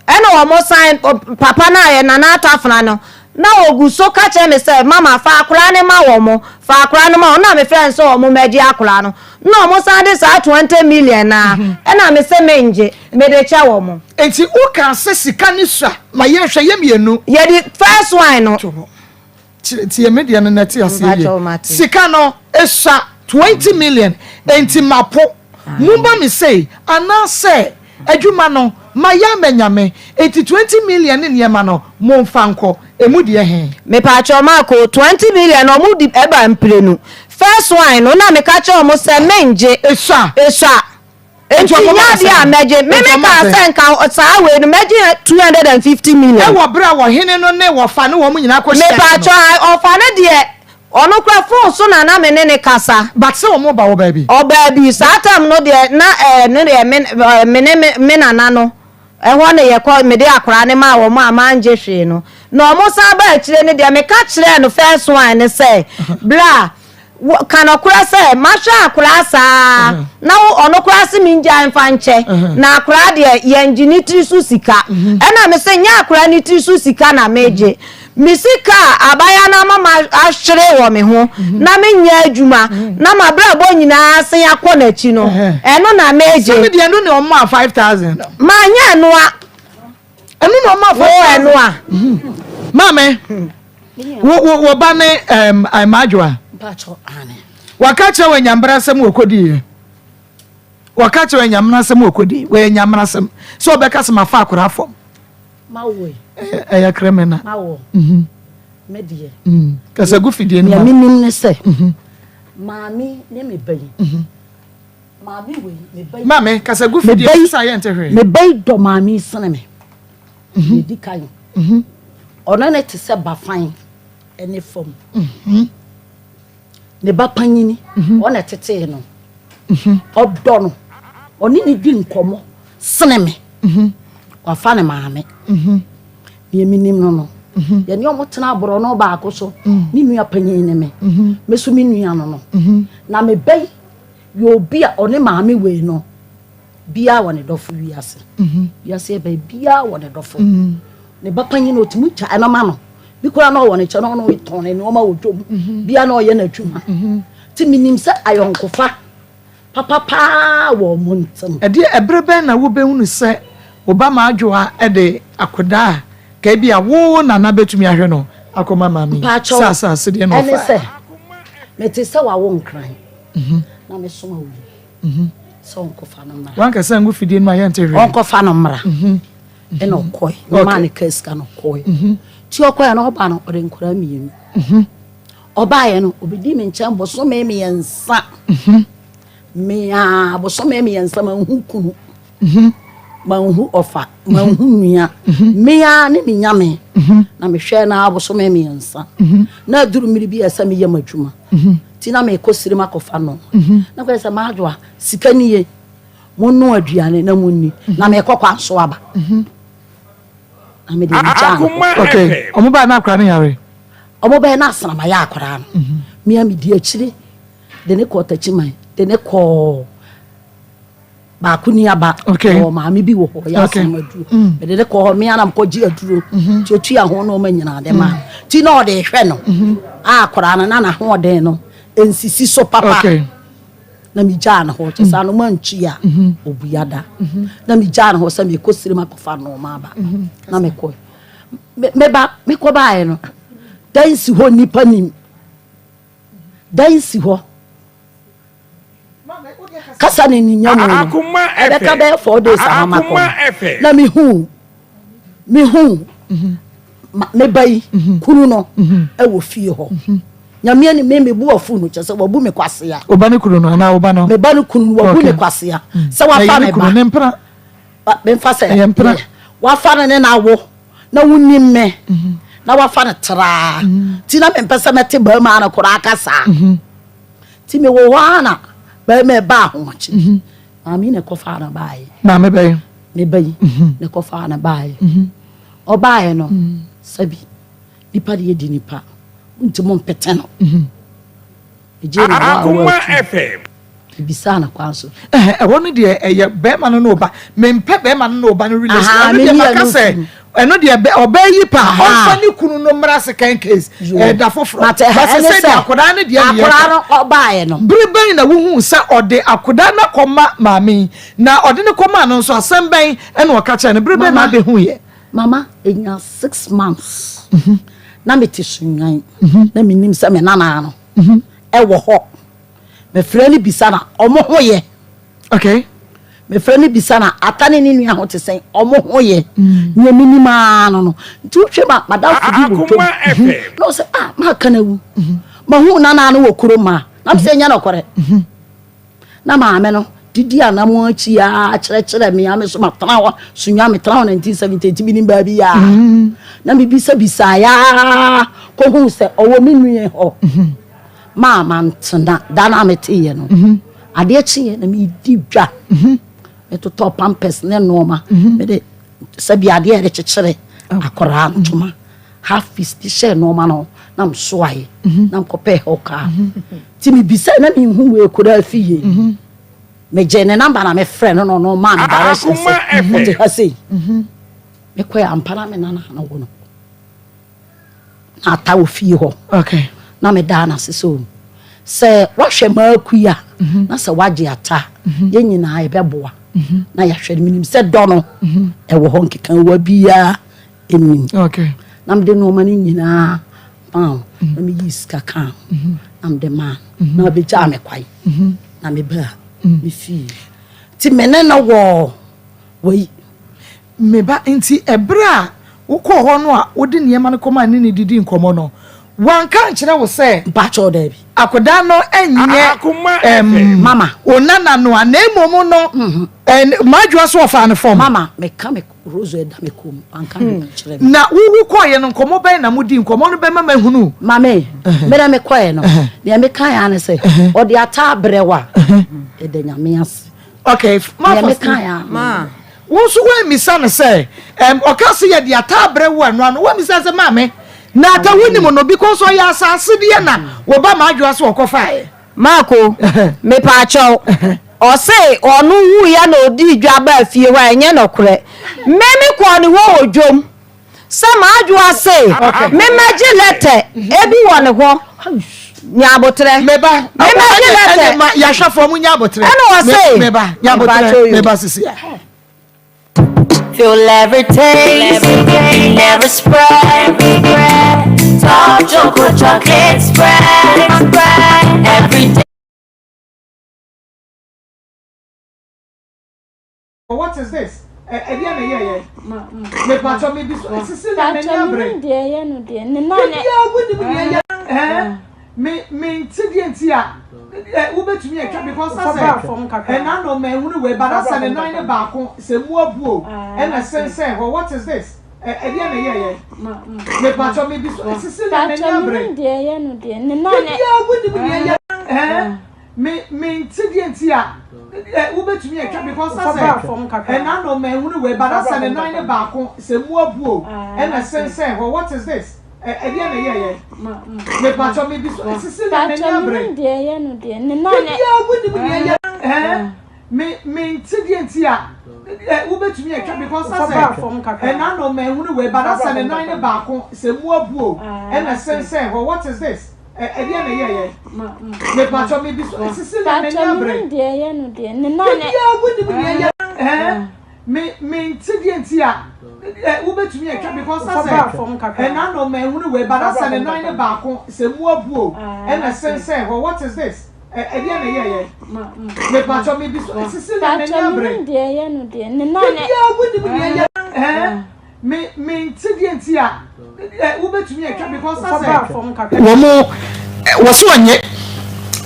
ɛna wɔn san papa no a yɛ Nana Atafena no na ogu so ka kyerɛ me sɛ, "Mama, fa akwaraa ne ma wɔn, fa akwaraa no ma wɔn." Na mefrɛ no sɛ wɔn mɛgye akwaraa no na wɔn san de saa 20 million na ɛna me sɛ mengye, mede kyɛ wɔn. Nti woka sɛ sika ne sua ma yɛhwɛ yɛ mmienu. Yɛde first one no. To hɔ. Tie me deɛ no na ɛte aseɛ Mpakyɛw, yie. mate. Sika no esua 20 million nti mapo moma me sei anaasɛ adwuma no ma yɛ ama Nyame nti 20 million ne nneɛma no momfa nkɔ emu deɛ he? Mepaakyɛw Maako, 20 million na ɔmo di ɛba mprenu. First one no na meka kyerɛ ɔmo sɛ mengye. Esua. Esua. Nti nyɛ adeɛ a mɛgye. Me me kaa sɛ nka saa wei no mɛgye 250 million. Ɛwɔ berɛ a ɔhene no ne wɔfa ne wɔn nyinaa kɔ hyia no. Mepakyɛw ɔfa no deɛ ɔno kora phone so na na me ne ne kasa. But sɛ wɔn ba wɔ baabi. Ɔbaa bi saa time no deɛ na ɛno deɛ me me ne me nana no ɛhɔ na yɛkɔ mede akwadaa no maa wɔn a mangye hwee no na wɔn san baa akyire no deɛ meka kyerɛɛ no first one ne sɛ bra Wo, ka nɔkorɛ sɛ, mahwɛ akoraa saa na wo, ɔno koraa se mengyae mfa nkyɛ, na akoraa deɛ yɛngye ne tiri so sika. Ɛna mese, nyɛ akoraa ne tiri so sika na megye, me sika a abaayewa no ama mahwere wɔ me ho na menyɛ adwuma na m'abrabɔ nyinaa asen akɔ n'akyi no, ɛno na megye. Sɛ medeɛ ɛno na ɔmaa 5000 no. Manyɛ ɛnoa. Ɛno na ɔmaa 5000. Wo ɛnoa. Maame. Wo wo wo ba ne ɛm Madwoa. Waka kyerɛ wɔ nyambra asɛm wɔ kɔdi yɛ. Waka kyerɛ wɔ nyamena asɛm wɔ kɔdi wɔ yɛ nyamena asɛm. Sɛ ɔbɛka sɛ mafa akora fam. Ɛyɛ krɛmɛ na. Mhm. Mm. Kasa gu fidie no ma. Nea menim ne sɛ mhm. maame ne me ba yi. Mhm. Maame wei me ba yi. Maame kasa gu fidie sisa yɛ nte hwee. Me ba yi dɔ maame sene me. Deɛ ɛdi kan, ɔne no te sɛ bafan ne fam. Ne ba panyini, ɔna ɛtetee no. Ɔdɔ no, ɔne no di nkɔmmɔ sene me. Wafa ne maame. Deɛ menim no no, yɛne ɔmo tena aborɔno baako so. Ne nua panyin ne me. Me so me nua no no. Na me ba yi yɛ obi a ɔne maame wei no Biaa wɔ ne dɔfo wiase. Wiase yɛ bɛn biaa wɔ ne dɔfo. Ne ba panyin no otumi gyae no ma no. Bi koraa na ɔwɔ ne nkyɛn na ɔno tɔn ne nneɛma wɔ dwom. Biaa na ɔyɛ n'adwuma. Nti menim sɛ ayɔnkofa papa paa wɔ ɔmo ntem. Ɛdeɛ ɛberɛ bɛn na wobɛhunu sɛ wo ba Maadwoa de akodaa a ka ebia wo nana bɛtumi ahwɛ no akɔma maame yi Mpakyɛw, sɛ asase deɛ na ɛne ɔfaeɛ? sɛ mete sɛ wawo nkran na mesoma wo yi. Sɛ ɔnkɔfa no mmra. Wankasa ngu fidie no mu a yɛnte hwee. Ɔnkɔfa no mmra. Ɛna ɔkɔe. Memaa no kaa sika no ɔkɔe. Nti ɔkɔe no ɔba no ɔde nkwadaa mmienu. Ɔbaeɛ no ɔbɛdii me nkyɛn bosome mmiɛnsa. Mea bosome mmiɛnsa manhu kunu. Manhu ɔfa, manhu nua. Mea ne me nyame. Na mehwɛɛ no ara bosome mmiɛnsa. Na aduru mmere bi a ɛsɛ meyɛ m'adwuma. Nti na mekɔ serem akɔfa no. Na kɔyɛ sɛ m'adwoa, sika nie, monnoa aduane na monni, na mekɔ kwan so aba. Na mede megyaa no hɔ. Okay, ɔmo baa na akora no yare? Ɔmo bɛyɛ na asram ayɛ akora no. Mea medi akyire de ne kɔɔ Takyiman, de ne kɔɔ baako ni aba ɔwɔ maame bi wɔ hɔ ɔyɛ asɛm aduro mm. mede ne kɔ hɔ mmea na mekɔgye aduro mhm. nti otua ho nneɛma nyinaa de ma mm. nti na ɔde hwɛ no mhm. a akwaraa no na n'ahoɔden no nsisi so papa na megyaa no hɔ kyɛ sɛ mm. anoma nkyi a mhm. obua da na megyaa no hɔ sɛ mekɔ sirim akɔfa nnoɔma aba na mekɔ meba mekɔ baeɛ no dan si hɔ nnipa nim dan si hɔ Kasa ne ne nya mu no, ɛbɛka bɛyɛ 4 days ama makɔ no, na mehu mehu me ba yi kunu no ɛwɔ fie hɔ. Nyame ani me mebu afu no kyɛ sɛ wabu me kwasea. Wo ba ne kunu no anaa wo ba no? Me ba no kunu no wabu me kwasea sɛ wafa me ba. Ne mpena. Memfa sɛ wafa no ne na wo na wonim me na wafa no traa nti na mempɛ sɛ mɛte barima no koraa kasa. Nti mewɔ hɔ ara na barima yi baa ahomakye bi. Mhm. Maame yi na ɛkɔfaa no baeɛ. Maame bɛn? Me ba yi mhm. na ɛkɔfaa no baeɛ. Mhm. Ɔbaeɛ no, sɛbi nipa deɛ di nipa nti mo mpete no. Ɛgye na wa awa atu. Ebisaa no kwan so. Ɛhɔ no deɛ ɛyɛ bɛrima no ne ɔba. Mempɛ bɛrima no ne ɔba no relation. Ɛno deɛ maka sɛ ɛno deɛ ɔbaa yi pa ɔnfa ne kunu no mmra second case ɛda foforɔ. Basi sɛ deɛ akwadaa no deɛ ne yɛ akwadaa no ɔbaeɛ no. Bere bɛn na wohuu sɛ ɔde akwadaa no akɔma maame yi na ɔde no kɔmaa no nso asɛm bɛn ɛna ɔka kyerɛ no bere bɛn na abɛhu yɛ. Mama enya 6 months na mete Sunyani na menim sɛ me nana no ɛwɔ hɔ. Mefrɛ no bisa na ɔmo ho yɛ. Okay. Mefrɛ no bisa na ata ne ne nua ho te sɛn ɔmo ho yɛ. Mm. Nea menim ara no no. Nti wohwɛ ma madamfo bi wɔ dwam. Mhm. Na ɔsɛ ah maka no awu. Mhm. Mahu nana no wɔ kurom a. Na mesɛ nyɛ nɔkorɛ. Mhm. Na maame no Didi anamɔn akyi ara kyerɛkyerɛ me a me so matena hɔ Sunya metena hɔ 1970 nti menim baabi a na mebisabisaeɛ ara kɔhuu sɛ ɔwɔ me nua hɔ maa mantena da no a meteeɛ no adeɛ kyeeɛ na medi dwa metotɔ pampers ne nnoɔma mede sɛbi adeɛ a yɛde kyekyere akwaraa ntoma half piece de hyɛɛ nnoɔma no na mesoaeɛ na mekɔpɛɛ hɔ kaa nti mebisae na menhu wei koraa fie Megyee ne number na mefrɛ no na ɔno maa me direction sɛ ɔte ha sei. Mekɔɛ ampa na me nana no wɔ no na ata wɔ fie hɔ. Na medaa no ase sɛ o sɛ woahwɛ m'akui a mhm. na sɛ woagye ata a mhm. yɛn nyinaa yɛbɛboa mhm. na yɛahwɛ no menim sɛ dɔ no ɛwɔ hɔ nkekawa biara ɛnim na mede nnoɔma no nyinaa maa wo na meyii sika kaa ho na mede maa no na ɔbɛgyaa me kwan na mebaa me fie nti me ne no wɔ wei. Me ba, nti ɛberɛ a wokɔɔ hɔ no a wode nneɛma no kɔmaa ne ne didii nkɔmmɔ no, wanka ankyerɛ wo sɛ. Mpakyɛw, daabi. Akwadaa no nyɛ ɛm, Mama. wo nana no a, na mmom no, ɛn, m'adwoa so ɔfaa no fam. Mama, meka me Rose ɛda me kɔn mu, wanka hwee ankyerɛ me. Na wowu kɔeɛ no, nkɔmmɔ bɛn na modii? Nkɔmmɔ no bɛma mahunu. Mame, me dɛ mekɔeɛ no, deɛ mekaeɛ ara ne sɛ, ɔde ata abrɛ wo a, yɛda Nyame ase. Okay, ma Deɛ Faustina. mekaeɛ ara ne no. Wo nso woammisa no sɛ, ɛm, ɔka sɛ yɛde ata abrɛ wo ɛno ano, woammisa sɛ, maame, na ata wonim no because ɔyɛ asase deɛ na wo ba m'adwoa so ɔkɔfaeɛ. Marko, mepaakyɛw, ɔse ɔno wuiɛ na ɔdii dwa baa fie hɔ a, ɛnyɛ nɔkorɛ. Me me kɔɔ ne hɔ wɔ dwom sɛ m'adwoa se me mɛgye lɛtɛ ebi wɔ ne hɔ. Nya aboterɛ. Meba, Me mɛgye lɛtɛ. ɛne ma yɛahwɛfoɔ mo nya aboterɛ. Ɛna ɔse, Meba, nya aboterɛ, Mpakyɛw yo. meba sisi a. Feel every taste, every spread. Top choco chocolate spread. Every day. What is this? Ɛdeɛ na ɛyɛ yɛ. Mepatɔ mi bi so sisi na m'ani abere. Deɛ ɛyɛ no deɛ ne nan. Ebi a wo nim deɛ ɛyɛ. Ɛɛ me me nti deɛ nti a ɛ wobɛtumi atwa because sɛ ɛna no ma ehunu wei ba na sɛ ne nan ne baako sɛ mu abu o ɛna sensɛn hɔ what is this? Ɛdeɛ na ɛyɛ yɛ. Mepatɔ mi bi so sisi na m'ani abere. Deɛ ɛyɛ no deɛ ne nan. Ebi a wo nim deɛ ɛyɛ. Ɛɛ me me nti deɛ nti a ɛ wobɛtumi atwa because sɛ ɛna no ma ehunu wei ba na sɛ ne nan ne baako sɛ mu abu o ɛna sensɛn hɔ what is this? Ɛdeɛ na ɛyɛ yɛ. Mepatɔ mi bi so sisi na m'ani abere. Deɛ ɛyɛ no deɛ ne nan. Ebi a wo nim deɛ ɛyɛ. Ɛɛ me me nti deɛ nti a ɛ wobɛtumi atwa because sɛ ɛna no ma ehunu wei ba na sɛ ne nan ne baako sɛ mu abu o ɛna sensɛn hɔ what is this? Ɛdeɛ na ɛyɛ yɛ. Mepatɔ mi bi so sisi na m'ani abere. Deɛ ɛyɛ no deɛ ne nan. Ebi a wo nim deɛ ɛyɛ. Ɛɛ me me nti deɛ nti a ɛ wobɛtumi atwa because sɛ ɛna no ma ehunu wei ba na sɛ ne nan ne baako sɛ mu abu o ɛna sensɛn hɔ what is this? Ɛdeɛ na ɛyɛ yɛ. Mepatɔ mi bi so sisi na m'ani abere. Deɛ ɛyɛ no deɛ ne nan. Ebi a wo nim deɛ ɛyɛ. Ɛɛ me me nti deɛ nti a ɛ wobɛtumi atwa because sɛ wɔn wɔso ɔnyɛ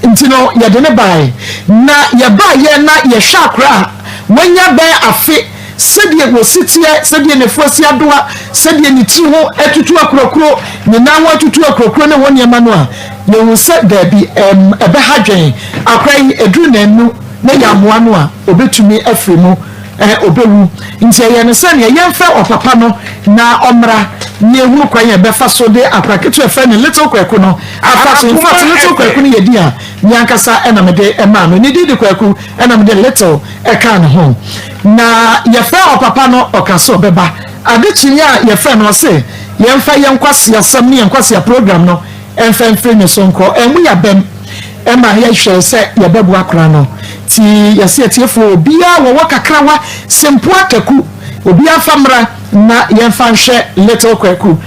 nti no yɛde ne baeɛ na yɛbaeɛ na yɛhwɛ akora a wanya bɛn afe sɛdeɛ wɔsi teɛ sɛdeɛ n'afu asi adoa sɛdeɛ ne tiri ho atutu akurakuro ne nan ho atutu akurakuro ne ho nneɛma no a yɛhu sɛ daabi ɛm ɛbɛha dwen akora yi ɛduru n'anu na yɛamoa no a obɛtumi afiri mu Ɛ, ɔbɛwu. Nti ɛyɛ no sɛ neɛ yɛmfrɛ ɔpapa no na ɔmmra na yɛhunu kwan a yɛbɛfa so de akora ketewa a yɛfrɛ no Little Kwaku no afa so. In fact, Little Kwaku no yɛ din a me ankasa na mede maa no. Ne din de Kwaku ɛna mede Little kaa ne ho. Na yɛfrɛɛ ɔpapa no, ɔka sɛ ɔbɛba. Ade kyeeɛ a yɛfrɛɛ no, ɔse yɛmfa yɛn nkwaseasɛm ne yɛn nkwasea program no mfa mfiri ne so nkɔ. Ɛmu yɛ abam ma yɛhwɛɛ sɛ yɛbɛboa koraa no. Nti yɛse atiefoɔ obiara wɔwɔ kakrawa, sempoa kaku, obiara mfa mmra na yɛmfa nhwɛ Little Kwaku.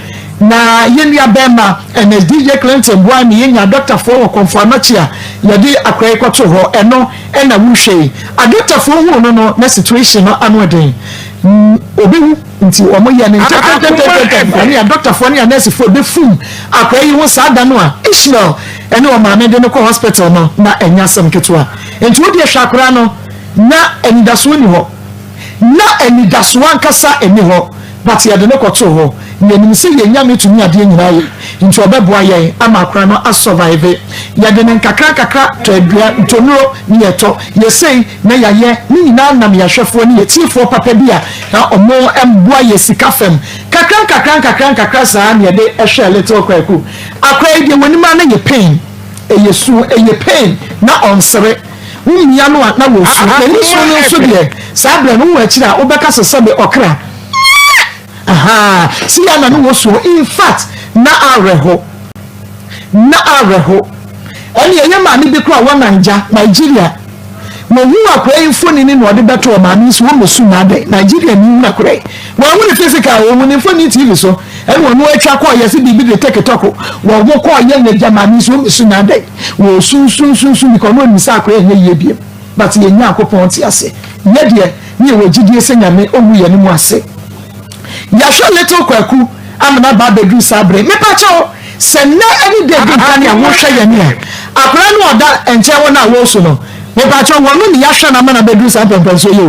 Na yɛn nua bɛɛma Ernest DJ Clinton boae me yɛnyaa dɔktafoɔ wɔ Komfo Anokye a yɛde akora yi kɔtoo hɔ. Ɛno na worehwɛ yi. Adɔktafoɔ huu no no na situation no ano den. Ɔbɛwu. Nti wɔyɛ no ntɛntɛntɛntɛntɛm. Ɛne adɔktafoɔ ne anɛɛsefoɔ bɛfum akwadaa yi ho saa da no a Ishmael ne ɔmaame de no kɔ hospital no, na ɛnyɛ asɛm ketewa. Nti wo deɛ hwɛ akwadaa no. Na anidasoɔ nni hɔ. Na anidasoɔ ankasa nni hɔ, but yɛde no kɔtoo hɔ. Yɛnim sɛ yɛn Nyame tumi adeɛ nyinaa yɛ, nti ɔbɛboa yɛn ama akora no asurvive. Yɛde no nkakra nkakra tɔ aduan, ntɔnnuro ne yɛtɔ, yɛ sei na yɛayɛ, ne nyinaa nam yɛn ahwɛfoɔ ne yɛn atiefoɔ papa bi a na wɔboa yɛn sika fam. Kakra nkakra nkakra nkakra saa na yɛde hwɛɛ Little Kwaku. Akora yi deɛ w'anim ara na yɛ pain, ɛyɛ su, ɛyɛ pain na ɔnsere. Wo mmea no a na wɔresu. N'ani so no nso deɛ, saa berɛ no wowɔ akyiri a wobɛka sɛ sɛbe ɔkra. Ahaa, sei ara na ne wɔsuo. In fact, na awerɛho. Na awerɛho. Ɛnneɛ yɛ maame bi koraa wɔ Naija, Nigeria. Wɔhuu akwadaa yi mfonini na ɔde bɛtoo maame yi so, wɔmmɛsu no adɛn? Nigeria ni hunu akwadaa yi. Wɔanhu ne physical, wɔhu ne mfonini TV so. Ɛna ɔno atwa kɔɔ yɛ sɛ biribi de teketɔko. Wɔn kɔɔ yɛ na agya maame yi so wɔmmɛsu no adɛn? Wɔ su su su su because ɔno onim sɛ akora ɛnyɛ yie biem but yɛn Nyankopɔn te ase yɛ deɛ ne yɛwɔ gyidie sɛ Nyame ɔngu yɛne mu ase. Yɛahwɛ little Kwaku amena aba abɛduru saa bere. Mepa kyɛw sɛ nnɛ ɛne da edi nkan a wohwɛ yɛne a akora no ɔda nkyɛn hɔ no a wɔresu no mepa kyɛw wɔno ne yɛahwɛ no ama no abɛduru saa mpɛmpɛnsoɔ yi o.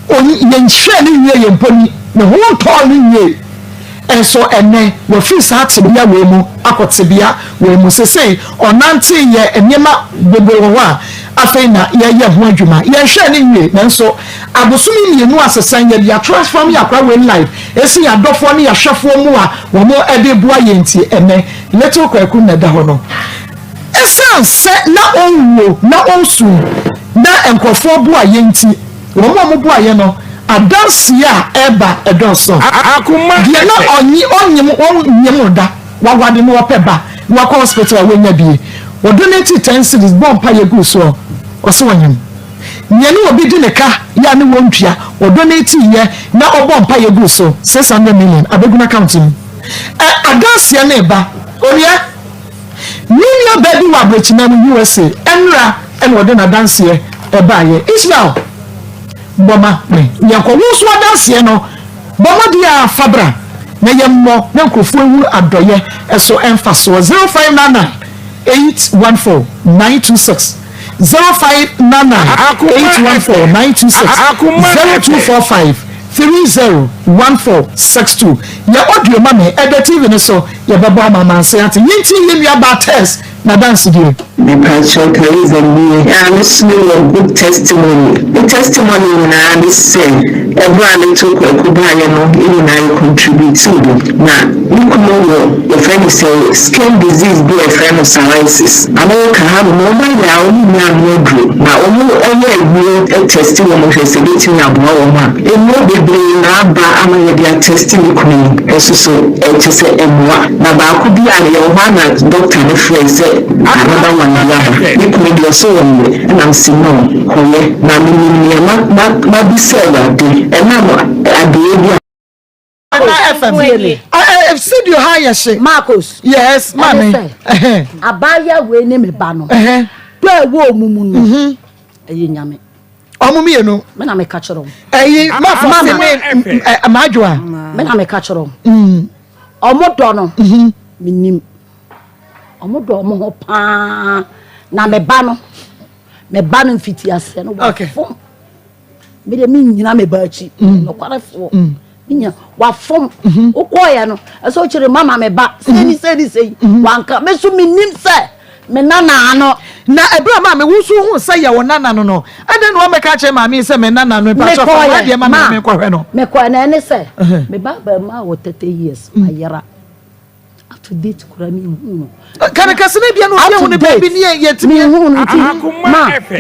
Yɛnhwɛɛ no nwiee mpo ni, ne ho ntɔɔ no nwiee. Nso ɛnnɛ, wafiri saa tebea wei mu akɔ tebea wei mu. Seesei ɔnante yɛ nneɛma bebree wɔ hɔ a afei na yɛreyɛ ho adwuma. Yɛnhwɛɛ no nwiee, nanso abosome mmienu asesa yi, yɛde atransform yɛn akora wei life ɛsi yɛn adɔfoɔ ne yɛn ahwɛfoɔ mu a wɔde reboa yɛn nti, ɛnnɛ Little Kwaku na ɛda hɔ no. Esiane sɛ na ɔnwuo na ɔnsu na nkurɔfoɔ boa yɛn nti, wɔn a wɔboa yɛn no, adanseɛ a ɛreba dɔɔso. Deɛ na ɔnye ɔnyem ɔnyem da, wawade na ɔpɛ ba na wakɔ hospital a wanya bie, ɔdonate ten cedis bɔɔ mpaeɛ guu soɔ, ɔse ɔnyem. Nea ne obi di ne ka yɛ a ne wɔntua, ɔdonate yɛ na ɔbɔɔ mpaeɛ guu so, 600 million abɛgu n'account mu. Ɛ adanseɛ no reba. Onua. Me nua baa bi wɔ abrɛkyima mu, USA, ɛnora ɛna ɔde n'adanseɛ ɛbaeɛ. Ishmael, bɔ ma me yɛnkɔ. Wo nso adanseɛ no, bɔ mmɔden ara fa bra na yɛmmɔ na nkurɔfoɔ nhunu adɔeɛ ɛso mfasoɔ. 0599 814 926 0599 814 926 0245 301462 Yɛ audio ma me, ɛda TV no so, yɛbɛbɔ ama amansan ate. Yɛntie yɛn nua baa Tess n'adansedie. Mepakyɛw Theresa nie a me so me wɔ good testimony. Me testimony nyinaa ne sɛ ɛberɛ a me too Kwaku baeɛ no yɛn nyinaa yɛ contributee bi. Na me kunu wɔ yɛfrɛ no sɛ skin disease bi a yɛfrɛ no psoriasis. America ha nom wɔn ayɛ a wɔn nnya ano aduro na wɔn yɛ aduro tɛsti wɔn hwɛ sɛ ɛbɛtumi aboa wɔn a. Nnuro bebree na aba ama yɛde atɛsti me kunu yi nso so kyɛ sɛ ɛmmoa. Na baako bi a yɛwɔ hɔ a na dɔkta no frɛɛ sɛ another one bi aba. Me kunu deɛ ɔse ɔnyɛ ɛna mese no kɔyɛ na menim nea ma mabisa Awurade ɛnam adeyɛ bi a Ana FM. Studio ha yɛ hye. Marcos. Yes, maame. Ɛne sɛ, abaayewa wei ne me ba no. Dɔ a ɛwɔ ɔmo mu no, mhm. ɛyɛ nyame. Ɔmo mmienu. Me na meka kyerɛ wɔn. Ɛyi mafa se ne maadwoa. Me na meka kyerɛ wɔn. Mm. Ɔmo dɔ no, mhm. menim. Ɔmo dɔ ɔmo ho paa. Na me ba no, me ba no mfitiaseɛ no, wafom. Me de mennyina me ba akyi mm. nokwarefoɔ mm. menya wafom mm-hmm. wokɔɔyɛ no ɛsɛ wokyerɛ mama me ba sei ne sei ne sei mm-hmm. wanka me so menim sɛ me nana no na ɛberɛ a maame wo nso hu sɛ yɛ wo nana no no ɛdɛn na wɔmɛka kyerɛ maame sɛ me nana no mpakyɛ fa wadeɛ ma me menkɔhwɛ no mekɔɛ na ɛne sɛ uh-huh. me ba bɛma wɔ 30 years mm. ayera Up to date kura mi hu no. Kane kɛse no bia no obi hu no baabi ne yɛ yɛtumi. Mi hu no nti ma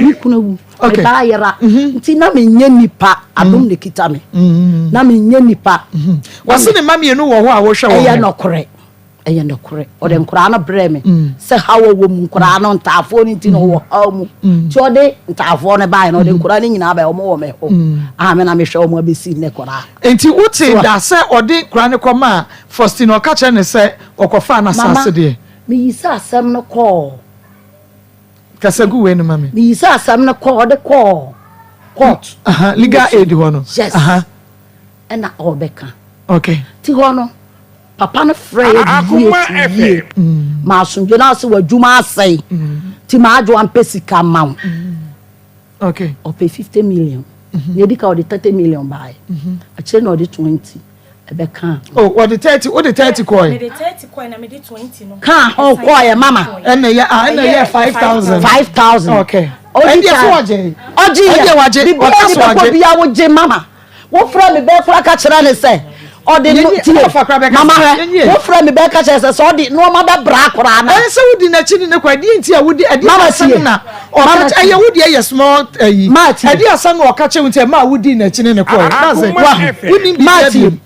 mi kunu awu. Mi ba ayera mhm. nti na mi nye nipa adom mm. na kita mi. Mm. Na mi nye nipa. Mhm. Wɔsi ne mma mmienu wɔ hɔ a wɔhwɛ wɔn. Ɛyɛ nɔkorɛ ɛyɛ nɔkorɛ ɔde nkoraa no brɛ mi mm. sɛ haw wɔ mu nkoraa no ntaafoɔ no nti na ɔwɔ haw mu nti ɔde ntaafoɔ no baeɛ na ɔde nkoraa no nyinaa baeɛ wɔn wɔ mɛ hɔ a me na mehwɛ wɔn abɛsi nnɛ koraa. Nti wote da sɛ ɔde nkoraa no kɔ maa Faustina ɔka kyerɛ no sɛ ɔkɔfaa n'asaase deɛ. Mama, meyi sɛ asɛm no kɔɔ. Kasa gu wei no ma me. Meyi sɛ asɛm no kɔɔ, ɔde kɔɔ court. Aha, legal aid hɔ no. Yes. Ɛna ɔbɛka. Okay. Ti hɔ no, papa no frɛ yɛ de yie to yie. Ma asomdwe no ase w'adwuma asɛe. Ti ma adwo ampɛ sika ma wo. Okay. Ɔpɛ 50 million. Nea edi ka ɔde 30 million baeɛ. Akyire na ɔde 20 ɛbɛkaa ho. Oh, wɔde 30, wode 30 kɔe. Mede 30 kɔe na mede 20 no. Kaa ho kɔeɛ mama. Ɛna ɛyɛ ah, ɛna ɛyɛ 5000. 5000. Okay. Ɛndeɛ so ɔgye. Ɔgye yɛ. Ɛndeɛ wagye. Biribiara Ɔka ni so bɛkɔ wagye. bia wogye mama. Wofrɛ me bɛɛ koraa ka kyerɛ ne sɛ ɔde no tie mama hwɛ wofrɛ me bɛɛ ka kyerɛ sɛ sɛ ɔde nneɛma bɛbra koraa na. Ɛyɛ sɛ wodi n'akyi ne ne kɔ ɛdeɛ nti a wodi ɛdeɛ asɛm na ɔka ɛyɛ wodi ɛyɛ small ɛyi ɛdeɛ asɛm na ɔka kyerɛ wo nti ɛma wodi n'akyi ne ne kɔ yɛ that's it wa wodi bi yɛ bi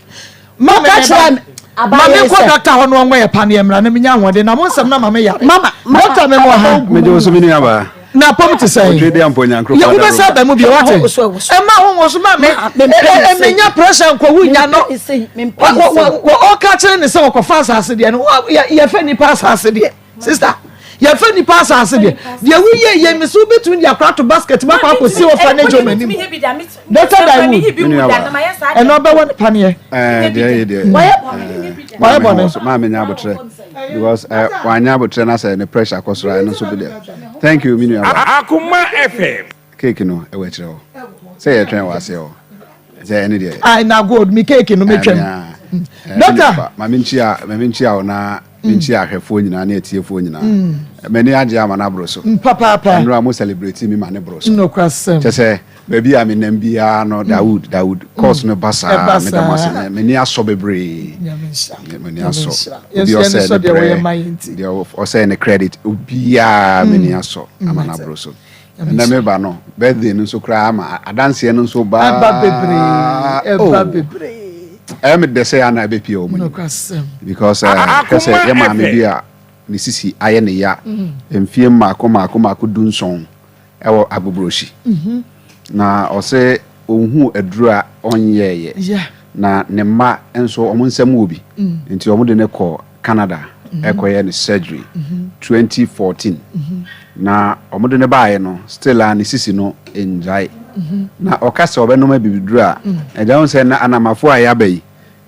mama kyerɛ maame nkɔ dɔkta hɔ no ɔngɔ yɛ paneɛ mmra na menya ahoɔden na mo nsɛm na maame yare dɔkta me mo ha. Megye wo so me nuabaa. Na apam te sɛn? Otwe de ampo nyankorofo Yɛ wobɛsɛ aba mu bio wate. Ɛma ho wɔ so ma me menya pressure nkɔwu nya no. Ɔka kyerɛ ne sɛ ɔkɔfa asase deɛ no yɛfɛ nipa asase deɛ sister yɛfɛ nipa asase deɛ deɛ woyɛ yɛ me so wobɛtumi de akora to basket mu akɔ akɔsi ɔfa ne dwom anim. Dr. Dawood ɛna ɔbɛwɔ ne paneɛ. Ɛɛ deɛ yɛ deɛ. Wayɛ bɔne. Maame nya abotrɛ because wanya abotrɛ na sɛ ne pressure kɔ soro a ɛno nso bi deɛ. Thank you me nua ba. Akoma FM. Cake no ɛwɔ akyerɛ hɔ sɛ yɛtwɛn wɔ aseɛ hɔ sɛ ɛne deɛ. Ai na gold mi cake no metwɛm. Doctor. Maame nkyia maame nkyia wo na menkyia ahwɛfoɔ nyinaa ne atiefoɔ nyinaa. M'ani agye ama no aboro so. Papaapa. Ɛnora mo celebrate mi ma ne boro so. Nokwasɛm. Kyɛ sɛ baabi a menam biara no Dawood Dawood course no ba saa meda mo ase m'ani asɔ bebree. M'ani asɔ. Obi ɔsɛ ne brɛ deɛ ɔsɛ ne credit obiara m'ani asɔ ama no aboro so. Ɛnɛ meba no birthday no nso koraa ama adanseɛ no nso baa. Ɛba bebree ɛba bebree. Ɛyɛ me dɛ sɛ ana ɛbɛpie wɔn anim because hwɛ sɛ yɛ maame bi a ne sisi ayɛ ne ya mfie mmaako mmaako mmaako dunson ɛwɔ Agbogbroshi na ɔsɛ ɔnhu aduro a ɔnyɛɛyɛ na ne mma nso wɔn nsam wɔ bi nti wɔn de no kɔ Canada ɛkɔyɛ ne surgery 2014 na wɔn de no baeɛ no still a ne sisi no ngyae na ɔka sɛ ɔbɛnom abibiduro a ɛgya ho sɛ na anamafo a yɛaba yi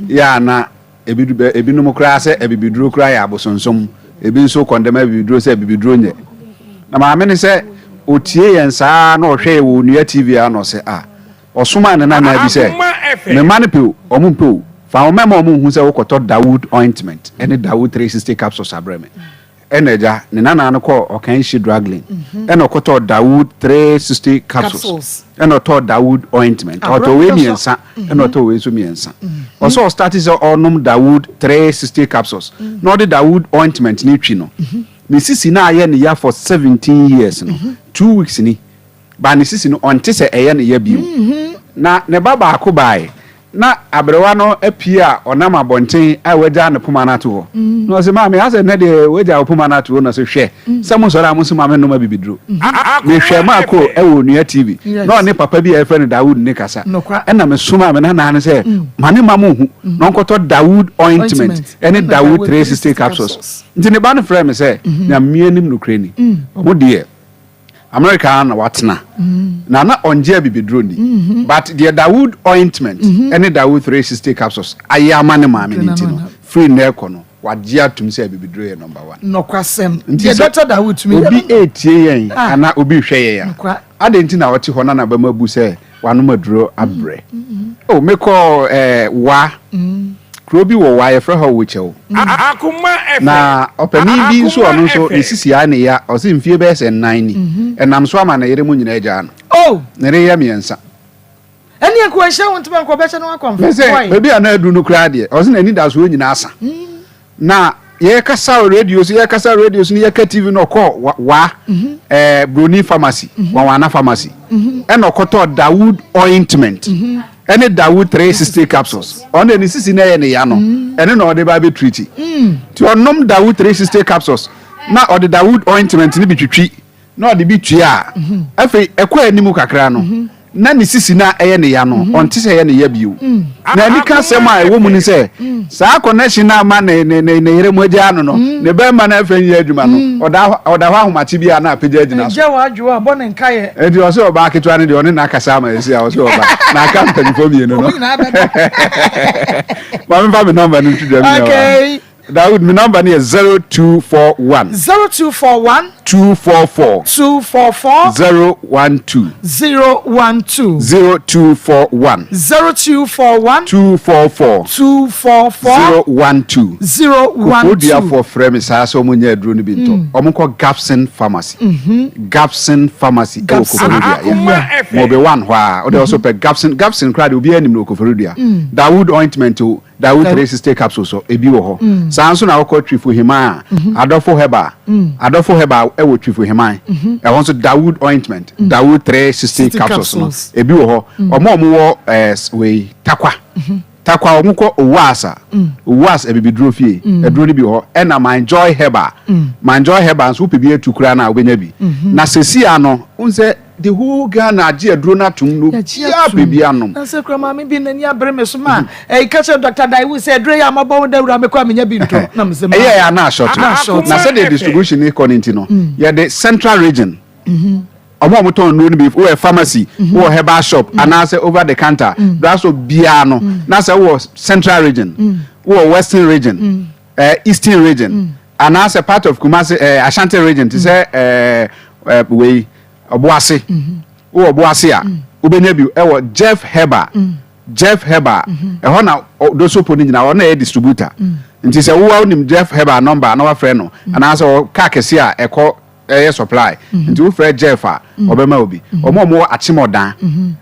yɛ a na ebi ebinom koraa sɛ abibiduro koraa yɛ abosonsom ebi nso kɔndɛm abibiduro sɛ abibiduro nyɛ na maame ne sɛ otie yɛn saa na ɔhwɛ yɛ wɔ onua TV a na ɔsɛ a Ɔsomaa ne nana bi sɛ, Me mma no pɛ o, wɔmpɛ o, fa wɔn mma wɔnhu sɛ wokɔtɔ Dawood ointment ne Dawood 360 capsules abrɛ me. Ɛnna agya, ne nana no kɔɔ Ɔkanhyi Drug Lane, ɛnna ɔkɔtɔɔ Dawood 360 capsules, ɛnna ɔtɔɔ Dawood ointment. Ɔtɔɔ wei mmiɛnsa, ɛnna ɔtɔɔ wei nso mmiɛnsa. Ɔsɛ ɔstarte sɛ ɔrenom Dawood 360 capsules, na ɔde Dawood ointment no retwi no, ne sisi no a ayɛ no ya for 17 years no, 2 weeks ni, Ba ne sisi no, ɔnte sɛ ɛyɛ no ya bio. Na ne ba baako bae, na aberewa no apue a ɔnam abɔnten a wagyaa ne poma no ato hɔ. Na ɔse, Maame, asɛ nnɛ deɛ wagyaa wo poma no ato hɔ? Na ɔse, Hwɛ, sɛ mosɔre a monso ma mennom abibiduro. Mehwɛɛ Marko wɔ Onua TV, na ɔne papa bi a yɛfrɛ no Dawood ne kasa. Ɛnna mesomaa me nana no sɛ ma ne mma monhu, na ɔnkɔtɔ Dawood ointment ne Dawood 360 capsules. Nti ne ba no frɛɛ me sɛ, Nyame anim nokorɛ ni, mo deɛ, America ara na watena na na ɔngye abibiduro ni mhm. but deɛ Dawood ointment mhm. ɛne Dawood 360 capsules ayɛ ama ne maame ne nti no firi nnɛ ɛkɔ no wagye atum sɛ abibiduro yɛ number one. Nɔkwasɛm deɛ Dr. Dawood tumi obi etie yɛn ah. ana obi hwɛ yɛn a adɛn nti na ɔte hɔ na n'abam abu sɛ wanom aduro abrɛ mm. o oh, mekɔ ɛɛ eh, wa mm. Kuro bi wɔ hɔ a yɛfrɛ hɔ Wokyɛw. Na ɔpanin bi nso ɔno nso ne sisi ayɛ ne ya, ɔse mfie bɛyɛ sɛ nnan ni. Ɛnam so ama ne yere mu nyinaa agyaa no. Ne yere yɛ mmiɛnsa. Ɛne nka ɔnhyɛ wo ntoma nka ɔbɛhyɛ no akɔmfo. Mese baabi a na aduru no koraa deɛ, ɔse n'anidasoɔ nyinaa asa. Na yɛkasa wɔ radio so, yɛkasa radio so ne yɛka TV no ɔkɔɔ wa ɛɛ Broni pharmacy, Wawana pharmacy. Ɛna ɔkɔtɔɔ Dawood ointment. Ɛne Dawood 360 capsules. Ɔno deɛ ne sisi na ɛyɛ ne ya no, ɛno na ɔde ba bɛ treat. Nti ɔnom Dawood 360 capsules na ɔde Dawood ointment no bi twitwi na ɔde bi tua a, afei ɛkɔ anim kakra no, na ne sisi no a ɛyɛ ne ya no, ɔnte sɛ ɛyɛ ne ya bio. Na anika asɛm a ɛwɔ mu ne sɛ, saa connection no ama ne ne ne ne yere mu agyaa no no, ne bɛrima no afei nyɛ adwuma no, ɔda hɔ ɔda hɔ ahomakye bi a na apagya agyina so. Ɛgya w'adwoa a, bɔ ne nkaeɛ. Enti ɔsɛ ɔbaa ketewa no deɛ ɔne no akasa ama ɛsi a ɔsɛ ɔba na aka mpanyinfoɔ mmienu no. Wɔn nyinaa bɛba. Ma memfa me nɔmba no nto dwa mi Okay. Dawood, me number no yɛ 0241. 0241. 244. 244. 012. 012. 0241. 0241. 244. 244. 012. 012. Kofoduafoɔ frɛ me saa sɛ wɔn nyɛ aduro no bi ntɔ. Wɔn kɔ Gapson Pharmacy. Gapson Pharmacy ɛwɔ Koforidua. Mobe one hɔ a, wode ɔso pɛ Gapson Gapson koraa de obiara nim no wɔ Koforidua. Dawood ointment o, Dawood 360 capsules so ebi wɔ hɔ. Saa nso na wokɔ Twifo Heman a, Adɔfo Herbal, Adɔfo Herbal ɛwɔ Twifo Heman. Ɛhɔ nso Dawood ointment, Dawood 360 capsules no ebi wɔ hɔ. Wɔn a wɔwɔ ɛɛ wei Takwa. Takwa wɔn kɔ Owuasa, Owuas abibiduro fie, aduro no bi wɔ hɔ. Ɛna My Joy Herbal, My Joy Herbal nso wopɛ bi atu koraa no a wobɛnya bi. Na seesei ano, wohu sɛ the whole Ghana agye aduro no atom na obiara pɛ bi anom. Na sɛ kura maame bi n'ani abere me so ma ɛyi ka kyerɛ Dr. Daiwu sɛ aduro yi a mabɔ ho dawuro a mekɔ a menya bi ntɔ. Na mesɛ ma. Ɛyɛ a na ashort. Na sɛdeɛ distribution no kɔ no nti no, yɛde central region. Wɔn a wɔtɔn nnuro no bi, wowɔ pharmacy, wowɔ herbal shop, anaasɛ over the counter, drugstore biara no, na sɛ wowɔ central region, wowɔ western region, eastern region, anaasɛ part of Kumasi, Ashanti region, te sɛ wei, Ɔboase, wowɔ Ɔboase a, wobɛnya bi ɛwɔ Jeff Herbal, Jeff Herbal, ɛhɔ na Dosopo no nyinaa, ɔno na ɛyɛ distributor. Nti sɛ wowɔ wonim Jeff Herbal number na wafrɛ no, anaasɛ ɔwɔ car kɛse a ɛkɔ ɛyɛ supply nti wofrɛ Jeff a ɔbɛma wo bi. Wɔn a wɔwɔ Akyemɔdan,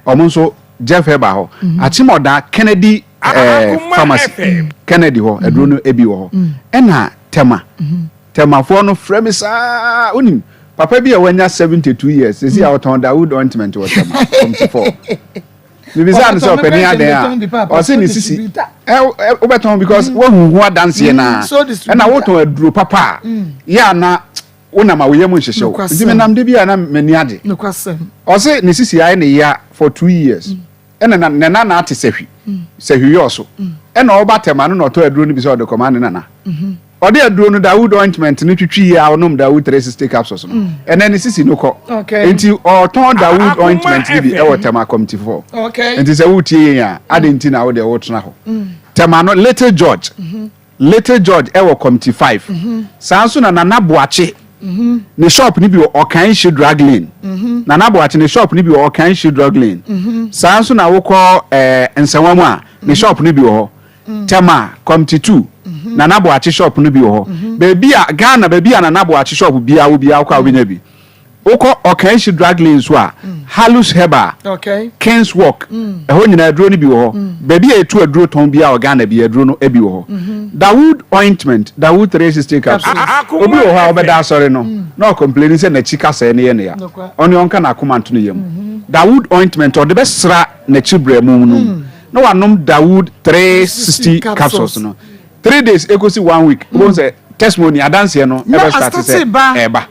wɔn nso Jeff Herbal hɔ. Akyemɔdan Kennedy eh, Pharmacy, Kennedy hɔ aduro no ebi wɔ hɔ. Ɛna Tema, Temafoɔ no frɛ me saa, wonim papa bi a wanya 72 years, sɛsi a ɔtɔn Dawood ointment wɔ Tema, 74. Mebisa no sɛ ɔpanin adɛn a ɔse ne sisi wobɛtɔn because woahu ho adanseɛ naa ɛna wotɔn aduro papa a yɛ ana wonam a wo yam nhyehye wo nti menam da bi a na m'ani agye. Ɔse ne sisi ayɛ ne ya for 2 years ɛna na ne nana ate sahwi sahwi yɛ ɔso ɛna ɔba tɛm ano na ɔtɔ aduro no bi sɛ ɔde kɔma ne nana. Ɔde aduro no Dawood ointment no twitwi yie a ɔnom Dawood 360 capsules no ɛnɛ ne sisi no kɔ nti ɔtɔn Dawood ointment no bi ɛwɔ Tɛma Committee 4 nti sɛ wotie yɛn a ade nti na wode wotena hɔ Tɛma no Little George. Little George wɔ Committee 5. Saa nso na Nana Boakye ne shop no bi wɔ Ɔkanhyi Drug Lane. Nana Boakye ne shop no bi wɔ Ɔkanhyi Drug Lane. Saa nso na wokɔ eh, Nsawam a, ne shop no bi wɔ hɔ. Tema, Committee 2, Nana Boakye shop no bi wɔ hɔ. Baabi a, Ghana, baabi a Nana Boakye shop biara wɔ biara wokɔ a wobɛnya bi. Wokɔ Ɔkanhyi Drug Lane nso a, Halus Herbal, Kings Walk, ɛhɔ nyinaa aduro no bi wɔ hɔ. Baabi a yɛtu aduro tɔn biara wɔ Ghana biara aduro no bi wɔ hɔ. Dawood Ointment, Dawood 360 capsules. Obi wɔ hɔ a ɔbɛda asɔre no na ɔcomplaini sɛ n'akyi kasɛɛ no yɛ no ya. Ɔne ɔnka n'akoma nto ne yam. Dawood Ointment, ɔde bɛsra n'akyi brɛmo no mu na wanom Dawood 360 capsules no. 3 days ekosi one week, wobɛhu sɛ testimony, adanseɛ no ɛbɛ start sɛ ɛɛba.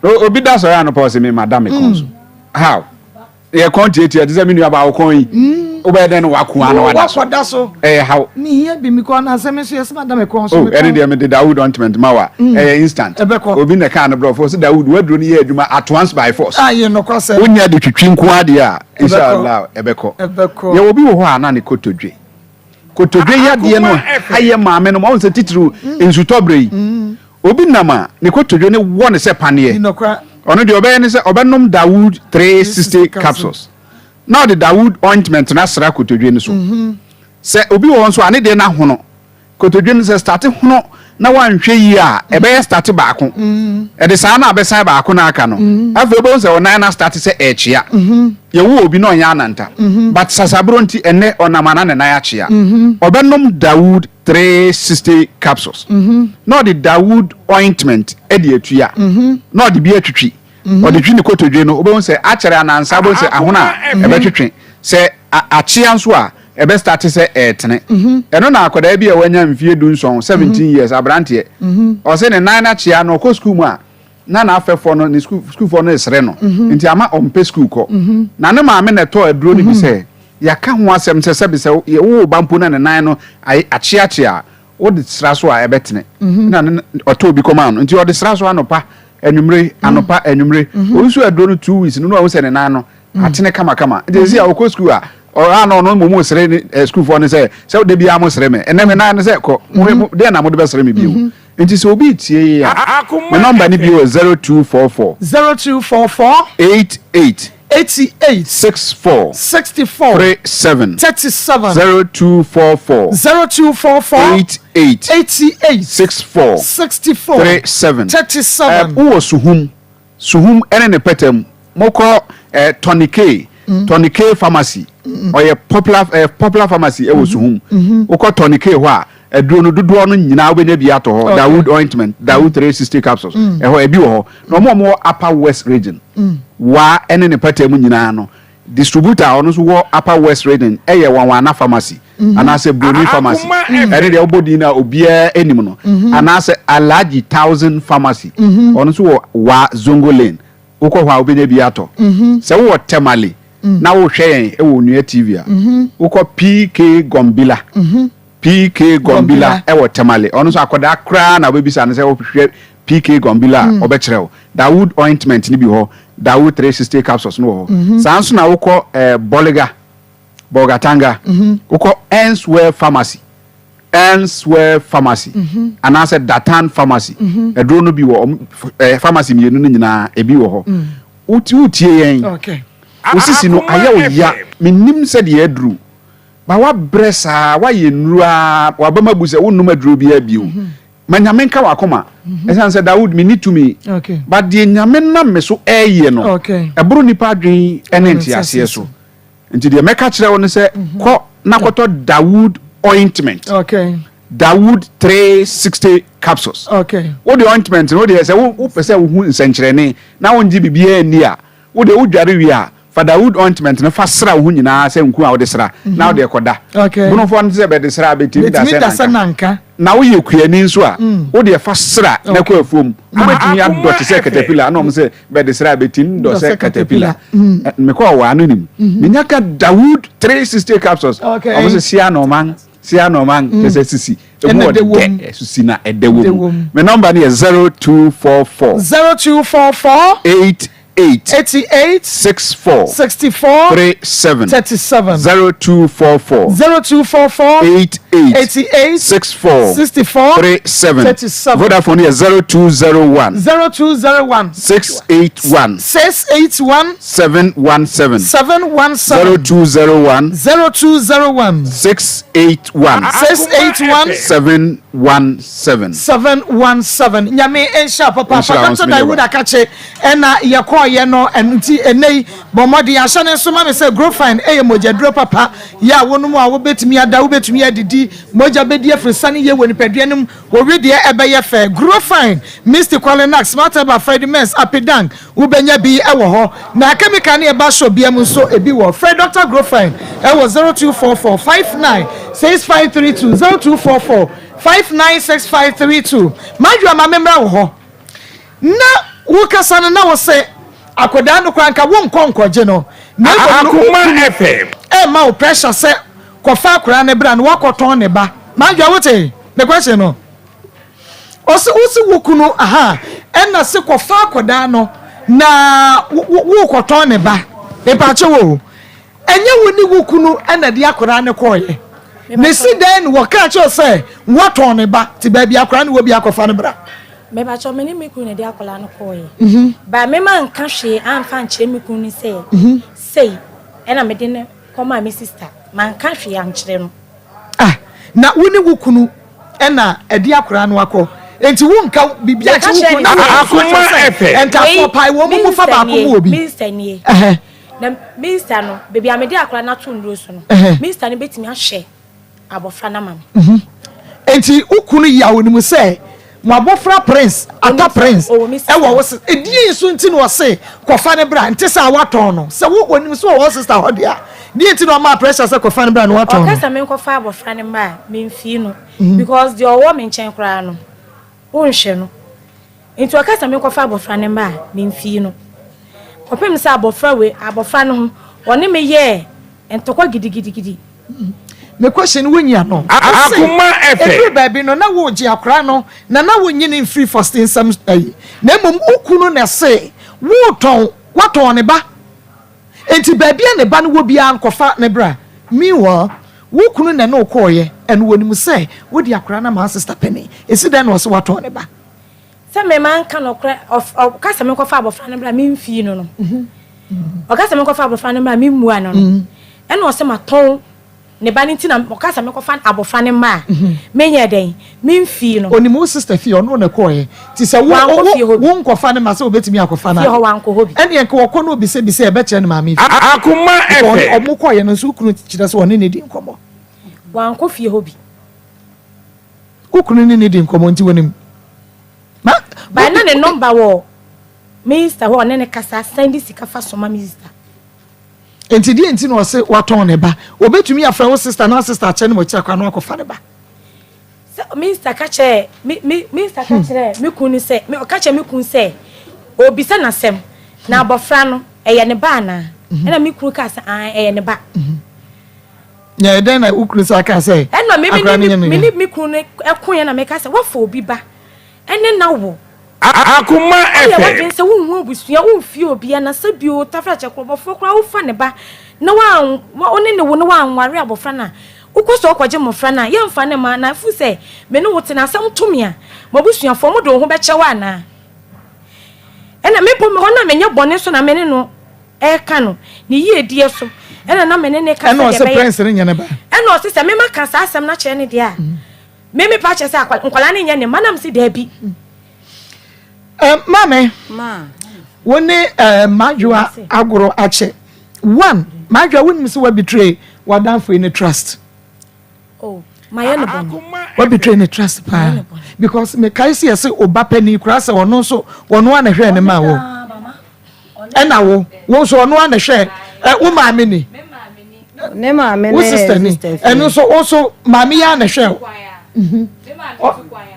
Obi da sɔre anɔpa ɔsɛ me ma da me kɔn so. How? Yɛ kɔn tietia te sɛ me nua baa wo kɔn yi. Wobɛyɛ dɛn na wako ano wada so? Wakɔda so. Ɛyɛ haw. Mehia bi me kɔn na sɛ me nso yɛ sɛ ma da me kɔn so. Oh, ɛne deɛ mede Dawood ointment ma wa. Ɛyɛ instant. Ɛbɛkɔ. Obi na ɛkaa no brɔfo ɔsɛ Dawood waduro no yɛ adwuma at once by force. Ah, yɛ nɔkwasɛm. Wonya de twitwi nko adeɛ a, inshallah ɛbɛkɔ. Ɛbɛkɔ. Yɛwɔ obi wɔ hɔ a na ne kotodwe. Kotodwe yadeɛ no ayɛ maame no ma ɔn sɛ titiriw nsutɔ berɛ yi. Obi nam a, ne kotodwe no wɔ no sɛ paneɛ. Ɔno deɛ ɔbɛyɛ ne sɛ ɔbɛnom Dawood 360 capsules na ɔde Dawood ointment no asra kotodwe no so. Sɛ obi wɔ hɔ nso a ne deɛ no ahono, kotodwe no sɛ starte hono na wanhwɛ yie a, ɛbɛyɛ starte baako. Ɛde saa na abɛsan baako no aka no. Afei wobɛhu sɛ ɔnan no astarte sɛ ɛrekyea. Yɛwoo obi na ɔnyɛ ananta, but sasaboro nti ɛnnɛ ɔnam a na ne nan akyea. Ɔbɛnom Dawood 360 capsules na ɔde Dawood ointment de atua na ɔde bi atwitwi. Ɔde twi ne kotodwe no, wobɛhu sɛ akyɛre anansa wobɛhu sɛ ahono a ɛbɛtwetwe. Sɛ akyea nso a, ɛbɛstarte sɛ ɛretene. Ɛno na akwadaa bi a wanya mfeɛ 17, 17 years, aberanteɛ, ɔse ne nan no akyea na ɔkɔ sukuu mu a, na n'afɛfoɔ no, ne sukuufoɔ no resere no, nti ama ɔmpɛ sukuu kɔ. Na ne maame na ɛtɔɔ aduro no bi sɛ, yɛaka ho asɛm sɛ sɛbe sɛ wo wo ba mpo na ne nan no akyeakyea a, wode sra so a ɛbɛtene. Na ne ɔtɔɔ bi kɔmaa no, nti ɔde sra so anɔpa, anwummere, anɔpa, anwummere. Ɔnsu aduro no 2 weeks no na wahu sɛ ne nan no atene kamakama. Nti seesei a ɔkɔ sukuu a, Ɔha na ɔno mmom resere ne eh, sukuufoɔ no sɛ sɛ da biara mo sere me ɛnɛ me nan no sɛ kɔ mo deɛ na mode bɛsere me bio. Nti sɛ obi retie yi a, me nɔmba no bio yɛ 0244. 0244. 88. 88. 64. 64. 37. 37. 0244. 0244. 88. 88. 64. 64. 37. 37. Wowɔ Suhum. Suhum ne ne pɛtɛm mokɔ eh, Tony K mm. Tony K pharmacy mm. ɔyɛ popular eh, popular pharmacy ɛwɔ mm-hmm. Suhum mm-hmm. wokɔ Tony K hɔ a aduro no dodoɔ no nyinaa wobɛnya bi atɔ hɔ Dawood ointment Dawood 360 capsules mm. ɛhɔ ebi wɔ hɔ na wɔn a wɔwɔ Upper West region mm. waa ɛne ne pɛtɛm nyinaa no Distributor a ɔno nso wɔ Upper West Region yɛ Wanwana Pharmacy anaasɛ Broni Pharmacy. Ɛne deɛ wobɔ din no a obiara nim no. Anaasɛ Alhaji Thousand Pharmacy. Ɔno nso wɔ Wa Zongo Lane. Wokɔ hɔ a wobɛnya bi atɔ. Sɛ wowɔ Tamale na wohwɛ yɛn wɔ Onua TV a, wokɔ PK Gombila. PK Gombila wɔ Tamale. Ɔno nso akwadaa koraa na wobɛbisa no sɛ wohwehwɛ PK Gombila a, mm. ɔbɛkyerɛ wo. Dawood ointment no bi hɔ, Dawood 360 capsules no wɔ hɔ. Mm-hmm. Saa nso na wokɔ eh, Boliga, Bolgatanga, mm-hmm. wokɔ Enswell Pharmacy, Enswell Pharmacy, mm-hmm. anaasɛ Datan Pharmacy. Aduro no bi wɔ eh, pharmacy mmienu no nyinaa ebi wɔ hɔ. Mm. Wotie yɛn, wosisi no ayɛ wo ya, menim sɛdeɛ aduru. Ba woabrɛ saa, woayɛ nnuru ara, w'abam abu sɛ wonnom aduro biara bio. Ma Nyame nka w'akoma. Ɛsiane sɛ Dawood menni tumi, but deɛ Nyame nam me so ɛreyɛ no, ɛboro nnipa adwene ne nteaseɛ so. Nti deɛ mɛka kyerɛ wo ne sɛ, kɔ na kɔtɔ Dawood ointment. Dawood 360 capsules. Wode ointment no, wodeɛ sɛ wopɛ sɛ wohu nsɛnkyerɛnne na wongye biribiara nni a, Wo deɛ wodware wie a, fa Dawood ointment no fa sra wo ho nyinaa sɛ nku a wode sra, na wode kɔda. Bonofoɔ no te sɛ bɛde sra a, bɛtumi da sɛ nanka. Na woyɛ kuani nso a, wo deɛ fa sra na kɔ afuom. Wobɛtumi adɔ te sɛ katapila, ɛna wɔn sɛ bɛde sra a, bɛtumi dɔ sɛ katapila. Mekɔɔ wɔ ano nim. Menya ka Dawood 360 capsules. Wɔn sɛ sia na ɔman. Sia na ɔman kyerɛ sɛ sisi. Emu ɔdɛ sisi na ɛdɛ wɔ mu. Me nɔmba no yɛ 0244. 0244. 88. 88. 64. 64. 37. 37. 0244. 0244. 88. 88. 64. 64. 37. 37. Vodafone yɛ 0201. 0201. 681. 681. 717. 717. 0201. 0201. 681. 681. 717. 717. Nyame nhyira papa. Nhyira wo Dr. nso, me Dawood ba. Akakye ɛna yɛkɔɔyɛ no ɛno nti ɛnɛ yi bɔ mmɔden ahyɛ ne nso ma me sɛ Grofine ɛyɛ mogyaduro papa yɛ a wonom a wobɛtumi ada wobɛtumi adidi mogya bɛdi afiri sane yie wɔ nipadua no mu wo wedeɛ ɛbɛyɛ fɛ Grofine Misty Qualinax Smart Herbal Freddy Mens Apidang Wobɛnya bi wɔ hɔ. Na kɛmikal ne ɛba shop bia mu nso ebi wɔ. Frɛ Dɔkta Grofine wɔ 0244 59 6532, 0244 59 6532. Madwoa ma memmra wo hɔ na wo kasa no na wo se akwadaa no koraa nka wonkɔ nkɔgye no na mmom no wo kunu ɛmma wo pressure sɛ kɔfa akwadaa no bra na woakɔtɔn ne ba. Madwoa wote me question no? Ɔse wose wo kunu ahaa ɛna se kɔfa akɔdaa no na wo kɔtɔn ne ba mepaakyɛw o ɛnyɛ wo ne wo kunu ɛna de akɔdaa no kɔɔyɛ ne si dɛn na wɔkaa kyerɛ sɛ wɔtɔn ne ba te baabi akɔdaa no wɔ bi akɔfa no bra. Mepaakyɛw me ne me kunu na ɛde akɔdaa no kɔɔyɛ ba me ma nka hwee amfa nkyerɛ me kunu no sɛ sei ɛna mede no kɔmaa me sister manka hwee ankyerɛ no. Ah, na wo ne wo kunu na ɛde akwadaa no akɔ, enti wonka biribi ankyerɛ wo kunu na wo nso akyerɛ sɛ ntaafoɔ pae wɔn mu fa baako mu obi. Minsta nie. Na minsta no, baabi a mede akwadaa no ato nnuro so no, minsta no bɛtumi ahwɛ abɔfra no ama me. Enti wo kunu yaw no mu sɛ Mo abɔfra Prince, Ata Prince, wɔ wo sister. Ɛdeɛn nso nti na ɔse kɔfa no bra, nte sɛ a woatɔn no? Sɛ wo ɔnim sɛ ɔwɔ wo sister hɔ deɛ a, deɛn nti na ɔmaa pressure sɛ kɔfa no bra na woatɔn no? Ɔka sɛ menkɔfa abɔfra no mma a, memfii no because deɛ ɔwɔ me nkyɛn koraa no, wonhwɛ no. Nti ɔka sɛ menkɔfa abɔfra no mma a, memfii no. Kɔpem sɛ abɔfra wei, abɔfra no ho, ɔne me yɛɛ Ntɔkwa gidigidigidi. Me question wo nyi ano. Ose eduru baabi no na wo gye akora no na na wo nyi no mfiri first nsam ayi na mmom wo kunu na ɛse wo tɔn watɔn ne ba enti baabi a ne ba no wɔ biara no kɔfa ne bra. Meanwhile, wo kunu na ɛne wo kɔɔeɛ and wɔnim sɛ wode akwadaa no ama wo sister panin. Ɛsi dɛn na ɔse watɔn ne ba? Sɛ me manka nokorɛ, ɔka sɛ menkɔfa abɔfra no mmra memfii no no. Ɔka sɛ menkɔfa abɔfra no mmra memmua no no. Ɛna ɔse matɔn ne ba no nti na ɔka sɛ menkɔfa abɔfra no mma a menyɛ dɛn memfii no. Onim wo sister fie, ɔno na ɛkɔɔeɛ. Nti sɛ wo wo nkɔfa no ma sɛ obetumi akɔfa no a, ɛneɛ nka ɔkɔ na obisabisa a ɛbɛkyerɛ ne maame fie. Akoma Because ɔmo kɔɔeɛ no nso wo kunu kyerɛ sɛ ɔne no di nkɔmmɔ. Wankɔ fie hɔ bi. Wo kunu ne no di nkɔmmɔ nti wonim. Ma. But na ne number wɔ me sister hɔ ɔne no kasa send sika fa soma me sister. Nti deɛ nti na ɔse watɔn ne ba? Obetumi afrɛ wo sister na sister akyɛ no ma akyiri akwan na wakɔfa ne ba. Sɛ me sister ka kyerɛɛ me me me sister ka kyerɛɛ me kun no sɛ me ɔka kyerɛ me kun sɛ ɔrebisa no asɛm na abɔfra no ɛyɛ ne ba anaa? Ɛna me kunu kaa sɛ aane ɛyɛ ne ba. Na ɛyɛ dɛn na wo kunu san kaa sɛ Ɛna me me akwadaa no ne nyɛ ne me nua? ne me kunu no ɛkoeɛ na meka sɛ woafa obi ba ɛne no awo. Akoma Woayɛ FM. w'adwene sɛ wonhu abusua, womfie obiara, na sɛ bio tafrakyɛ korɔbɔfoɔ koraa wofa ne ba na woan wo ne no wo na woanware abɔfra no a, wokɔ sɛ wokɔgye mmɔfra no a, yɛmfa no mma anaa? Ɛfiri sɛ me ne wo te na asɛm to me a, m'abusuafoɔ, mode wo ho bɛkyɛ wo anaa? Ɛna me mpo mewɔ no a menyɛ bɔne so na me ne no reka no, ne yiedie so ɛna na me ne no reka Ɛna sɛdeɛ ɔse ɛbɛyɛ. Prince no nyɛ ne ba. Ɛna ɔse sɛ me maka saa asɛm no akyerɛ no deɛ a, Me me pa kyɛ sɛ akwa nkwadaa no nyɛ ne mma na me se daabi. Eh, maame, wo ne eh, Madwoa agorɔ akyɛ. One, Madwoa wonim sɛ woabetray w'adamfo yi ne trust. Oh, mayɛ no bɔne. Woabetray ne trust paa. Because mekae sɛ yɛse wo ba panin koraa sɛ ɔno nso ɔno a na hwɛɛ ne ma wo. Ɛna wo, wo nso ɔno a na hwɛɛ wo maame ni. Ne maame wo ne sister ni ɛno nso wo nso maame yi a na hwɛ wo mhm.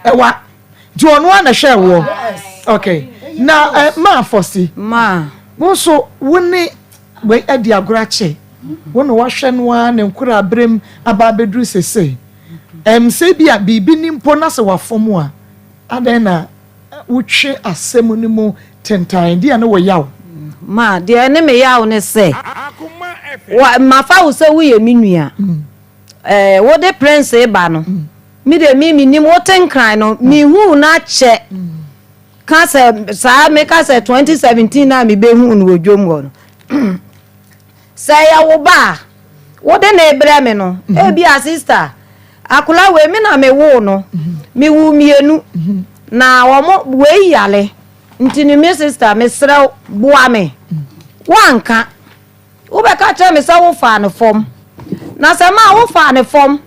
ɛwa nti ɔno a na hwɛ woɔ okay na ɛ maa fɔsi maa wo nso wo ne wei adi agorɔ akyɛ wo na wahwɛ no ara ne nkora aberem aba abɛduru sese ɛm sɛ bi a biribi ni mpo na sɛ wafɔm a adɛn na Wotwe asɛm no mu tentann. Deɛ ne wo yaw? Ma, deɛ ɛne me yaw ne sɛ, wa, mafa wo sɛ woyɛ me nua. Ɛɛ, wode Prince reba no, me deɛ me mennim, wote Nkran no, mehuu no akyɛ. Ka sɛ, saa meka sɛ 2017 no a mebɛhuu no wɔ dwom hɔ no. Sɛ ɛyɛ wo ba a, wode no rebrɛ me no, ebia sista, akwadaa wei me na mewoo no, mewoo mmienu, na wɔn wei yare, nti no me sista mesrɛ wo boa me. Woanka. Wobɛka kyerɛ me sɛ wofaa no fam. Na sɛ maa wofaa no fam,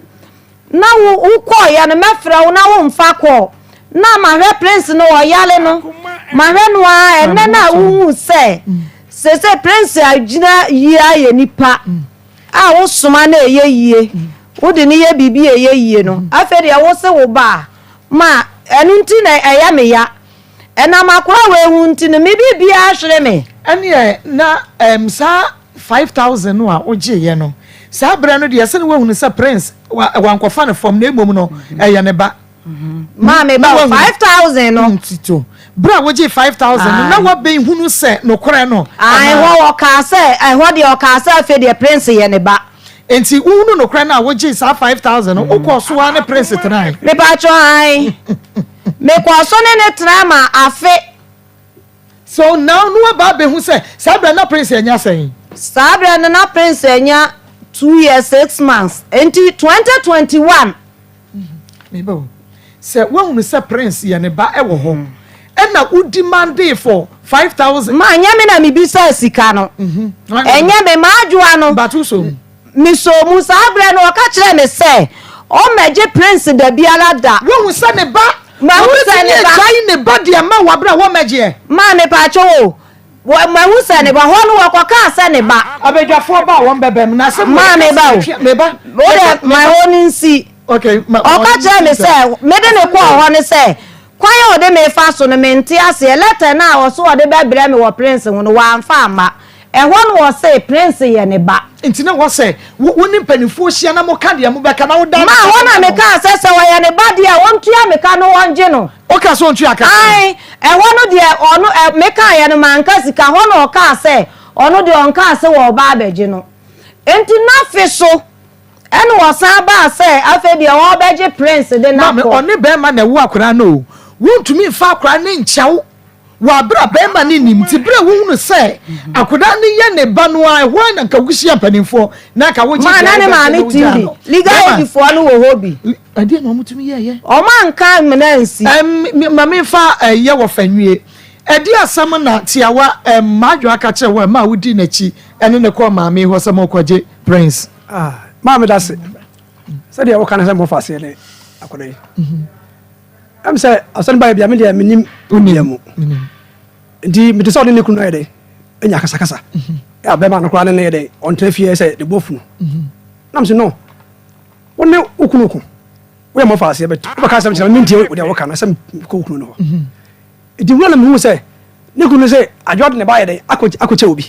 Na wo wo kɔɔeɛ no mɛfrɛ wo na wo nfa kɔɔ na mahwɛ prince no ɔyare no mahwɛ no ara ɛnɛ no a wohu sɛ sese prince agyina yie ayɛ nipa a wo soma no ɛyɛ yie wode no yɛ biribi a ɛyɛ yie no afei deɛ wo se wo ba a ma ɛno nti na ɛyɛ me ya ɛnam akora wei ho nti no me biribiara hwere me. Ɛneɛ na ɛɛm saa 5000 no a wogyeeɛ no, saa berɛ no deɛ sɛne woahunu sɛ Prince wa, wankɔfa no fam na mmom no ɛyɛ ne ba. Maa me ba o, 5000 no. Ntito. Berɛ a wogyee 5000 no, na woabɛhunu sɛ nokorɛ no. Ae, hɔ ɔkaa sɛ, ɛhɔ deɛ ɔkaa sɛ afei deɛ Prince yɛ ne ba. Enti wohunu nokorɛ no a wogyee saa 5000 no, wokɔɔ so ara ne Prince tenae? Mepakyɛw, ae. Mekɔɔ so ne no tenae ma afe. So now no waba abɛhu sɛ saa berɛ na Prince anya sɛn? Saa berɛ no na Prince anya 2 years 6 months nti 2021. Meba o, sɛ woahunu sɛ Prince yɛ ne ba wɔ hɔ ɛna wo demandee for 5000. Ma ɛnyɛ me na mebisaa sika no, ɛnyɛ me, m'adwoa no. But wo sɔ mu. Mesɔɔ mu, saa berɛ no ɔka kyerɛɛ me sɛ ɔmmɛgye Prince dabiara da. Woahu sɛ ne ba Mahu sɛ Wɔbɛtumi ne ba. agyae ne ba de ama wo bere a wɔmmɛgyeɛ. Maa mepaakyɛw o, wɔ, mahu sɛ ne ba. Hɔ no wɔkɔkaa sɛ ne ba. Abadwafoɔ ba a wɔn bɛbam na asɛm wei Maa me ba o. twe, me ba. Wo deɛ ma hɔ no nsi. Okay, ma, ma Ɔka ɔno kyerɛɛ me nsi sɛ, mede no kɔɔ hɔ ne sɛ, kwan a ɔde me fa so no mente aseɛ. Lɛtɛ no a ɔse ɔde bɛbrɛ me wɔ Prince ho no, wamfa amma. Ɛhɔ na ɔse Prince yɛ ne ba. Nti na ɛwɔ sɛ wo ne mpanimfoɔ hyia na moka deɛ mobɛka na woda Ma hɔ na mekaa sɛ, sɛ ɔyɛ ne ba deɛ a, ɔntua me ka na ɔngye no. Wokaa sɛ ɔntua ka sɛn? Ae, ɛhɔ no deɛ ɔno, ɛ, mekaeɛ no manka sika, hɔ na ɔkaa sɛ ɔno deɛ ɔnkaa sɛ wɔreba abɛgye no. Nti n'afe so. Ɛna wɔsan baa sɛ afei deɛ wɔrebɛgye Prince de no Maame, akɔ. ɔne bɛrima na ɛwo akwadaa no o. Wontumi mfa akwadaa no nkyɛ wo wɔ abere a bɛrima no nnim. Nti bere a wohunu sɛ akwadaa no yɛ ne ba no ara, ɛhɔ ara na nka wohyia mpanimfoɔ na nka wogye Maa deɛ na ne wobɛgye maame na tim wogyaa bi. no. Legal Bɛrima, aid foɔ no wɔ hɔ bi. ɛdeɛ na wɔtumi yɛɛyɛ? Wɔn anka amena ansi. Ɛm, ma memfa ɛyɛ wɔ fa nwie. Ɛdeɛ asɛm na tiawa ɛm, Madwoa ka kyerɛ wo a ɛmaa wodii n'akyi ɛne no kɔɔ maame hɔ sɛ morekɔgye Prince? Ah, maa meda ase. Sɛdeɛ woka no sɛ mmɔfa aseɛ ne akɔda yi. Ɛm sɛ asɛm baeɛ bia me deɛ menim deɛ mu. Nti mete sɛ ɔne ne kunu ayɛ dɛ anya akasakasa. Ɛ bɛma no koraa ne ne yɛ dɛ ɔntena fie sɛ ne bo afunu. Nam sɛ no, wo ne wo kunu ko. Woyɛ mmɔfa aseɛ bɛt wobɛka asɛm kyerɛ me mentie wo deɛ woka no sɛ mekɔ wo kunu no hɔ. Nti wura na mehu sɛ ne kunu no sɛ adwoa de ne ba ayɛ dɛ akɔkyɛ obi.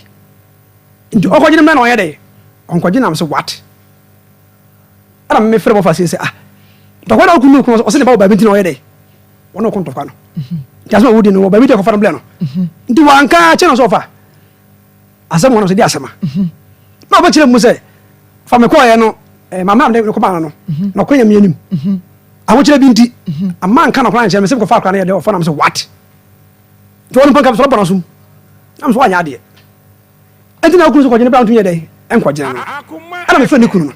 Nti ɔkɔgye no mmerɛ na ɔyɛ dɛ ɔnkɔgye nam so what? Ɛna me frɛ bɔfa sie sɛ ah ntɔkwa na ɔkunu no ɔsɛ ne ba wɔ baabi nti na ɔyɛ dɛ wɔne ɔko ntɔkwa no nti asɛm a wodi no wɔ baabi nti ɔkɔfa no blɛ no nti wanka kyɛ no sɛ ɔfa asɛm wɔn sɛ di asɛm a na ɔbɛkyerɛ mu sɛ fa me kɔɔyɛ no eh, maame a mede kɔmaa no no na ɔkɔ nyame anim ahokyerɛ bi nti ama nka nɔkora nkyerɛ me sɛ mekɔfa akora no yɛ dɛ ɔfa nam sɛ what? Nti ɔno mpo nka mesɛ ɔbɔ n'asom na mesɛ wanyɛ adeɛ Enti na okunu nso kɔgye no bere a ontumi nyɛ dɛn nkɔgyina no. Ɛna mefrɛ ne kunu no.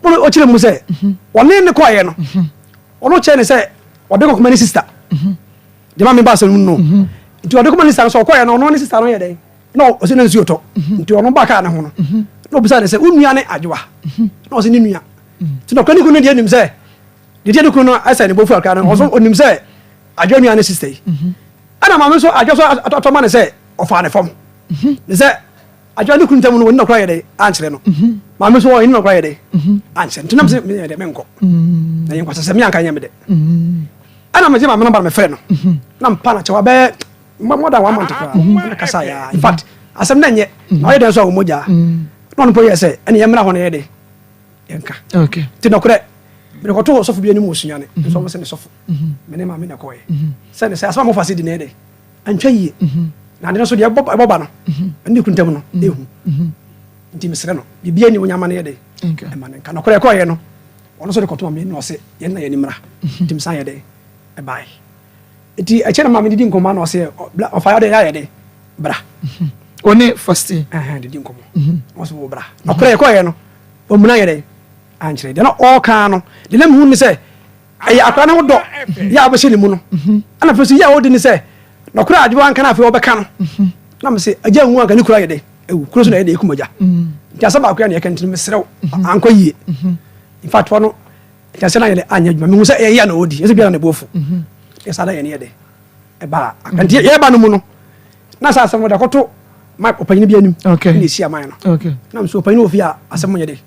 Ɔno ɔkyerɛ mu sɛ ɔne ne kɔeɛ no, ɔno kyerɛ ne sɛ ɔde kɔkɔma ne sista. Deɛ ma meba asɛm no no. Nti ɔde kɔma ne sista no sɛ ɔkɔeɛ no ɔno ne sista no yɛ dɛn na ɔsɛ na nsuo tɔ. Nti ɔno ba kaa ne ho no na ɔbisa ne sɛ wo nua ne adwoa na ɔsɛ ne nua. Nti na ɔkora ne kunu no deɛ nim sɛ deɛ deɛ ne kunu no ɛsɛ ne bofu akra no ɔso ɔnim sɛ adwoa nua ne sista yi. Ɛna maame nso adwoa so atɔ ma ne sɛ ɔfaa ne fam. Ne sɛ adwoa ne kunu ntam no wɔn nɔkora yɛ dɛ ankyerɛ no. Maame nso wɔn nɔkora yɛ dɛ ankyerɛ no. Nti nam sɛ meyɛ dɛ menkɔ. Na yɛ nkwasɛ sɛ me anka nyɛ me dɛ. Ɛna megye maame nɔmba no mefrɛ no. Na mpa na kyɛw abɛyɛ more than one month koraa. Ɛna kasa ya. In fact asɛm na nyɛ. Na ɔyɛ dɛn nso a wɔn mogya. Na ɔno mpo yɛ sɛ ɛne yɛmmra hɔ na yɛ dɛ yɛnka. Nti nɔkorɛ mede kɔtoo ɔsɔfo bi anim wɔ Sunyani. Nso ɔmo sɛ me sɔfo. Me ne maame na ɛkɔɔɛ. Sɛ ne sɛ asɛm a mofa se di na yɛ dɛ. Antwa yie. Na ade no nso deɛ ɛbɔ ba no, ɛne ne kunu ntam no, ɛhu. Nti mesrɛ no, biribiara nni ɔnya ma no yɛ dɛn? Ɛma no nka. Nɔkorɛ ɛkɔeɛ no, ɔno nso de kɔto ma me na ɔse yɛn na yɛn ani mmra. Nti mesan yɛ dɛn? Ɛbaeɛ. Nti ɛkyɛ na maame didi nkɔmmɔ na ɔse ɔfa yɛ dɛn yɛayɛ dɛn? Bra. Ɔne Faustin. Ɛhɛn didi nkɔmmɔ. Ɔse wo bra. Nɔkorɛ ɛkɔeɛ no, ɔmmuna yɛ dɛn? Ankyerɛ. Deɛ na ɔɔka no, deɛ na mehu ne sɛ Ɛyɛ akwadaa no ho dɔ yɛ a wobɛhyɛ ne mu no. Ɛna afei nso yɛ a wodi ne sɛ nɔkorɛ a adwoa nka no afei wɔbɛka no. Na mese agya nwu anka ne kuro ayɛ dɛ ewu kuro so na ɛyɛ dɛ ekum agya. Nti asɛm baako yɛ na yɛka nti no mesrɛ wo ankɔ yie. In fact ɔno nti asɛm no ayɛ dɛ anyɛ adwuma mehu sɛ ɛyɛ yɛ na ɔdi ɛsɛ biara na ɛbɔ afu. Yɛ saa na yɛne yɛ dɛ ɛbaa nti yɛba no mu no na saa asɛm no de akɔto ma ɔpanyin bi anim na ɛsi aman no. Na mesɛ ɔpanyin wɔ fie a asɛm nyɛ dɛ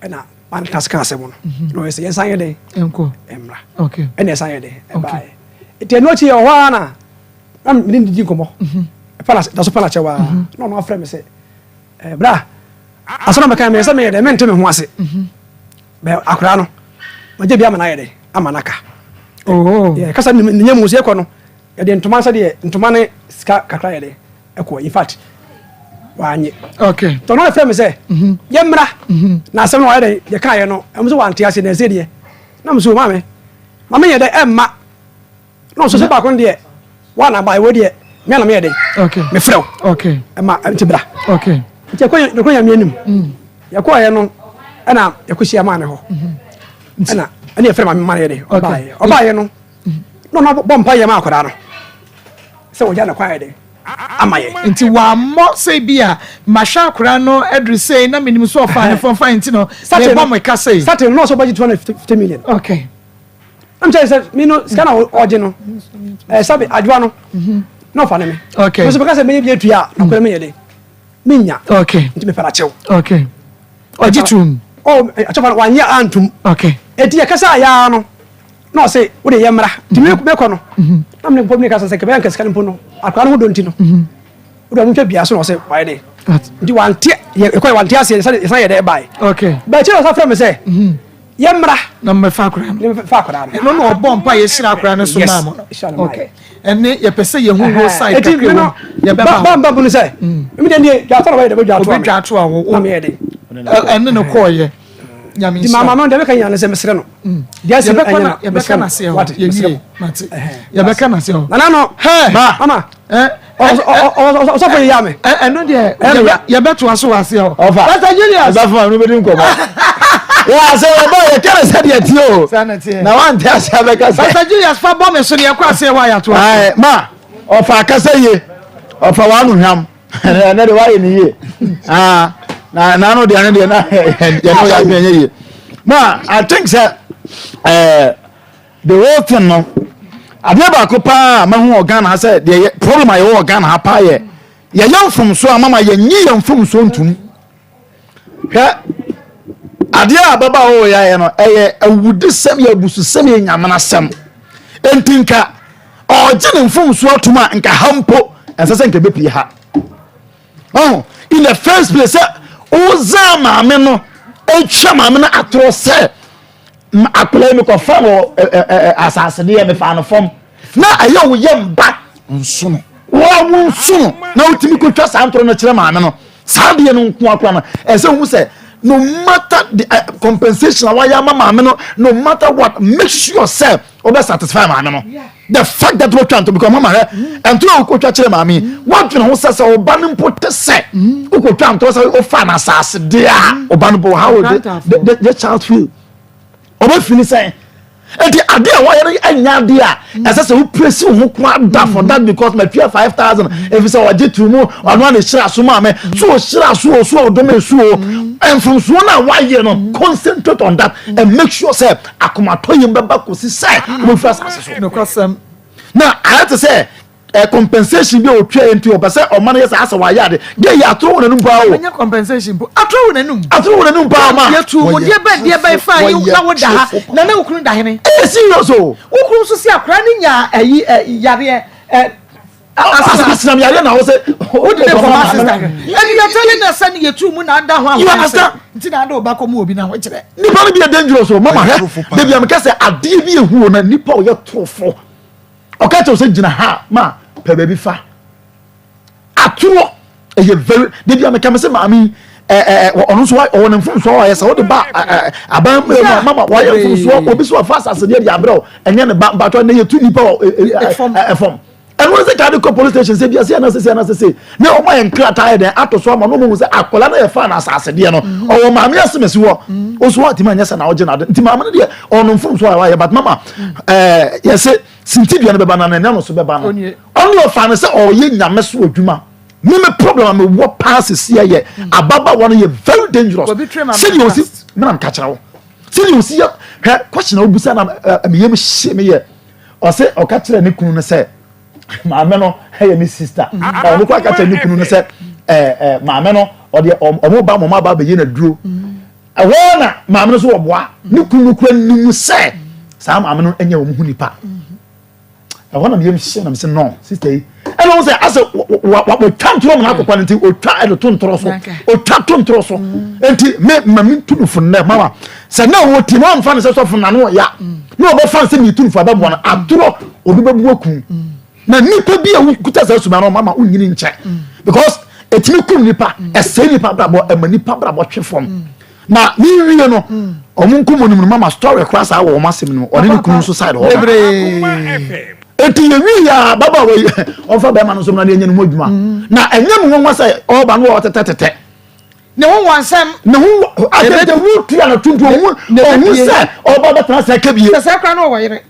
ɛna wan ka ka asɛm no na ɔyɛ sɛ yɛnsan yɛ dɛn nkɔ mmra ɛna ɛsan yɛ dɛn ɛbaeɛ nti ɛno akyi yɛ ɔhɔ ara na na mene ne didi nkɔmmɔ ɛpa na da so pa na kyɛw ara na ɔno afrɛ me sɛ ɛɛ bra asɛm na mɛka meyɛ sɛ meyɛ dɛn mente me ho ase bɛ akwaraa no magye bi ama no ayɛ dɛn ama no aka yɛ kasa ne nyɛ mu sɛ yɛkɔ no Yɛde ntoma sɛdeɛ ntoma ne sika kakra yɛ de ɛkɔ in fact wanye. Okay. Tɔnɔ na fɛ mi sɛ mhm. yɛ mmra mhm. na asɛm no wayɛ dɛ yɛ kaa yɛ no ɛmu sɛ wante ase na ɛsɛ deɛ na mo so maame maame yɛ dɛ ɛmma na ɔsɔ sɛ baako no deɛ wana ba ɛwɔ deɛ mɛ na meyɛ dɛ okay me frɛ wo okay ɛma ɛnti bra okay nti ɛkɔ yɛ ɛkɔ nyame anim mm. yɛkɔ yɛ no ɛna yɛkɔ hyia maa ne hɔ mhm. ɛna ɛna yɛfrɛ maame ma no yɛ dɛ ɔbaayɛ ɔbaayɛ no na ɔno bɔ mpa yɛ ma akwadaa no sɛ wɔgya ne kwan yɛ dɛ ama yɛ. Nti wammɔ sɛ bi a mahwɛ akwadaa no aduru sei na menim sɛ ɔfaa ne fam fine nti no mebɔ mo ka sei. Starting no na ɔsɛ ɔbɛgye 250 million. Okay. I'm kyerɛ sɛ me no sika na ɔgye no ɛɛ sabi adwoa no na ɔfa ne me. Okay. Mo sɛ bɛka sɛ mɛnyɛ bi atua a na kɔɛ mɛnyɛ dɛ menya. Okay. Nti mepɛ akyɛw. Okay. Ɔgye tum. Oh akyɛw fa no wanyɛ antum. Okay. Eti yɛ kasa yaa no. Na ɔse wo de yɛ mmra nti me mekɔ no na mene mpo mene kasa sɛ kɛbɛyɛ nka sika no mpo no akora no ho dɔ nti no wo de ɔmo ntwa bia so na ɔse wayɛ dɛ nti wante yɛ ɛkɔ yɛ wante aseɛ yɛsan yɛsan yɛ dɛ ɛbae okay bɛkyɛ na ɔsan frɛ me sɛ yɛ mmra na mmɛfa akora no mmɛfa akora no ɛno na ɔbɔ mpa yɛ hyira akora no so maa mo no okay ɛne yɛpɛ sɛ yɛhu wo side kakra wɔ yɛbɛba hɔ ba ba mu no sɛ ɛmi deɛ nie dwa ato na wɔyɛ dɛ bɛ dwa ato obi dwa ato a wo na meyɛ dɛ ɛne no kɔɔyɛ. Nti ma maame no deɛ mɛka nyinaa ne sɛ mesrɛ no. Deɛ asi no ɛnyɛ no mesrɛ no. Wate mesrɛ mo. Yɛbɛka n'ase hɔ. Nana no. Mama. Ɔsɔfo yi ya me. Ɛno deɛ yɛbɛtoa so wɔ aseɛ hɔ. Ɔfa. Pastor Julius. Ɔsɔfo ma no bɛdi nkɔmɔ. Yɛ asɛ yɛbɔ yɛka no sɛdeɛ tie o. Na wante ase abɛka sɛ. Pastor Julius fa bɔ me so ne yɛkɔ aseɛ hɔ a yɛatoa so. Ma ɔfa akasa yie ɔfa w'ano hwam. Ɛnɛ de wayɛ ne yie. Ah, na n'ano deɛ ne deɛ na yɛne yɛ adwene nyɛ yie. Ma I think sɛ ɛɛ. The whole thing no, adeɛ baako paa a mahu wɔ Ghana ha sɛ deɛ yɛ problem a yɛwɔ wɔ Ghana ha paa yɛ yɛyɛ mfomsoɔ a mama yɛnyi yɛn mfomsoɔ ntum. Hwɛ adeɛ a ababaawa wɔ yɛayɛ no ɛyɛ awudisɛm yɛ abususɛm yɛ nyamenasɛm. Enti nka ɔregye ne mfomsoɔ atum a nka ha mpo ɛnsɛ sɛ nka ɛbɛpie ha. Oh, in the first place sɛ wozaa maame no atwa maame no atorɔ sɛ akwadaa yi mekɔfa no asase deɛ mefa no fam na ɛyɛ wo yɛ mba nsono wɔn wo nsono na wotumi kotwa saa ntoro no kyerɛ maame no saa deɛ no nko akora no ɛsɛ hu sɛ no matter the uh, compensation a wayɛ ama maame no no matter what make sure sɛ ɔbɛ satisfy maame no the fact that wotwa nto because mama hɛ ntoro a wokotwa kyerɛ maame yi wadwene ho sɛ sɛ ɔba no mpo te sɛ wokotwa ntoro sɛ wofa no asase deɛ a ɔba no mpo how will the, the, the child feel ɔbɛ fili sɛn nti ade a wɔyɛ no ɛnyɛ ade a ɛsɛ sɛ wopiresi wo ho ko ada for that because matua 5000 ɛfiri sɛ ɔgye to mu ɔno a na ɛhyira so maa me so ɔhyira so o so ɔdom ɛsu o mfomsoɔ no a wayɛ no concentrate on that and make sure sɛ akomatɔyam bɛba kɔsi sɛ wobɛfiri asase so nokwasɛm na ayɛ te sɛ eh, compensation bi a ɔtua yɛ nti ɔpɛ sɛ ɔma no yɛ sɛ asɛ wayɛ ade deɛ yɛ atoro wɔ n'anum paa o ɛnyɛ compensation mpo atoro wɔ n'anum atoro wɔ n'anum paa ma yɛtu mu deɛ bɛn deɛ bɛn fa yi na wo da ha na ne wo kunu da hene ɛyɛ serious o wo kunu nso si akora ne nya ayi yareɛ ɛ asenam yareɛ na wo sɛ wode ne kɔma sista ɛne yɛtɛle na sɛ ne yɛtu mu na ada ho You understand? nti na ade wo ba kɔmu obi na ho kyerɛ nipa no bi yɛ dangerous o mama hwɛ baabi a meka sɛ adeɛ bi ehu o na nipa ɔyɛ torofo ɔka kyerɛ sɛ gyina ha ma pɛ baabi fa atorɔ ɛyɛ very baabi a meka me sɛ maame ɛɛ ɔno nso ɔwɔ ne mfomsoɔ a ɔyɛ sɛ wode ba aban mu mama wayɛ mfomsoɔ obi so wafa asase deɛ de abrɛ o ɛnyɛ ne ba mpatɔ ne yɛtu nipa wɔ ɛfam ɛno sɛ kaa de kɔ police station sɛ biase anasɛ sɛ anasɛ sɛ ne ɔma yɛ nkrataa yɛ dɛn ato so ama no ɔmo sɛ akwadaa no yɛ fa na asase deɛ no mm. ɔwɔ maame asɛm si hɔ mm. ɔso atumi anyɛ sɛ na ɔgye n'ade nti maame no deɛ ɔno mfom so a wayɛ but mama ɛɛ yɛsɛ sintidua no bɛba na n'ani ano so bɛba no ɔno ɔfa no sɛ ɔyɛ nyame so adwuma me me problem a mewɔ paa sisi yɛ mm. ababaawa no yɛ very dangerous sɛdeɛ ɔsi mena mka kyerɛ wo sɛdeɛ ɔsi yɛ hwɛ question a wobusa na meyam hye meyɛ ɔsɛ ɔka kyerɛ ne kunu no sɛ maame no yɛ ne sista ɔno kɔ aka kyerɛ ne kunu no sɛ ɛɛ ɛɛ maame no ɔde ɔmo ba ɔmo aba abɛyɛ n'aduro ɛhɔ na maame no so ɔboa ne kunu no kura nim sɛ saa maame no nyɛ wɔn ho nipa ɛhɔ na meyam hyɛ na mesɛ no sista yi ɛna wɔn sɛ asɛ wɔtwa ntorɔ mu n'akɔkɔ no nti otwa ɛde to ntorɔ so otwa to ntorɔ so nti me ma mi tu no fo nnɛ mama sɛ na wɔ ti na ɔnfa ne sɛ sɔfo na no ɔya na ɔbɛfa ne sɛ mi tu no fo abɛboa no atorɔ obi bɛbu aku na nipa bi a wokuta saa suma no mama wonyini nkyɛ because ɛtumi kum nipa ɛsɛe nipa brabɔ ɛma nipa brabɔ twe fam na ne wie no ɔmo nkɔmmɔ no mu no mama story koraa saa wɔ ɔmo asɛm no mu ɔne ne kunu nso side hɔ eti yɛ wi ya baba wɔ yi ɔnfa bɛrima no nso na ne ɛnyɛ ne ho adwuma na ɛnyɛ mu nwanwa sɛ ɔba no ɔtetɛtetɛ ne ho wansɛm ne ho atɛtɛ wu tua na tuntum ɔhu ɔhu sɛ ɔba bɛtena sɛ kɛbie sɛ sɛ kora no ɔwɔ yere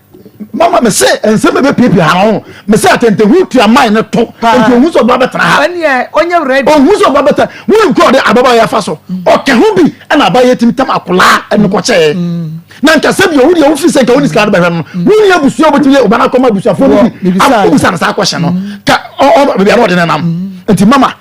mama me se nsɛm bɛ piapia ha ho me se atɛntɛ hu tua man ne to nti ɔhu sɛ ɔba bɛtena ha ɛneɛ ɔnyɛ ready ɔhu sɛ ɔba bɛtena wonim kɔ ɔde ababa yɛ afa so ɔka ho bi ɛna aba yɛ timi tam akolaa ɛne kɔkyɛɛ na nka sɛ bi ɔwo deɛ wofiri sɛ nka wone sika no bɛhwɛ no wonni abusua wobɛtumi yɛ ɔba no akɔma abusuafoɔ no bi wobisa no saa kɔhyɛ no ka ɔba baabi a na ɔde no nam nti mama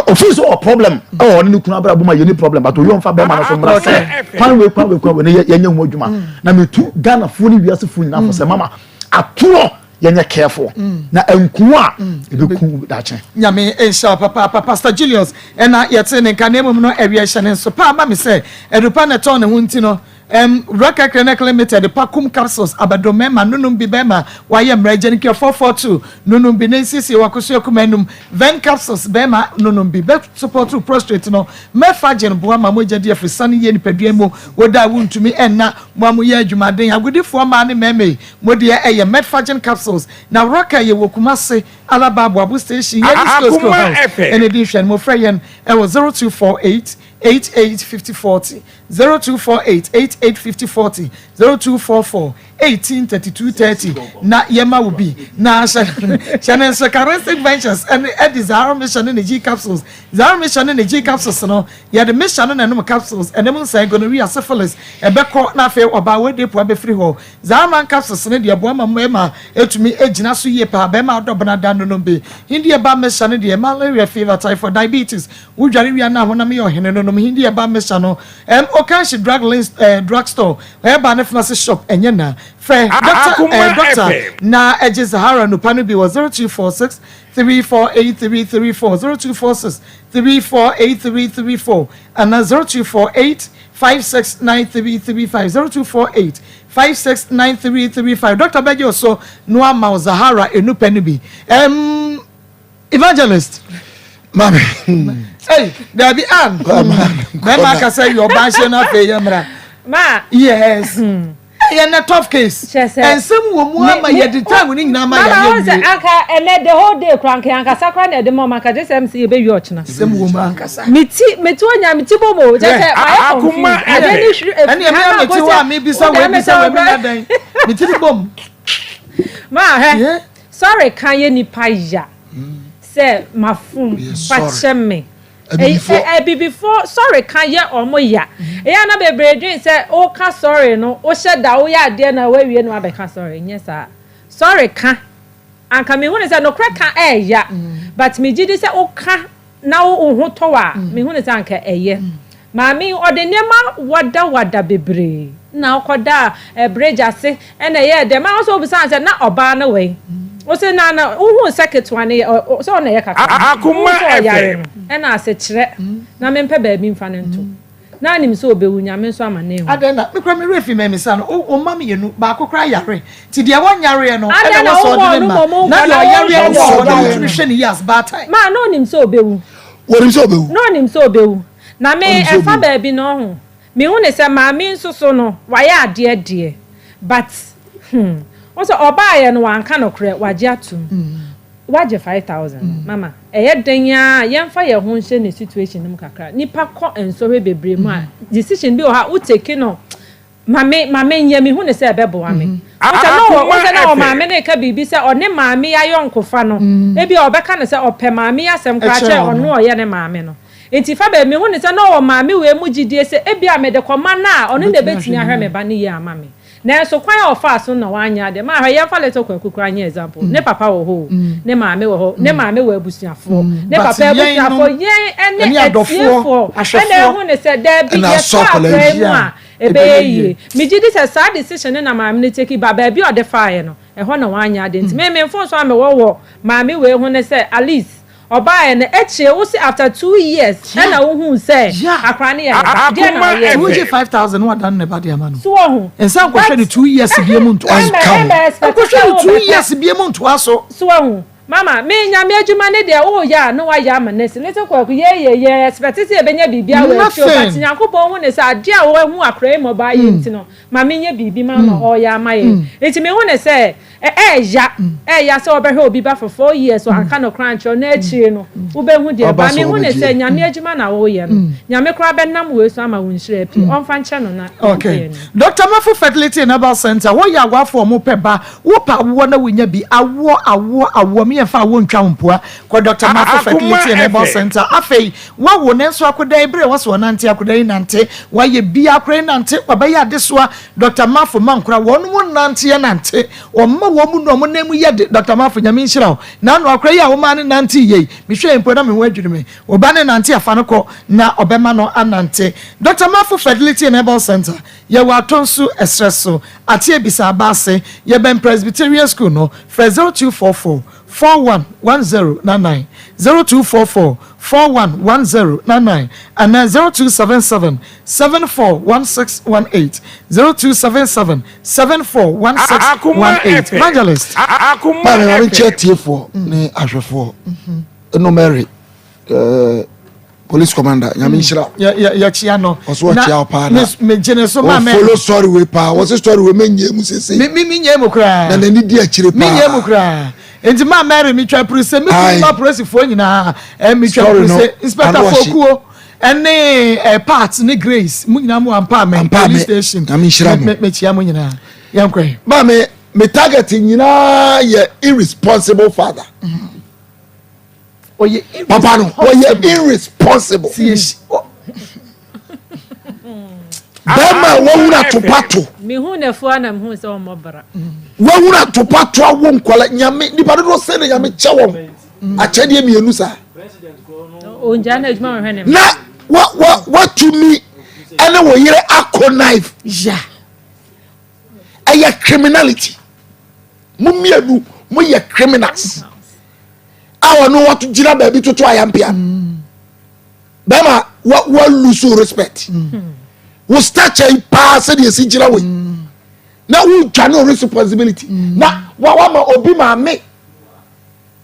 ofin so wɔ problem ɛwɔ ɔne ne kunu abrabɔ mu a yɛni problem but oyi ɔnfa bɛrima no so mmra sɛ kwan wei kwan wei kwan wei ne yɛnyɛ ho adwuma mm. na metu Ghana foɔ ne wiase foɔ nyinaa fo sɛ mama atorɔ yɛnyɛ careful mm. na nku a mm. ebeku dakye. Nyame nhyira papaapa Pastor Julius ɛna yɛte ne nka na mmom no ɛwiɛ hyɛ ne nso paa ma me sɛ adupa na ɛtɔn ne ho nti no. Ɛm, Rocket Clinic Limited pa kum capsules abɛdo mɛma nonom bi bɛma wayɛ mmerɛ Gyenikɛ 442 nonom bi na nsiesie w'akosua kuma anum Ven capsules bɛma nonom bi bɛ support wo prostrate no Mefagin boa ma mogya di afrisane yie nipadua mu Wo da a wontumi nna mo a moyɛ adwumaden agodifoɔ mmaa ne mmarima yi mo deɛ ɛyɛ Metfagin capsules na Rocket yɛ wɔ Kumasi Alaba Aboabo station yɛne Skill Skill Akoma House FM. ɛna ɛdi nhwɛanimu frɛ yɛn ɛwɔ 0248 88 50 40. 0248 88 50 40, 0244 18 32 30 na yɛma wo bi na hyɛ hyɛ ne nso Charistic Ventures ɛne ɛde Zahara Mixture ne ne G capsules. Zahara Mixture ne ne G capsules no yɛde mixture no na ɛnom capsules ɛnam nsa gonorrhea syphilis ɛbɛkɔ na afei ɔbaa wɔde po abɛfiri hɔ. Zahara Man capsules no deɛ ɛboa ma mmarima ɛtumi ɛgyina so yie paa bɛrima adɔ benada no nom bi. Hindi ɛba mixture no deɛ malaria fever typhoid diabetes Wo dware wia na honam yɛ ɔhene no nom hindi ɛba mesa no ɛm okanhye drug lins eh, drug store ɛba ne pharmacy shop ɛnyɛ na frɛ doctor eh, Akoma doctor FM. na ɛgye Zahara nupa no bi wɔ 0246 348334 0246 348334 ana 0248 569335 0248 569335 doctor bɛgye wo so no ama wo Zahara enupa no bi ɛm Evangelist. Maame. Hey, dabi an. Mɛma akasa yi ɔba ahyɛ no afei yɛ mmra. Ma. Yes. Ɛyɛ na tough case. Ɛnsɛm wɔ mu ama yɛ de time ne nyinaa ma yɛ ayɛ wie. Mama anka ɛnɛ the whole day kura nka ankasa kura na ɛde ma ɔma nka gye sɛ ɛmsi yɛ bɛ wie ɔkyena. Nsɛm wɔ mu ankasa. Me ti me ti onya me ti bɔ mo kyɛ sɛ ma yɛ confused. Ade ne hwiri efi Ɛne ɛmi a me ti hɔ a me bisa wei bisa wei mi na dɛn. Me ti bɔ mu. Ma hɛ. Sorry ka yɛ nipa ya sɛ mafom fakyɛ me. Abibifoɔ sorry ka yɛ ɔmo ya. Ɛyɛ a na bebree dwen sɛ woka sorry no wohyɛ da woyɛ adeɛ na woawie na wabɛka sorry nyɛ saa. Sorry ka anka mehu no sɛ nokorɛ ka ɛɛya but megye di sɛ woka na wo ho tɔ wo a, mehu no sɛ anka ɛyɛ. Maame yi, ɔde nneɛma wadawada bebree na ɔkɔdaa bridge ase na ɛyɛɛ dɛm. A wo sɛ wobisaa no sɛ, na ɔbaa no wɛn? Wo se na na wohuu sɛ ketewa no yɛ, sɛ ɔna ɛyɛ kakra no, wohuu sɛ ɔyare no, ɛna asekyerɛ na mempɛ baabi mfa no nto. Na nim sɛ ɔbɛwu, Nyame nso ama no ahu. Adɛn na, me koraa me werɛ fi mamisa no, wo mma mmienu, baako koraa yare, nti deɛ wɔnyareɛ no Adɛn ɛna na ɛwɔ sɛ wowɔ ɔde ɔno ne ma, mmom na nkwa deɛ na ɔyareɛ no wonhwɛ wɔ deɛ hɔ na ɔyare wotumi no? hwɛ no yie as baatan. Ma, na ɔnim sɛ ɔbɛwu. Wɔnim sɛ ɔbɛwu. Na ɔnim sɛ ɔbɛwu. Na me, Ɔnim sɛ ɛfa ɔbɛwu. baabi no, ɔho, mehu no sɛ maame yi nso so no, wayɛ adeɛ deɛ, but hmm, wohu sɛ ɔbaeɛ no wanka nokorɛ, wagye atom. Wagye 5000 no mama ɛyɛ dɛn ara a yɛnfa yɛn ho nhyɛ ne situation no mu kakra nipa kɔ nsɔhwɛ bebree mu a decision bi wɔ hɔ a wo take no ma me ma me nyɛ mehu no sɛ ɛbɛboa me Wohu sɛ na ɔwɔ wohu sɛ na ɔwɔ maame no reka biribi sɛ ɔne maame yi ayɔnkofa no ebi a ɔbɛka no sɛ ɔpɛ maame yi asɛm koraa kyɛn ɔno a ɔyɛ ne maame no nti fa baabi mehu no sɛ na ɔwɔ maame wei mu gyidie sɛ ebi a mede kɔma no a ɔno na ɛbɛtumi ahwɛ me ba no yie ama me Nanso kwan a ɔfaa so no na wanyɛ adeɛ. Ma hwɛ, yɛmfa little Kwaku koraa nyɛ example. Ne papa wɔ hɔ o, ne maame wɔ hɔ, ne maame wɔ abusuafoɔ, ne But papa yɛn abusuafoɔ, nom yɛn ɛne ne adɔfoɔ, atiefoɔ ɛna ahwɛfoɔ. ɛhu no sɛ daabi, Ɛna yɛtɔ asɔ akwadaa akwadaa yi. mu a, Yeah, ɛbɛyɛ ɛbɛyɛ yie. yie. Megye di sɛ saa decision no na maame no take but baabi a ɔde faeɛ no, ɛhɔ na wanyɛ adeɛ. Nti me, me mfomsoɔ a mewɔ wɔ maame wei ho ne sɛ at least Ɔbaeɛ no akyire wo se after 2 years ɛna wo huu sɛ akora no yɛ ne ba deɛ na Nti woyɛɛ. wogye 5000 na wadan ne ba de ama no. So wahu. Nsa nkɔhwɛ But no 2 years bie mu ntoa so. ɛmɛ ɛmɛ expect Nkɔhwɛ sɛ no two wobɛpɛ. years bie mu ntoa so. So wahu. Mama me Nyame adwuma ne deɛ woyɛ a na wayɛ ama no asi. Little Kwaku yɛ yɛ yɛ expect sɛ yɛbɛnya biribi awɔ akyire o but Nothing. Nyankopɔn hu ne sɛ adeɛ a wahu akora yi mmɔbɔ ayɛ nti no ma menyɛ biribi ma no ɔreyɛ ama yɛn. Nti mehu ne sɛ Ɛɛya, ɛɛya sɛ wɔbɛhwɛ obi ba for 4 years wanka nokorɛ ankyerɛ wo na akyire no wobɛhu deɛ Ɔba ba sɛ mehu ne ɔbɛgye. sɛ Nyame adwuma na woreyɛ no Nyame koraa bɛnam wei so ama wo nhyira apue ɔmfa nkyɛ no na yɛnkɔ Okay. yɛn anim. Doctor Mafo Fertility and Herbal Center, hɔ yɛ awaafo a wɔpɛ ba, wopɛ awoɔ na wonya bi, awoɔ, awoɔ, awoɔ, me yɛmfa awoɔ ntwa wo mpoa, kɔ Doctor Mafo Akoma Fertility and Herbal FM. Center. Afei, woawo nanso akoda yi, berɛ a ɛwɔ sɛ ɔnante, akoda yi nante, wayɛ bi, akora yi nante, wabɛyɛ adesoa, Doctor Mafo ma nkora wɔn mo nante yɛ nante wɔn ma wɔn mu na wɔn nan mu yɛ de Doctor Mafo Nyame nhyira wo na ano akora yi a womaa no nante yie me hwɛ mpo na me ho adwiri me wo ba ne nante afa no kɔ na ɔbɛma no anante Doctor Mafo Fertility and Herbal Center yɛ wɔ Atonsu ɛserɛ so Ate Abisa aba ase yɛ bɛn Presbyterian school no frɛ 0244 41 10 99 0244. 41 10 99 anaa 0277 74 1618, 0277 74 1618. Evangelist. Maame maame nkyɛn atiefoɔ ne ahwɛfoɔ ɛno Mary eh, police commander nyame nhyira. Yɛkyia no. Ɔso ɔkyia wo paa na megyene so ma mɛ. Ɔfollow story wei paa wɔse story wei menyɛ mu sese. Me me menyɛ mu koraa. Na n'ani di akyire paa. Menyɛ mu koraa. Nti ma Mary metwa puru sɛ me kunu ma polisifoɔ nyinaa eh, metwa puru sɛ inspector Fokuo ɛne eh, Pat ne Grace mo nyinaa mo ampa me police station. Nyame nhyira mo. Mekyia mo nyinaa. Yɛnkɔ. Maame me target nyinaa yɛ irresponsible father. Mm -hmm. Ɔyɛ papa no ɔyɛ irresponsible. Bɛrima a wahunu atopato. Mihu n'afuo na mihu sɛ ɔmmɔ bra. Wahunu atopato awo nkɔla nyame nipa dodoɔ sɛ na nyame kyɛ wɔn akyɛdeɛ mmienu saa. Ongya na adwuma wɔhwɛ ne na wa wa watumi ɛne wo yere akɔ knife. Ya ɛyɛ criminality mo mmienu mo yɛ criminals. a ɔno wato gyina baabi toto ayampea bɛrima wa wa lose respect wo stature yi paa sɛdeɛ esi gyina wɔ yi na wotwa ne responsibility na wa wama obi maame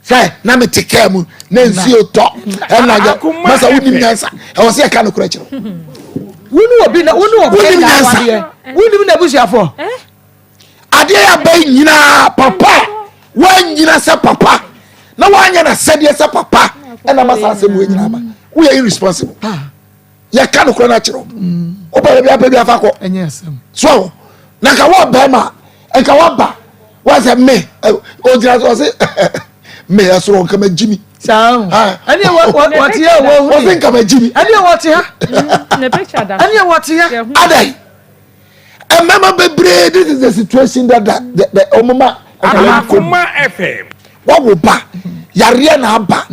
sɛ na me te kaa mu na nsuo tɔ ɛna yɛ masa wonim nyansa ɛwɔ sɛ yɛka no korɛ kyerɛ wone obi na wone obi na awadeɛ wonim na abusuafoɔ Adeɛ yɛ aba yi nyinaa papa woanyina sɛ papa na woanyɛ na sɛdeɛ sɛ papa ɛna ma saa asɛm wei nyinaa ba woyɛ irresponsible yɛka nokorɛ no akyerɛ wo wopɛ baabi apɛ bi afa kɔ so na nka wɔ bɛrima nka waba wɔsɛ me ɔgyina so ɔse me ɛsoro nka magyi mi ɛne wɔte ha wɔse nka magyi mi ɛne wɔte ha ɛne wɔte ha adɛn Mmarima bebree this is the situation that the the ɔmo ma nkwadaa bi kɔ mu. Akoma FM. Wawo ba yareɛ na aba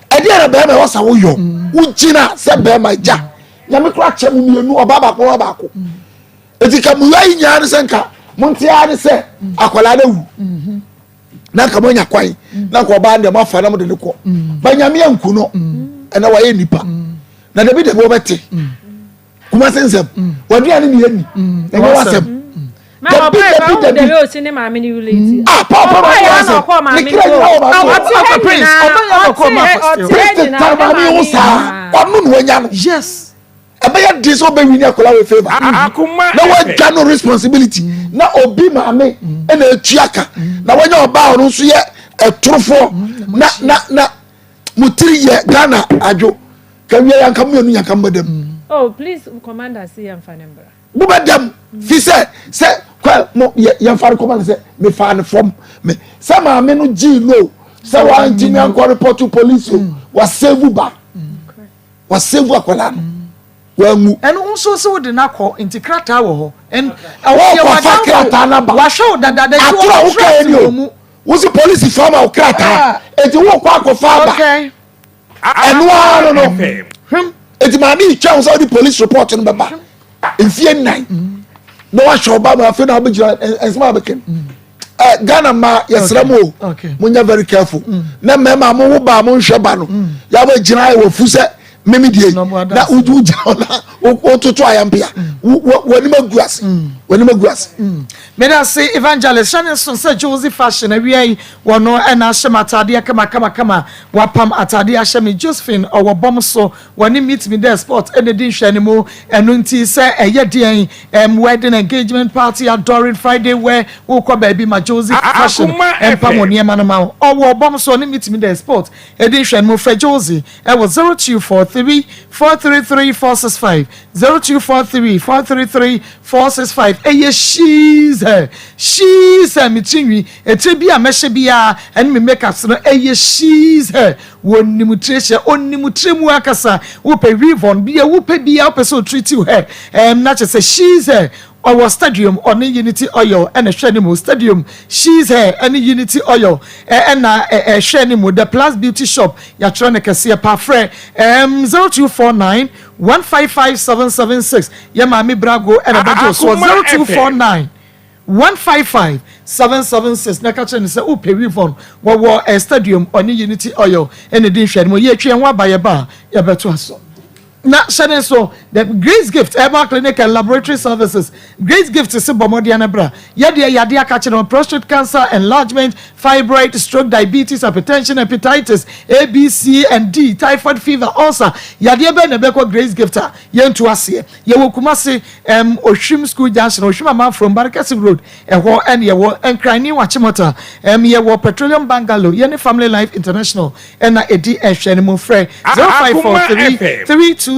ɛdeɛ na bɛrima ɛwɔ sa woyɔ wogyina sɛ bɛrima gya nyame kora kyɛ mo mmienu ɔbaa baako ɔbaa baako eti ka mo yɛ yi nyinaa ne sɛ nka mo nte ara ne sɛ akwadaa no awu na nka mo anya kwan na nka ɔbaa no deɛ mo afa na mo de ne kɔ ba nyame anku no ɛna wayɛ nipa na dabi dabi wɔbɛte. Kumasi nsɛm mm. waduane ne yɛni mm. ɛnyɛ wasɛm mm. dabi dabi dabi ah paul paul maame wasɛm ne kira nyina wɔ maame wɔ prince prince tare maame ho saa ɔno na wanya no yes ɛbɛyɛ den sɛ ɔbɛwi ne akwadaa wɔ favour na wadwa no responsibility na obi maame ɛna etua ka na wanya ɔbaa ɔno nso yɛ ɛtorofoɔ na na na mo tiri yɛ Ghana adwo. Ka wia yanka mo mmienu yanka mo bɛdam. Oh please commander si yɛn fa ne mbra. Mo bɛdam fi sɛ sɛ kɔ mo yɛ yɛn fa no kɔma no sɛ me fa no fam me sɛ maame no gyii no sɛ wantumi ankɔ report to police o wa save ba wa save akwadaa no wanwu. Ɛno nso sɛ wode no akɔ nti krataa wɔ hɔ. Wɔkɔfa krataa no aba. Wahwɛ wo dada atoro a wokae ni o wosi polisi fam a wo krataa eti wokɔ akɔfa aba. Ɛno ara no no hwem eti maame yi twɛn sɛ ɔde police report no bɛba mfie nnan na wahyɛ ɔba ma afei na abɛgyina nsɛm a bɛka mu ɛ Ghana mmaa yɛsrɛ mo o mo nyɛ very careful mm. na mmarima mo wo ba mo nhwɛ ba no mm. yàwó gyina ayɛ wɔ fu sɛ mímí die na wogyina hɔ na wototo ayampea w'anim agu ase w'anim agu ase. Meda ase Evangelist hyɛ ne nso sɛ Josie Fashion awia yi wɔno ɛna ahyɛ me ataadeɛ kama kama kama wapam ataadeɛ ahyɛ me Josephine ɔwɔ bɔm so wɔne Meet Me There Sport ɛna di nhwɛanimu ɛno nti sɛ ɛyɛ deɛn ɛm wedding engagement party adoring Friday wear wokɔ baabi ma Josie Fashion ɛmpam wo nneɛma no ma wo ɔwɔ bɔm so ɔne Meet Me There Sport ɛdi nhwɛanimu frɛ Josie ɛwɔ 0243 433 465 0243 433 465 Ɛyɛ she's hair She's hair Me tiri nwi Etire bi a mɛhyɛ biara ɛne me makeups no ɛyɛ she's hair Wɔnim tire hyɛ Ɔnim tire mu ankasa Wopɛ weave on bi a wopɛ biara wopɛ sɛ ɔtreat wo hair ɛɛm na kyerɛ sɛ she's hair Ɔwɔ stadium ɔne Unity Oil ɛna ɛhwɛ ne mu Stadium She's hair ɛne Unity Oil ɛna ɛhwɛ ne mu The Plus Beauty Shop yɛatwerɛ no kɛseɛ paa Frɛ ɛɛm 0249 155776 Yɛ maame Brago ɛna ɛbɛgye wo soɔ 0249. 155 776 na ka kyerɛ no sɛ wopɛ Wivon wɔwɔ eh, stadium ɔne Unity Oil ɛna di nhwɛne mu. Yɛtwi yɛn ho aba, yɛba a yɛbɛto aso na hyɛ ne nso the Grace Gift Herbal Clinic and Laboratory Services. Grace Gift si bɔ mmɔden no bra. Yɛdeɛ yadeɛ aka kyerɛ no: prostate cancer, enlargement, fibroid, stroke, diabetes, hypertension, hepatitis A, B, C and D, typhoid fever, ulcer. Yadeɛ bɛɛ na ɛbɛkɔ Grace Gift a yɛntu aseɛ. Yɛwɔ Kumase, Ohwim School Junction, Ohwim Amanfrom, Barekɛse Road, ɛhɔ ɛne yɛwɔ. Nkrani Wakyemɔta, yɛwɔ Petroleum Bungalow. Yɛne Family Life International ɛna ɛdi ɛhwɛ no mu. Frɛ 0543 320030,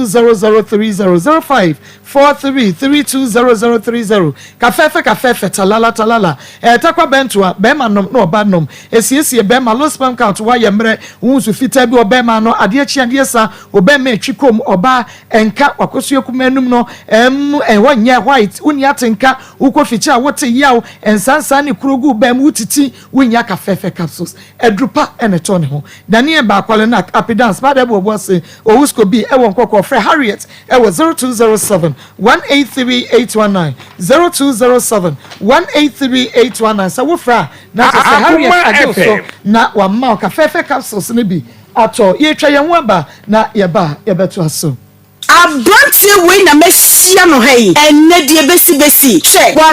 0543 320030. Kafɛɛfɛ kafɛɛfɛ, talala talala, ɛɛ takwa bɛntoa bɛrima nom na ɔba nom, esiesie bɛrima low sperm count, wayɛ mmerɛ, nsu fitaa bi wɔ bɛrima no, adeɛ kyi adeɛ sa, ɔbɛrima etwi kom, ɔbaa ɛnka wakosua kuma enum no, ɛhɔ nyɛ white, wuni ate nka wokɔ fikyi a wote yaw, nsansan ne kuro gu bɛn mu, wotiti wonya. Kafɛɛfɛ capsules, ɛdrupa ɛna ɛtɔ ne ho. Daniel Baakwale na apidance baada ɛbɔ ɔbɔ ase owusko bi ɛwɔ Nkɔkɔ. Frɛ Harriet ɛwɔ 0207 183 819, 0207 183 819. Sɛ wofrɛ a na kyerɛ sɛ Harriet agye so na wama wo kafɛɛfɛ capsules no bi atɔ. Yɛtwa yɛn ho aba na yɛba yɛbɛto aso. Aberanteɛ wei na mɛhyia no ha yi ɛnnɛ deɛ, bɛsi bɛsi hwɛ wa.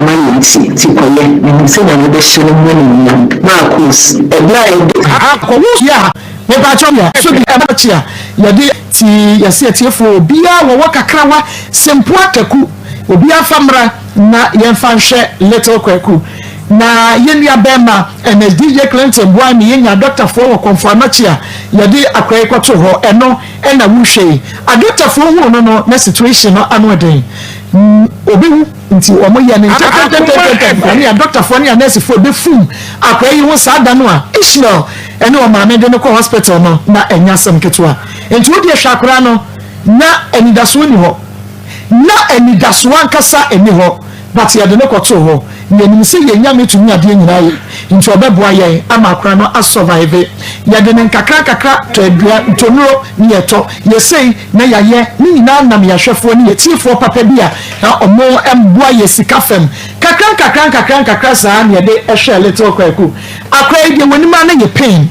Mayɛ nti ti kɔyɛ menim sɛ Nyame bɛhyɛ no ho animuonyam. Marcus, ɛberɛ a yɛde. Akɔwo yɛ a mepakyɛ yɛ so bi ɛma kyi a yɛde ti yɛsi atiefoɔ, obiara wɔwɔ kakrawa sempoa kaku, obiara fa mmra na yɛmfa nhwɛ little Kwaku. Na yɛn nua bɛrima ɛnɛ DJ Clinton boa mi, yɛnya dɔktafoɔ wɔ Kɔnfɔ Anakyi a yɛde akora yi kɔto hɔ. Ɛno ɛna wohwɛ yi, adɔktafoɔ hunu no na situation no ano den, obi wu nti wɔn yɛ ne ntɛntɛntɛntɛntɛm. Ɛne adɔktafoɔ ne anɛsifoɔ ebɛfum akora yi ho saa da no a Ishmael ɛne ɔmaame de no kɔ hospital no, na ɛnya asɛm ketewa. Nti wodi ɛhwɛ akora no na anidasoɔ ni hɔ, na anidasoɔ ankasa ɛni hɔ, but yɛde no kɔtoo hɔ na yɛnim sɛ yɛn Nyame tumi adeɛ nyinaa yɛ, nti ɔbɛboa yɛn ama akora no asurvive. Yɛde ne nkakra nkakra tɔ adua ntonuro ne yɛtɔ yɛsei na yɛayɛ ne nyinaa nam yɛahwɛfoɔ ne yɛtiefoɔ papa bi a na ɔmo mboa yɛ sika fam kakra nkakra nkakra nkakra. Saa ne yɛde ɛhwɛ little Kwaku. Akora yi deɛ, wɔnim a na yɛ pain,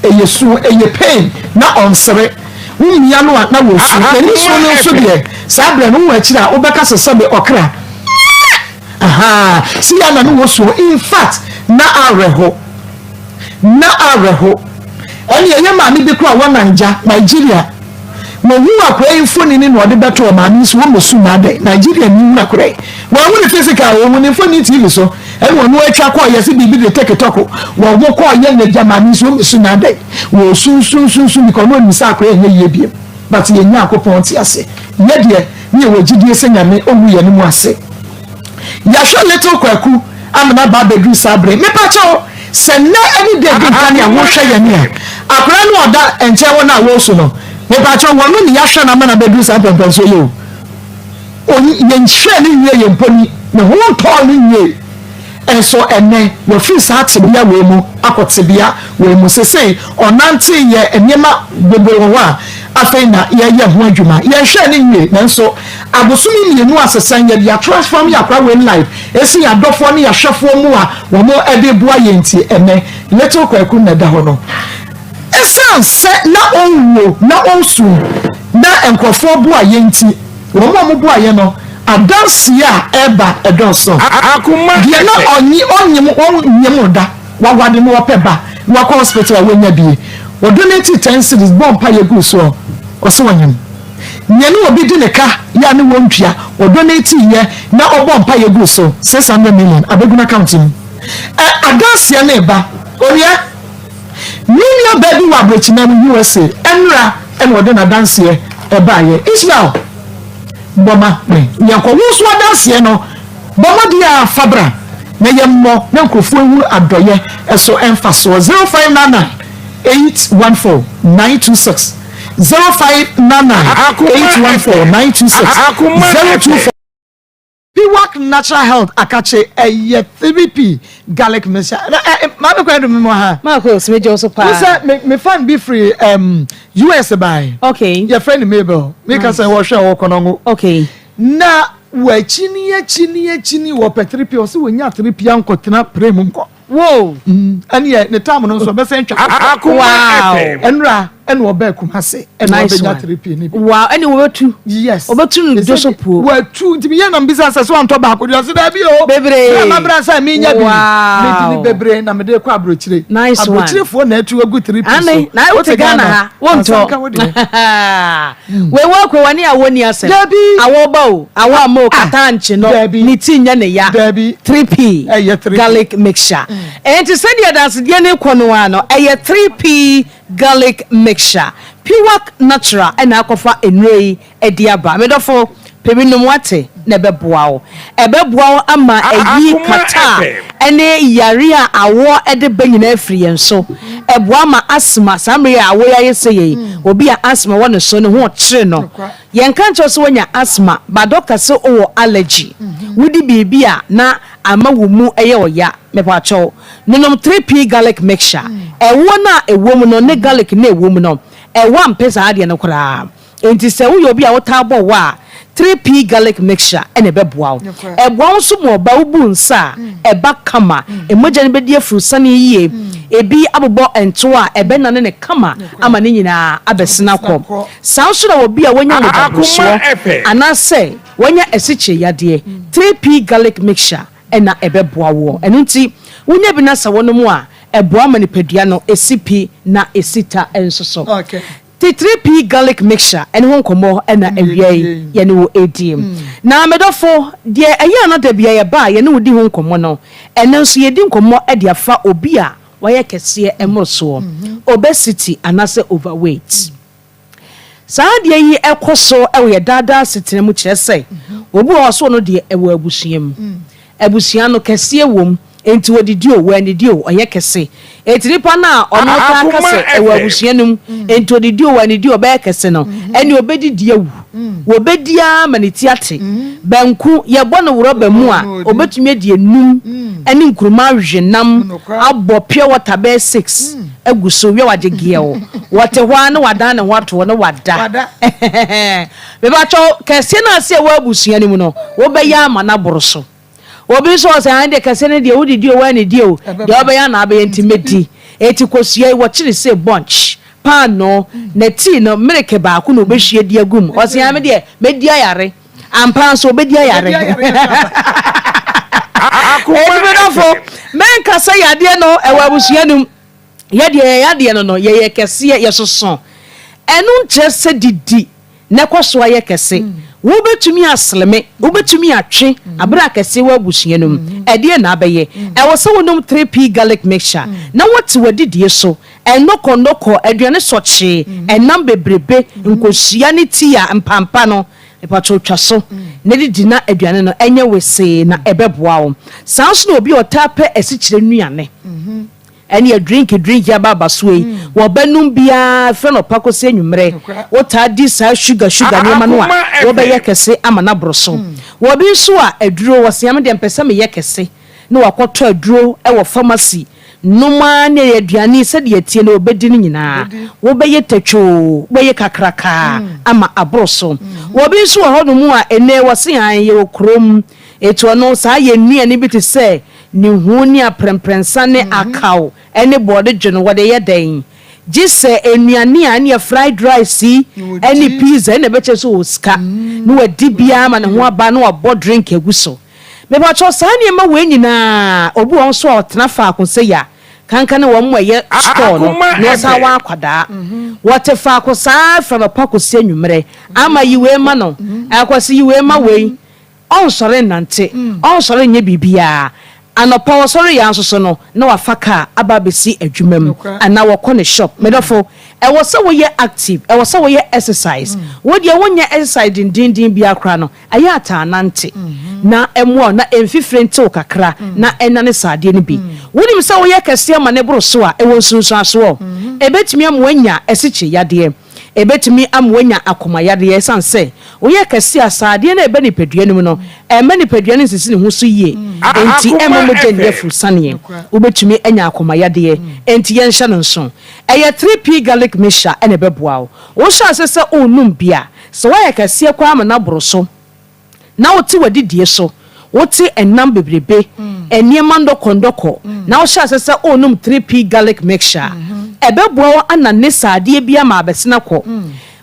ɛyɛ su, ɛyɛ pain, na ɔnsere. Womia no a na wɔsu n'ani so no nso deɛ, saa berɛ no wowɔ akyiri a wobɛka sɛ sɛbe ɔkra aha si ya na no wɔ suo. In fact, na awerɛho, na awerɛho. Ɛne ɛyɛ maame bi kora wɔ Naija, Nigeria, wɔhu akora yi mfoni na ɔde bɛto ɔmaame nso wɔn mɛsu na adɛ Nigeria ni hu akora yi, wɔn ahu ne physical, wɔn hu ne mfoni TV so, ɛna wɔn atwa kɔɔ yɛsi biribi de TikTok wɔn mo kɔɔ yɛ n'agya maame nso wɔn mɛsu na adɛ wɔn sunsunsunsun because wɔn nim sɛ akora yɛ nyɛ yie biem. But yɛn Nyankopɔn te ase, yɛ deɛ ne yɛ wɔ gyidie sɛ Nyame owu yɛn mu ase. Yɛahwɛ little Kwaku amena ba abɛduru saa bere. Mepa kyɛw, sɛ nnɛ ɛne de edi nka ne a wɔhwɛ yɛn ne a akwaraa no ɔda nkyɛn hɔ no a wɔresu no, mepa kyɛw, wɔn no ne yɛahwɛ no amena abɛduru saa mpɛmpɛnsoɔ yi o. Yɛnhwɛ ne nwie, yɛn mpo ni ne ho ntɔɔ ne nwie nso ɛnɛ wɔfiri saa tebea wei mu akɔ tebea wei mu. Sesei ɔnante yɛ nneɛma bebree wɔ hɔ a afei na yɛyɛ ho adwuma. Yɛnhwɛ ne nwie, nanso abosome 2 asesan yɛde atransform yɛ akora wei life esi yɛ adɔfoɔ ne yɛahwɛfoɔ mu a wɔn de boa yɛn. Ti ɛnɛ little Kwaku na ɛda hɔ no, ɛsan sɛ na ɔnwuo na ɔnsu na nkurɔfoɔ boa yɛn, ti wɔn a wɔboa yɛn no, adanseɛ a ɛba ɛdɔɔso. Deɛ na ɔnye ɔnyem ɔnyem da wawade no, wɔpɛ ba na wakɔ hospital a wɔnya bie, wɔdonate 10 cedis bɔ mpa yɛ gu soɔ, ɔsɛ wɔnyem. Nea ne obi di ne ka yɛ a ne wɔn ntua, wɔdonate yɛ na ɔbɔ mpa yɛ gu so, 600 million abɛgu n'account mu. Ɛ adanseɛ ne ba onua ne nua baa bi wɔ aburokyima mu USA ɛnura, ɛna ɔde n'adanseɛ ɛbaayɛ. Ishmael bɔma me yɛnkɔ wo nso adanseɛ no bɔmmɔden a fabra na yɛmmɔ na nkurɔfoɔ ehu adɔyɛ ɛso ɛmfa soɔ. 0599 814 926, 0599 814 926, 024. Piwak Natural Health akakye ɛyɛ 3P garlic mixture. Na ɛ ɛ maame kwan do mi mu ha. Marcos me gye wo so paa. Wosɛ me me fan bi firi um, US bae. Okay. Yɛfrɛ no Mabel. Mi ka sɛ wɔhwɛ wɔ kɔnɔngo. Okay. Na wɔakyini akyini akyini wɔpɛ 3P ɔsɛ wɔnya 3P ankɔtena prem nkɔ. Whoa. Mm, ɛne ne tam no nso ɔbɛsɛn twa. Akoma Wow. FM. Ɛnura ɛna ɔbɛɛ Kumase ɛna Nice ɔbɛnya one. 3P ne bi. Wow, ɛne wɔbɛtu. Yes. Ɔbɛtu no do so puo. Watu nti meyɛ na mbisa sɛ so antɔ baako deɛ ɔse daabi o. Bebree. Bere a mabra sɛ menya bi. Wow. Medi ne bebree na mede kɔ aburokyire. Nice one. Aburokyirefoɔ na atu agu 3P so. Ane, na wote Ghana ha, wontɔ. Asanka wo deɛ. Wei wɔ akɔ wani awɔ ni asɛm. Dabi. Awɔ ba o, awɔ ama o, kata nkye no. Dabi. Ne ti nyɛ ne ya. Dabi. 3P. Ɛyɛ 3P. Garlic mixture. Enti sɛdeɛ adansedeɛ no rekɔ no ara no, ɛyɛ 3P garlic mixture. Piwak Natural na akɔfa nnuro yi de aba. Me dɔfo, pɛ bi nom wate, na ɛbɛboa wo. Ɛbɛboa wo ama ayi Akoma kata FM. ne yare a awɔ de ba nyinaa afiri yɛn so. Ɛboa ma asthma, saa mmerɛ yi a awɔ yi ayɛ sɛ yei, obi a asthma wɔ ne so, ne ho rekyere no. Yɛnka nkyerɛ wo sɛ woanya asthma, but dɔkta se wowɔ allergy. Wodi biribi a na ama wo mu yɛ wo ya. Mepakyɛw, nonom 3P garlic mixture. Ɛwoɔ no a ɛwɔ mu no ne garlic no a ɛwɔ mu no, ɛwɔ ampɛ saa adeɛ no koraa. Enti sɛ woyɛ obi a wotaa bɔ wa a, 3P garlic mixture na ɛbɛboa wo. Ɛboa wo nso ma ɔba wobu nsa a, ɛba kama. Mogya no bɛdi afurusane yie. Ebi abobɔ ntoa a, ɛbɛnane no kama ama ne nyinaa abɛsene akɔ. Saa nso na obi a wanya mogyaborosoɔ anaasɛ wanya asikyire yadeɛ, 3P garlic mixture na ɛbɛboa woɔ. Ɛno nti, wonya bi na sɛ wonom a, ɛboa ma nipadua no si pi na ɛsi ta nso so. Titire pii garlic mixture ɛne ho nkɔmmɔ na awia yi yɛne wo redi. Na me dɔfo, deɛ ɛyɛ a na da biara yɛba a yɛne wo di ho nkɔmmɔ no, ɛnnɛ nso yɛredi nkɔmmɔ de afa obi a wayɛ kɛseɛ mmorosoɔ, obesity anaasɛ overweight. Saa adeɛ yi kɔ so wɔ yɛn daa daa asetena mu kyerɛ sɛ obi wɔ hɔ a ɔsɛ ɔno deɛ ɛwɔ abusua mu. Abusua no, kɛseɛ wom, enti ɔdidi o, wannidi o, ɔyɛ kɛse. Enti nipa no a ɔno taa ka sɛ ɛwɔ abusua no mu, enti ɔdidi o, wannidi o, ɔbɛyɛ kɛse no, ɛnneɛ ɔbɛdidi awu. Wɔbɛdi ara ma ne ti ate. Banku, yɛbɔ no worɔba mu a, ɔbɛtumi adi anum ne nkruma awe nam abɔ pure water bɛyɛ six agu so, wia wagye geɛw. Wɔte hɔ ara na wadan ne ho ato hɔ na wada. Mepakyɛw, kɛseɛ no a sɛ ɛwɔ abusua no mu no, wobɛyɛ ama no aboro so. Obi nso wɔ sɛ, ɛn deɛ kɛseɛ no deɛ wodidi o, woannidi o, deɛ wobɛyɛ na abɛyɛ nti mɛdi. Enti kosua yi, wɔkyere sɛ bunch, paanoo, na tii no, meleke baako na wɔbɛhwie de agu mu. Ɔse, ɛn me deɛ, mɛdi ayare. Ampa ara nso, ɔbɛdi ayare. Enti me dɔfo, menka sɛ yadeɛ no ɛwɔ abusua no mu. Yɛ deɛ yɛyɛ adeɛ no no, yɛyɛ kɛseɛ, yɛsoso. Ɛno nkyerɛ sɛ didi na ɛkɔ so ayɛ kɛse. Wobɛtumi asleme, wobɛtumi atwe berɛ a kɛseɛ wɔ abusua no mu. Ɛdeɛn na abɛyɛ? Ɛwɔ sɛ wonom 3P garlic mixture na woate w'adidie so. Nnɔkɔnnɔkɔ, aduane sɔkyee, ɛnam bebrebe, nkosua ne tea mpampa no, mepakyɛw twa so na didi na aduane no nyɛ wesee na ɛbɛboa wo. Saa nso na obi a ɔtaa pɛ asikyire nnuane. Ɛneɛ drink drink yi aba aba soɔ yi wɔbɛnom biara firi anɔpa kɔsi anwummerɛ. Wotaa di saa sugar sugar nneɛma no a wobɛyɛ kɛse ama no aboro so. Wɔ bi nso a aduro wɔse me deɛ mpɛ sɛ meyɛ kɛse na wakɔtɔ aduro wɔ pharmacy nom ara ne aduane sɛdeɛ ɛteɛ no ɔbɛdi no nyinaa wobɛyɛ tatwoo wobɛyɛ kakrakaa ama aboro so. Wɔ bi nso wɔ hɔnom a ɛnnɛ wɔse ae yɛwɔ kurom Eti ɔno saa yɛ nnuane bi te sɛ nihuu ne aprɛmprɛnsa ne akaw ne bɔɔde dwo no wɔde yɛ dɛn? Gye sɛ nnuane a ɛneɛ fried rice yi ne pizza ɛna ɛbɛkyerɛ sɛ ɔwɔ sika na wadi biara ma ne ho aba na wabɔ drink agu so. Mepakyɛw saa nneɛma wei nyinaa obi wɔ hɔ nso a ɔtena faako sɛ ya kanka ne wɔn a ɛyɛ store no na ɔsan wɔ akwadaa. Wɔte faako saa firi anɔpa kɔsi anwummerɛ ama yi wei ma no, Akwasi yi wei ma wei. Ɔnsɔre nnante, ɔnsɔre nyɛ biribiara. Anɔpa ɔsɔre yɛ ara nso so no, na wafa kaa aba abɛsi adwuma mu anaa wakɔ ne shop. Me dɔfo, ɛwɔ sɛ woyɛ active, ɛwɔ sɛ woyɛ exercise. Wo deɛ wonyɛ exercise dendeenden biara koraa no, ɛyɛ a taa nante na ɛmmoa wo na mfifire nte wo kakra na ɛnane saa adeɛ no bi. Wonim sɛ woyɛ kɛseɛ ma no boro so a, ɛwɔ nsunsuansoɔ. Ɛbɛtumi ama woanya asikyire yadeɛ. Ɛbɛtumi ama woanya akoma yadeɛ ɛsiane sɛ woyɛ kɛse a sradeɛ no a ɛba nipadua no mu no ɛmma nipadua no nsisi ne ho so yie enti ɛmma mogya nni afurusaneɛ. Wobɛtumi anya akoma yadeɛ enti yɛnhyɛ no nso. Ɛyɛ 3P garlic mixture na ɛbɛboa wo. Wohyɛ aseɛ sɛ worenom bi a, sɛ woayɛ kɛseɛ koraa ma no aboro so na wote w'adidie so, wote ɛnam bebrebe, nneɛma ndɔkɔndɔkɔ, na wohyɛ aseɛ sɛ worenom 3P garlic mixture a, ɛbɛboa wo anane sradeɛ bi ama abɛsene akɔ.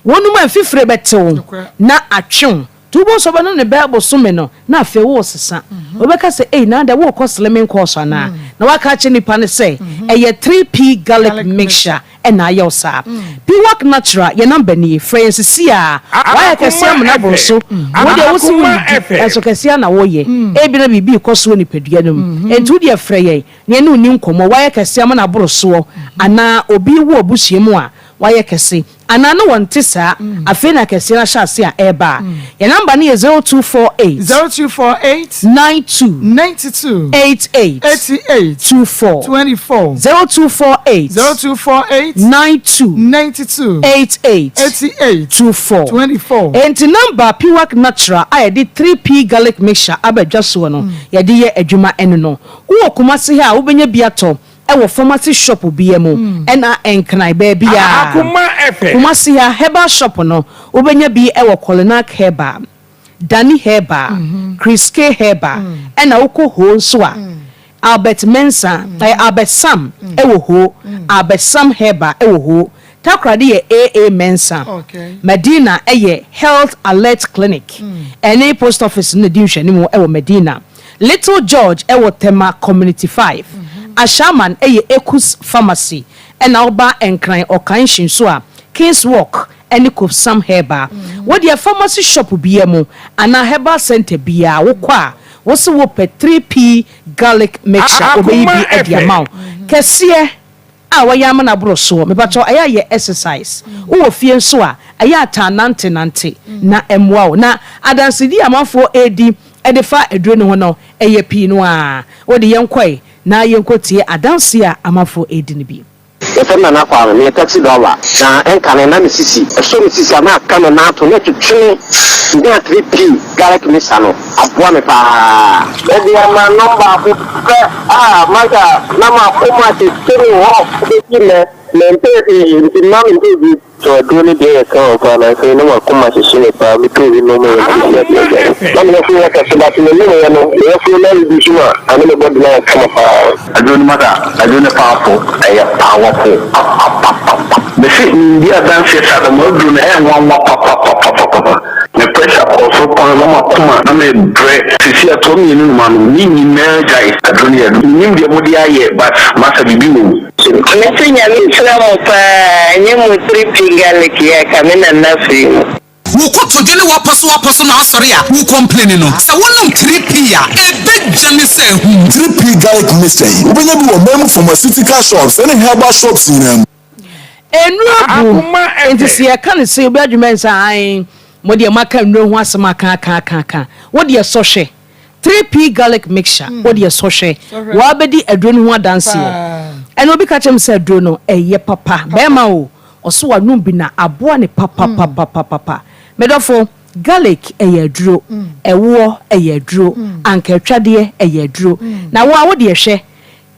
Wonom a mfifire bɛte wo na atwe wo. Nti wobɛhu sɛ wobɛnom no bɛyɛ bosome no na afei woresesa. Wobɛka sɛ, Ei, na adɛn worekɔ slimming course anaa? Na woaka akyerɛ nipa no sɛ ɛyɛ 3P garlic mixture na ayɛ wo saa. Piwak Natural, yɛn number nie, frɛ yɛn sisi ara. Woayɛ kɛseɛ amena boro so. Wo deɛ wose wonnidi, nanso kɛseɛ ara na woyɛ. Ebia na biribi rekɔ so wɔ nipadua no mu. Enti wo deɛ frɛ yɛn na yɛne wo nni nkɔmmɔ. Woayɛ kɛseɛ amena boro soɔ anaa obi wɔ w'abusua mu a wayɛ kɛse? Anaa na wɔnte saa, afei na akɛseɛ no ahyɛ ase a ɛreba a. Yɛn namba no yɛ 0248. 0248. 92. 92. 88. 88. 24. 24. 0248. 0248. 92. 92. 88. 88. 24. 24. Enti namba Piwak Natural a yɛde 3P Garlic Mixture aba dwa soɔ no, yɛde yɛ adwuma ɛno no. Wowɔ Kumasi ha a, wobɛnya bi atɔ. Ɛwɔ pharmacy shop bia mu ɛna Nkran baabiaa. Kumasi ha herbal shop no wobɛnya bi ɛwɔ Kolinak herbal, Dani herbal, Chris K herbal ɛna wokɔ Ho nso a Albert Mensah ɛɛ Albert Sam ɛwɔ Ho, Albert Sam herbal ɛwɔ Ho. Takoradi yɛ AA Mensah, Madina yɛ Health Alert Clinic ɛne Post Office no na ɛdi nhwɛanimu wɔ Madina. Little George wɔ Tema Community 5, Ashaiman yɛ Ekus Pharmacy ɛna woba Nkran Ɔkanhyi nso a Kings Walk ne Kofsam Herbal. Wo deɛ pharmacy shop biara mu anaa herbal centre biara wokɔ a wose wopɛ 3P garlic mixture wɔbɛyi bi de ama wo kɛseɛ. a wɔyɛ ama no aboro soɔ. Mepakyɛw ɛyɛ a yɛ exercise. Wowɔ fie nso a, ɛyɛ a taa nante nante na ɛmmoa wo. Na adansedi a amanfoɔ redi de fa aduro no ho no, ɛyɛ pii no ara. Wo de yɛnkɔe na yɛnkɔtie adanseɛ a amanfoɔ redi no bi. Yɛfrɛ me Nana Kwame, meyɛ taxi driver, na ɛnkane na me sisi ɛsɔ me sisi a na aka me nan ato na ɛtwetwe me, menya 3P garlic mixture no aboa me paa. Mede ama nɔm baako pɛ a masa na m'akoma tete me hɔ bɛsi nnɛ. Mempɛɛ hwee nti mma mentɔɔ bi. So aduro no deɛ yɛ kama paa nanso me na m'akoma hyehye me paa metɔ bi nom yɛ na mesi adeɛ agyae. Na me yafunu yɛ kɛse but me nom yɛ no me yafunu no areduce ma ane me body no ayɛ kama paa. Aduro no masa aduro no powerful ɛyɛ powerful papapapapa. Mese mendi adanseɛ saa da mo aduro no ɛyɛ nwanwa papapapapapa me pressure kɔɔ soro paa na makoma na me brɛ sisi atoa mienu na manom ne nyinaa gyae aduro no yɛ aduro menim deɛ mode ayɛ but masa biribi wɔ mu. Mese Nyame nhyira mo paa ɛnyɛ mo 3P garlic yi a ka me nana firi mu. Wo kotodwe ne w'apɔso apɔso na asɔre a wo complaini no, sɛ wonom 3P a, ɛbɛdwane sɛ ahum. 3P Garlic Mixture yi, wobɛnya bi wɔ man mu pharmaceutical shops ne herbal shops nyinaa mu. Nnuro abu, enti sɛ yɛka no sei, obi adwene bɛyɛ no sɛ ae, mo deɛ moaka nnuro ho asɛm aka aka aka aka. Wo deɛ sɔ hwɛ. 3P garlic mixture, wo deɛ sɔ hwɛ. Woabɛdi aduro no ho adanseɛ. Ɛna obi ka kyerɛ me sɛ aduro no, ɛyɛ papa. Bɛrima o, ɔse wanom bi na aboa no papapapapapa. Me dɔfo, garlic ɛyɛ aduro, ɛwoɔ ɛyɛ aduro, anka atwadeɛ ɛyɛ aduro. Na wo a wo deɛ hwɛ,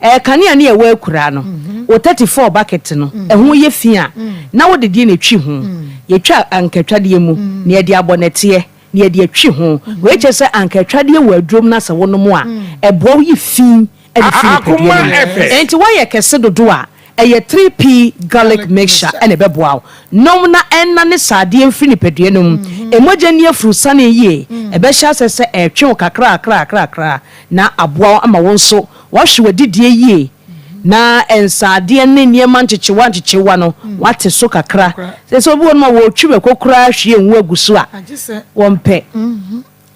ɛɛ kanea ne ɛwɔ akuraa no, wo 34 bucket no, ɛho yɛ fi a, na wode deɛ na ɛtwi ho. Yɛtwa anka atwadeɛ mu, na yɛde abɔ nɛteɛ, na yɛde atwi ho. Wei kyerɛ sɛ anka atwadeɛ wɔ adurom na sɛ wonom a, ɛboa wo yi fi de fi nipadua no mu. Enti woayɛ kɛse dodo a, ɛyɛ 3P garlic mixture na ɛbɛboa wo. Nom na ɛnnane sradeɛ mfiri nipadua no mu. Mogya nni afurusane yie. Ɛbɛhyɛ aseɛ sɛ ɛretwe wo kakrakrakrakra na aboa wo ama wo nso woahwɛ w'adidie yie na nsadeɛ ne nneɛma nkyekyewa nkyekyewa no woate so kakra. Sɛ sɛ obi wɔ nom a wɔretwi mako koraa hwie ngo agu so a, wɔmpɛ.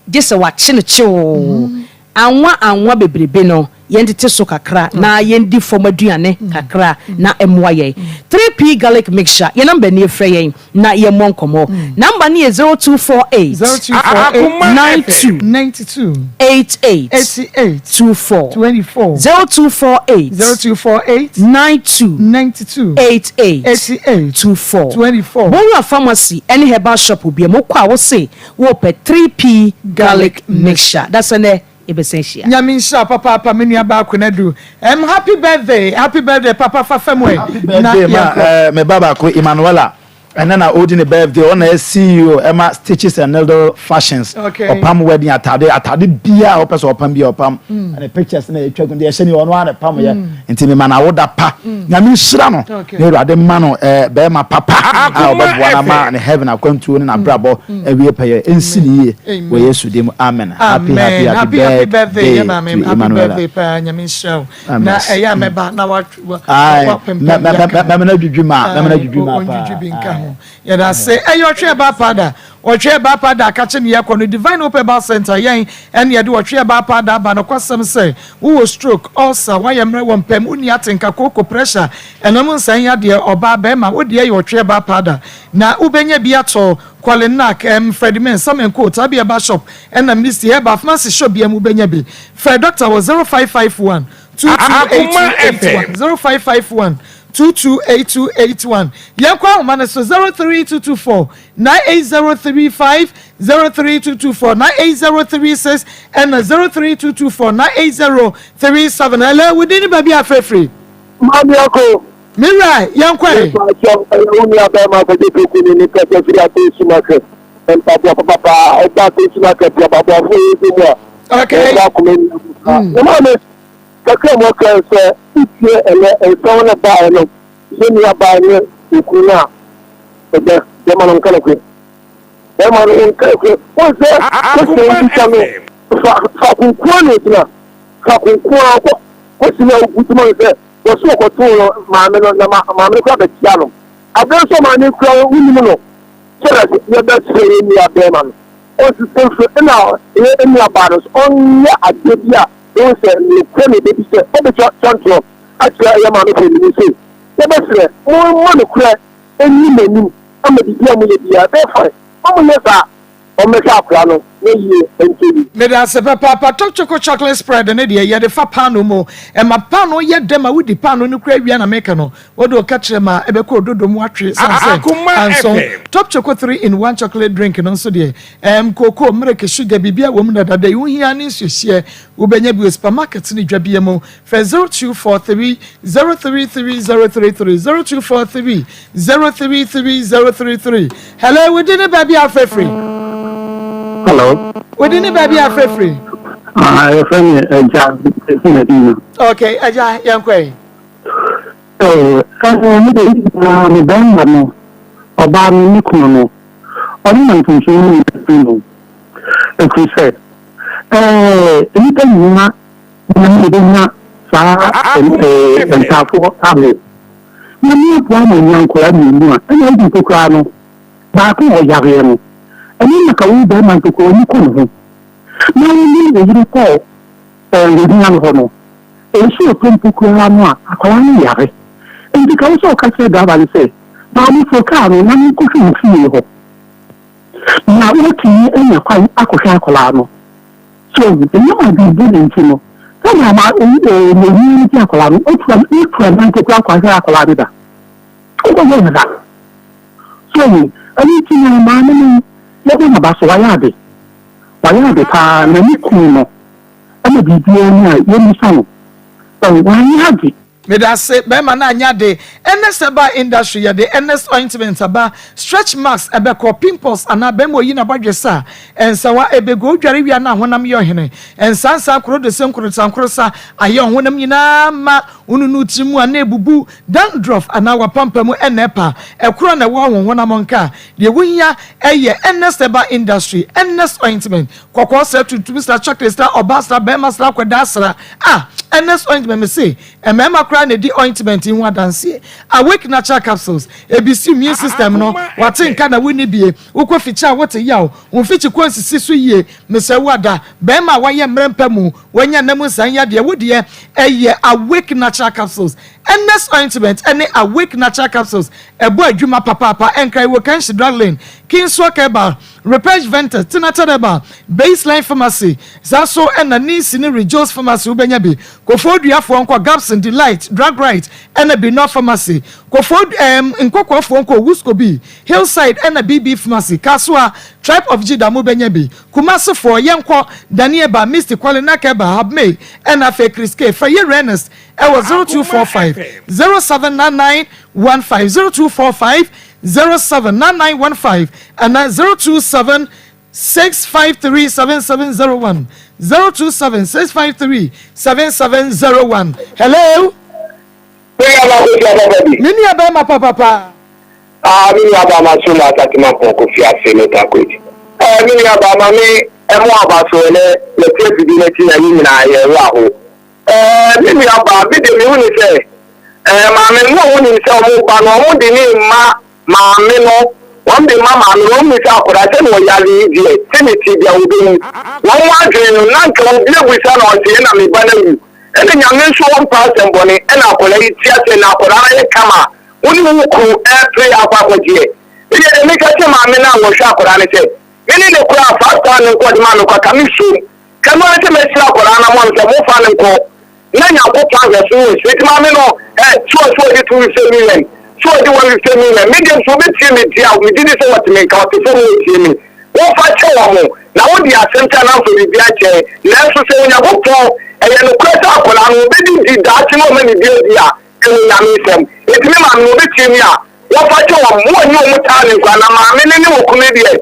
Gye sɛ wɔakye no kyewoo. Anwa anwa bebrebe no, Yɛntete so kakra na yɛndi fam aduane kakra na ɛmmoa yɛn. 3P Garlic Mixture, yɛn number nie, frɛ yɛn na yɛmmɔ nkɔmmɔ. Number no yɛ 0248 0248 92 92 88 88 24 24 0248 0248 92 92 88 88 24 24. Bowura Pharmacy ne Herbal Shop bia mu kɔ a wose wopɛ 3P Garlic Mixture. Dasɛ nɛ yɛbɛsan ahyia. Nyame nhyira wo papaapa me nua baa Konadu em happy birthday happy birthday papa fa fam ɛ Happy birthday ma eh, me ba baako Emmanuela ɛnɛ na ɔredi ne birthday ɔna yɛ CEO ɛma Stitches and Needle Fashions Okay. ɔpam wedding atade atade biara a ɔpɛ sɛ ɔpam biara ɔpam ɛne pictures na yɛtwa gu deɛ ɛhyɛ ni ɔno ara na ɛpam yɛ nti mema no awoda pa Nyame nhyira no Okay. na Awurade mma no eh, bɛrima papa a Akoma ɔbɛboa no ama FM. ne heaven akwantuo ne n'abrabɔ awie pɛyɛ ɛnsi ne yie Amen. wɔ Yesu din mu amen happy Amen. happy happy Happy happy birthday birthday yɛ maame to happy Emmanuela birthday paa nyame nhyira wo Amen. na ɛyɛ a mɛba na wa wa Aye, wa pɛmpɛm mɛ- bi mɛ- aka mɛ- mɛmɛ na dwidwi ma mɛmɛ na dwidwi ma ɔndwidwi paa bi nka Aye. ho yɛda ase ɛyɛ ɔtwe ɛba pada ɔtwe ɛba pada akakye ne yɛkɔ no Divine Hope Herbal Center yɛn ɛne yɛde ɔtwe ɛba pada aba no kwasɛm sɛ wowɔ stroke ulcer wayɛ mmerɛ wɔ mpam wonni atenka kooko pressure ɛnam nsan yadeɛ ɔbaa bɛrima wodeɛ yɛ ɔtwe ɛba pada na wobɛnya bi atɔ Kolinak Freddie Men Sam and Co Tabi Herbal Shop ɛna Misty Herbal Pharmacy shop bia mu wobɛnya bi. Frɛ doctor wɔ 0551 228281 0551 228281. Yɛnkɔ ahoma no so 03224 98035 03224 98036 ɛna 03224 98037. Hello, within ne baabi afrɛfiri. Maame Ako. Mewura, yɛnkɔ ɛ. Mepakyɛw, ɛyɛ wo nua bɛrima Kwagye Poku ne ne kasa firi Atensu Market. Mpaboa papapa ɛda Atensu Market yɛ mpaboafo yɛ nso mu a. Okay. Ɛda akoma nyina mu paa. Na maame, kakra mu ɔka sɛ wotie ɛnɛ nsɛm no baeɛ no, yɛ nua baa ne okunu no a, ɛdɛ bɛrima no nka nokorɛ. Bɛrima no nka nokorɛ. Wɔn sɛ kɔsi bisa no fa fa konkoa na egyina fa konkoa kɔ kɔsi na obutu ma no sɛ Wɔse wɔkɔtoo no maame no na maame no koraa bɛkyia no. Aberɛ nso a maame no kura wonim no sɛdeɛ yɛbɛsrɛ yɛn nua bɛɛma no ɔnsesa mfiri ɛna yɛn nua baa no nso ɔnyɛ adeɛ bi a yɛhu sɛ nokorɛ na ɛbɛdi sɛ ɔbɛtwa twa ntorɔ akyerɛ yɛn maame panin sei. Yɛbɛsrɛ momma nokorɛ nni mo anim ama biribi a moyɛ biara ɛbɛyɛ fine. Ma monyɛ saa. Ɔmmɛhwɛ akora no na yie ntɔ yi. Medase papaapa top choco chocolate spread no deɛ yɛde fa paano mu ɛma paano yɛ dɛ ma wodi paano no koraa wia na meka no wode wo kɛtrɛma ɛbɛkɔ ododo mu atwe sane sɛ Akoma anso FM. Top choco 3 in 1 chocolate drink no nso deɛ ɛm kookoo mmereke sugar biribiara wɔ mu dada deɛ wohia ne nsuohyeɛ wobɛnya bi wɔ supermarket ne dwa bia mu. Frɛ 0243 033 033 0243 033 033. Hello, wodi ne baabi a afrɛfiri? Hello. Wodi ne baabi a afrɛfiri? Ah, yɛfrɛ me Agya Ɛsi na Dina. Okay, Agya, yɛnkɔ yi. Eh, eh, me de na me bɛrima no, ɔbaa no ne kunu no, ɔno na mfomso no nyinaa firi no. Ɛfiri sɛ, eh, nnipa nyinaa na yɛbɛnya saa ntaafoɔ awo. Nyame aboa ma ɔnya nkwadaa mmienu a, ɛna adi mpo koraa no, baako a ɔyareɛ no, ɛno na ka wo barima mpo koraa w'ani kɔ ne ho. Na wo ne wo yere kɔ w'ahia no hɔ no, nsuo tɔ mpo koraa no a, akwadaa no yare. Nti ka wo sɛ ɔka kyerɛ driver no sɛ, maame foro kaa no na menkɔhwɛ wo fie hɔ. Na woatumi anya kwan akɔhwɛ akwadaa no. So ɛnam adwemmɔne nti no, sɛnea ma onii no gye akwadaa no, otu otu anante koraa kɔhwɛ akwadaa no da? Wobɛyɛ no da. So ɛno nti no, maame no, yɛbɔ n'aba so, wayɛ ade. Wayɛ ade paa, na ne kunu no, ɛna biribiara ni a yɛmmisa no. Wanyɛ ade. Medase bɛɛma no anyɛ ade. Ernest herbal industry yɛde Ernest ointment aba, stretch marks ɛbɛkɔ, pimples anaa bɛɛma oyi nabɔdwesa a nsawa ɛbɛgu, odware wie a na ahonam yɛ ɔhene, nsansa korodose nkorosankorosa ayɛ ɔhonam nyinaa ma, wonunu tiri mu a na ɛbubu, dandruff anaa wapampa mu ɛna ɛpa, ɛkorɔ na ɛwɔ wo honam nka, deɛ wohia ɛyɛ Ernest herbal industry, Ernest ointment, kɔkɔɔ sra, tuntum sra, chocolate sra, ɔbaa sra, bɛɛma sra, akwadaa sra, ah Ernest ointment mese Mmarima koraa. koraa na ɛdi ointment yi ho adanseɛ. Awake Natural Capsules, ɛbisi immune system no, wate nka na wonni bie, wokɔ fikyi a wote yaw, wo mfikyi kɔ nsisi so yie, mesrɛ wo ada, bɛrima a wayɛ mmerɛ mpa mu, wanya nna mu nsan yadeɛ, wo deɛ ɛyɛ Awake Natural Capsules. Ernest Ointment ne Awake Natural Capsules ɛbɔ adwuma papaapa, Nkran wɔ Kanshi Drug Lane, Kingswalk Herbal, Repesh Ventures, Tinated Herbal, Baseline Pharmacy, saa nso na Nisi ne Rejoice Pharmacy wobɛnya bi. Kofoɔ Duafoɔ nkɔ Gabson, Delight, Drug Right ɛna Binor Pharmacy. Kofoɔ ɛɛm Nkɔkɔɔfoɔ nkɔ Wuskobi, Hillside ɛna BB Pharmacy. Kasoa, Tribe of Judah mobɛnya bi. Kumasefoɔ yɛnkɔ Danieba, Misty, Kwalenak Herbal, Habmay ɛna afei Chris K. Frɛ Yere Ernest ɛwɔ 0245 0799 15, 0245 079915 anaa 027 653 7701, 027 653 7701. Hello. Me nua bɛrima papapa. Ah, me nua baa ma so na asase ma pɔnkɔ fi ase no takoji. Eh, me nua baa ma me ɛmo aba so ɛnɛ yɛte afidi n'akyi na yɛ nyinaa yɛ werɛ aho. Eh, me nua baa, me de mehu ne sɛ, eh, maame no a wɔnim sɛ wɔn ba no, wɔn de ne mma maame no, wɔn de ma maame no, wɔn nim sɛ akwadaa sɛ na ɔyare yi deɛ, sɛ ne ti deɛ wɔbɛwu. Wɔn adwene no, na nka obi abusa na ɔse ɛna me ba no awu. Ɛna Nyame nso ɔmpa asɛm bɔne, ɛna akwadaa yi te asɛ na akwadaa no ayɛ kama a, wo ne wo kunu ɛrepere akɔ akɔgyeɛ. Me deɛ deɛ meka kyerɛ maame no a wɔhwɛ akwadaa no sɛ, me ne no koraa, 5000 nkɔ ɔde maa me koraa, ka me som. Ka no ara sɛ mɛsrɛ akwadaa no ama no sɛ momfa no nkɔ na Nyankopɔn ahwɛ so wɔ nhyira. Nti maame no ɛ sɛ ɔsɛ ɔgye 250 million, sɛ ɔgye 150 million, me deɛ sɛ ɔbɛtie me deɛ a megye di sɛ ɔte me nka, ɔte fam ɔtie me. Wɔmfa kyɛ wɔn na wode asɛm sɛ anamfa biribi akyɛ. Nanso sɛ Onyankopɔn, ɛyɛ nokorɛ sɛ akwadaa no ɔbɛdidi daakye na ɔma ne bi adi a, ɛwɔ Nyame nsam. Nti me maame no ɔbɛtie me a, wɔmfa kyɛ wɔn. Mo ɔnye wɔn taa ne nkwa na maame no ne okunu deɛ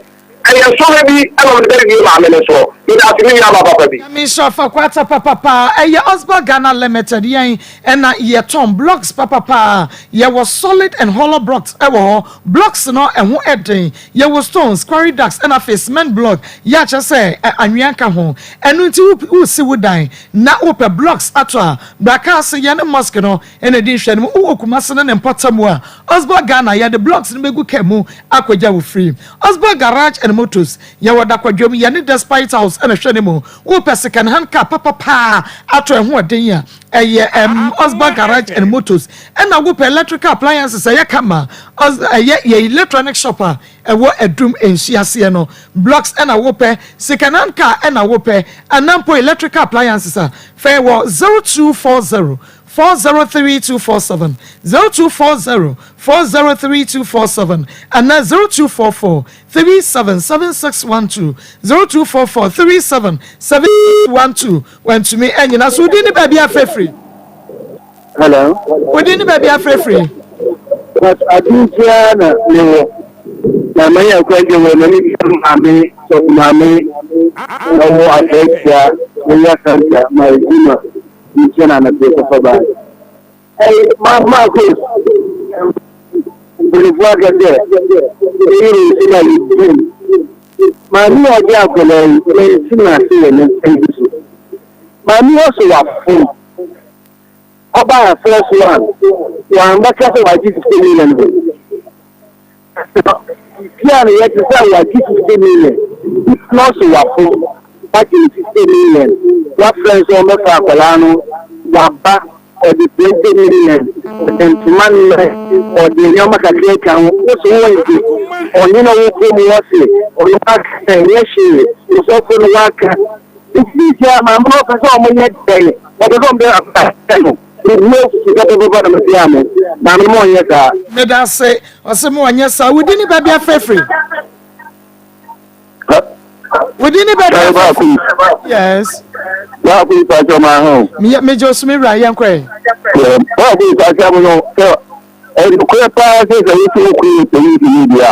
Ɛyɛ nsɔhwɛ bi na ɔde bɛwie maame no soɔ. Medase me nua ba papa bi. Nyame nhyira Fakwata papapa. Ɛyɛ Osba Ghana Limited yɛn ɛna yɛtɔn blocks papapa yɛwɔ solid and hollow blocks ɛwɔ hɔ blocks no ɛho ɛden yɛwɔ stones quarry ducts ɛna afei cement block yɛ akyerɛ sɛ anwea nka ho ɛno nti wo wosi wo dan na wopɛ blocks ato a bra kaa se yɛne mosque no ɛna ɛdi nhwɛ no mu wowɔ Kumasi ne ne mpɔtam a Osba Ghana yɛde blocks no bɛgu car mu akɔgya wo firi Osborne Garage and Motors, Yɛwɔ Dakwadwom, yɛne Despite House na ɛhwɛ ne mu. Wopɛ second hand car papa paa atɔ ɛho ɔden a, ɛyɛ ɛm Osborne Garage and Motors. Ɛna wopɛ electrical appliances a ɛyɛ kama a, Os ɛyɛ yɛ electronic shop a ɛwɔ Adum nsuo aseɛ no. Blocks ɛna wopɛ, second hand car ɛna wopɛ, anaa mpo electrical appliances a, frɛ wɔ 0240 403247, 0240 403247 anaa 0244 377612, 0244 377612. Wantumi anyina so. Wodin ne baabi afrɛfiri? Hello. Wodin ne baabi afrɛfiri? But adwene na mewɔ na manya akwagye wɔ m'ani maame sɔfo maame ɔwɔ asɛetia wɔyɛ asanta ma adwuma Nkyɛ na anadwo kɔfa bae. Ɛy, ma Marcos, mpanyinfoɔ aka sɛ, eyi ne nsu na yɛdi. Maame a ɔgye akwadaa yi, yɛnte no ase wɔ ne nsɛm bi so. Maame yi ɔso wafom. Ɔbaa first one, wambɛka sɛ wagye 50 million o. Bia no yɛ te sɛ wagye 50 million na ɔso wafom wagye ne 50 million wafrɛ nso ɔmmɛfa akwadaa no waba ɔde 20 million ɔde ntoma nnɛ ɔde nneɛma kakra atwa ho woso wɔngye ɔne na ɔwɔ kurom hɔ se ɔno aka ɛnyɛ hwee osɔfo no waka nti sɛ maame no ɔpɛ sɛ ɔmo nyɛ dɛn ɔpɛ sɛ ɔmo bɛ akwadaa no. Mehu afutu pɛpɛpɛpɛ na mede ama wo. Maame no ma ɔnyɛ saa. Medase. Ɔse ma ɔnyɛ saa. Wo din ne baabi afrɛfiri? Wo din ne baabi afrɛfiri? Yes. Baako yi pakyɛ ɔmo aha o. Meyɛ megye osumi wura yɛn kɔ ɛ. Baako yi pakyɛ mo no sɛ ɛnokorɛ paa sɛ sɛ wosi wo kunu yɛ polisi ni deɛ a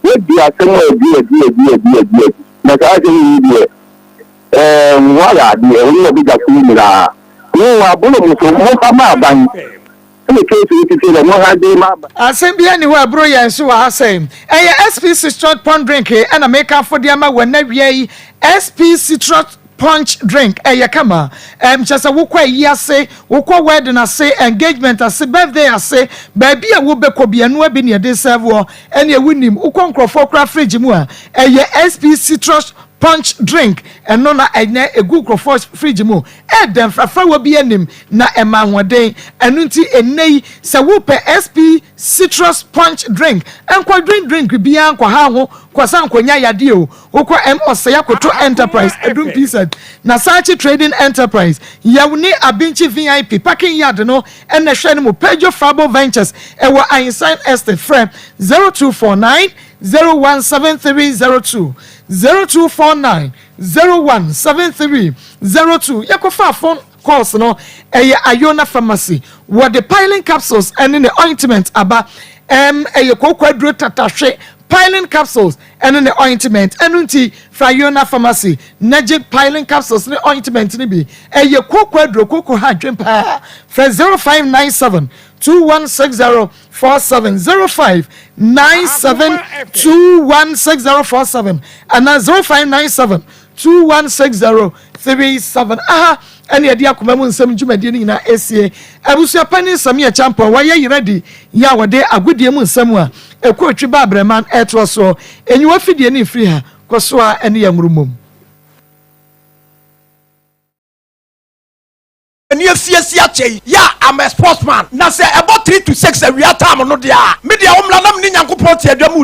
wodi asɛm a adi adi adi adi adi adi na saa asɛm yi deɛ Ɛɛ woayɛ adeɛ, wo ne w'abadwafoɔ nyinaa. Mo aboro mo so, momfa ma aban. Ɛna case yi tete dɛ, monha de ma aban. Asɛm biara nni hɔ a ɛboro yɛn so wɔ ha sɛ ɛyɛ SP Citrus Pond Drink ɛna mekamfo de ama wo ɛnnɛ awia yi. SP Citrus. Punch drink ɛyɛ kama. Kyerɛ sɛ wokɔ ayi ase, wokɔ wedding ase, engagement ase, birthday ase, baabi a wobɛkɔ bi ɛnoa bi ne yɛde serve wɔ ɛne ɛwo nim. Wokɔ nkurɔfoɔ kora fridge mu a, ɛyɛ SP Citrus Punch drink ɛno na ɛnɛ egu nkurɔfoɔ fridge mu. Ɛɛdɛ mfrafra wɔ bi anim na ɛma ahoɔden. Ɛno nti ɛnɛ yi sɛ wopɛ SP Citrus Punch drink, nkɔ drink biara nkɔ ha ho kɔsa nkɔnya yadeɛ o. Wokɔ M Ɔsɛe Akoto Enterprise, Edum PZ na Saakye Trading Enterprise, yɛw ne Abinkyi VIP parking yard no ɛna ɛhwɛ no mu. Pedro Fabo Ventures ɛwɔ Einstein Estate. Frɛ 0249 017302, 0249 017302. Yɛkɔfa phone calls no. Ɛyɛ Ayona Pharmacy, wɔde piling capsules ɛne ne ointment aba. Ɛyɛ kooko aduro tatahwe, piling capsules ɛne ne ointment. Ɛno nti fra Ayona Pharmacy na gye piling capsules ne ointment ne bi. Ɛyɛ kooko aduro, kooko ha adwen paa. Frɛ 0597 216047, 0597 216047 ana 0597 216037. Aha ɛne yɛde akoma mu nsɛm dwumadie no nyinaa esie. Abusua panin Samia Champɔn wɔyɛ yerɛ di yɛ a wɔde agodie mu nsɛm a ɛkɔ otwi ba abrɛman ɛtoɔ soɔ. Enyiwa fidie ne mfiri ha kɔ so a ɛne yɛn nworo mom. Ani afiesi akyɛ yi. Yeah, I'm a sportsman. Na sɛ ɛbɔ 3 to 6 awia time no deɛ a, me deɛ wo mmra na me ne Nyankopɔn te adwa mu.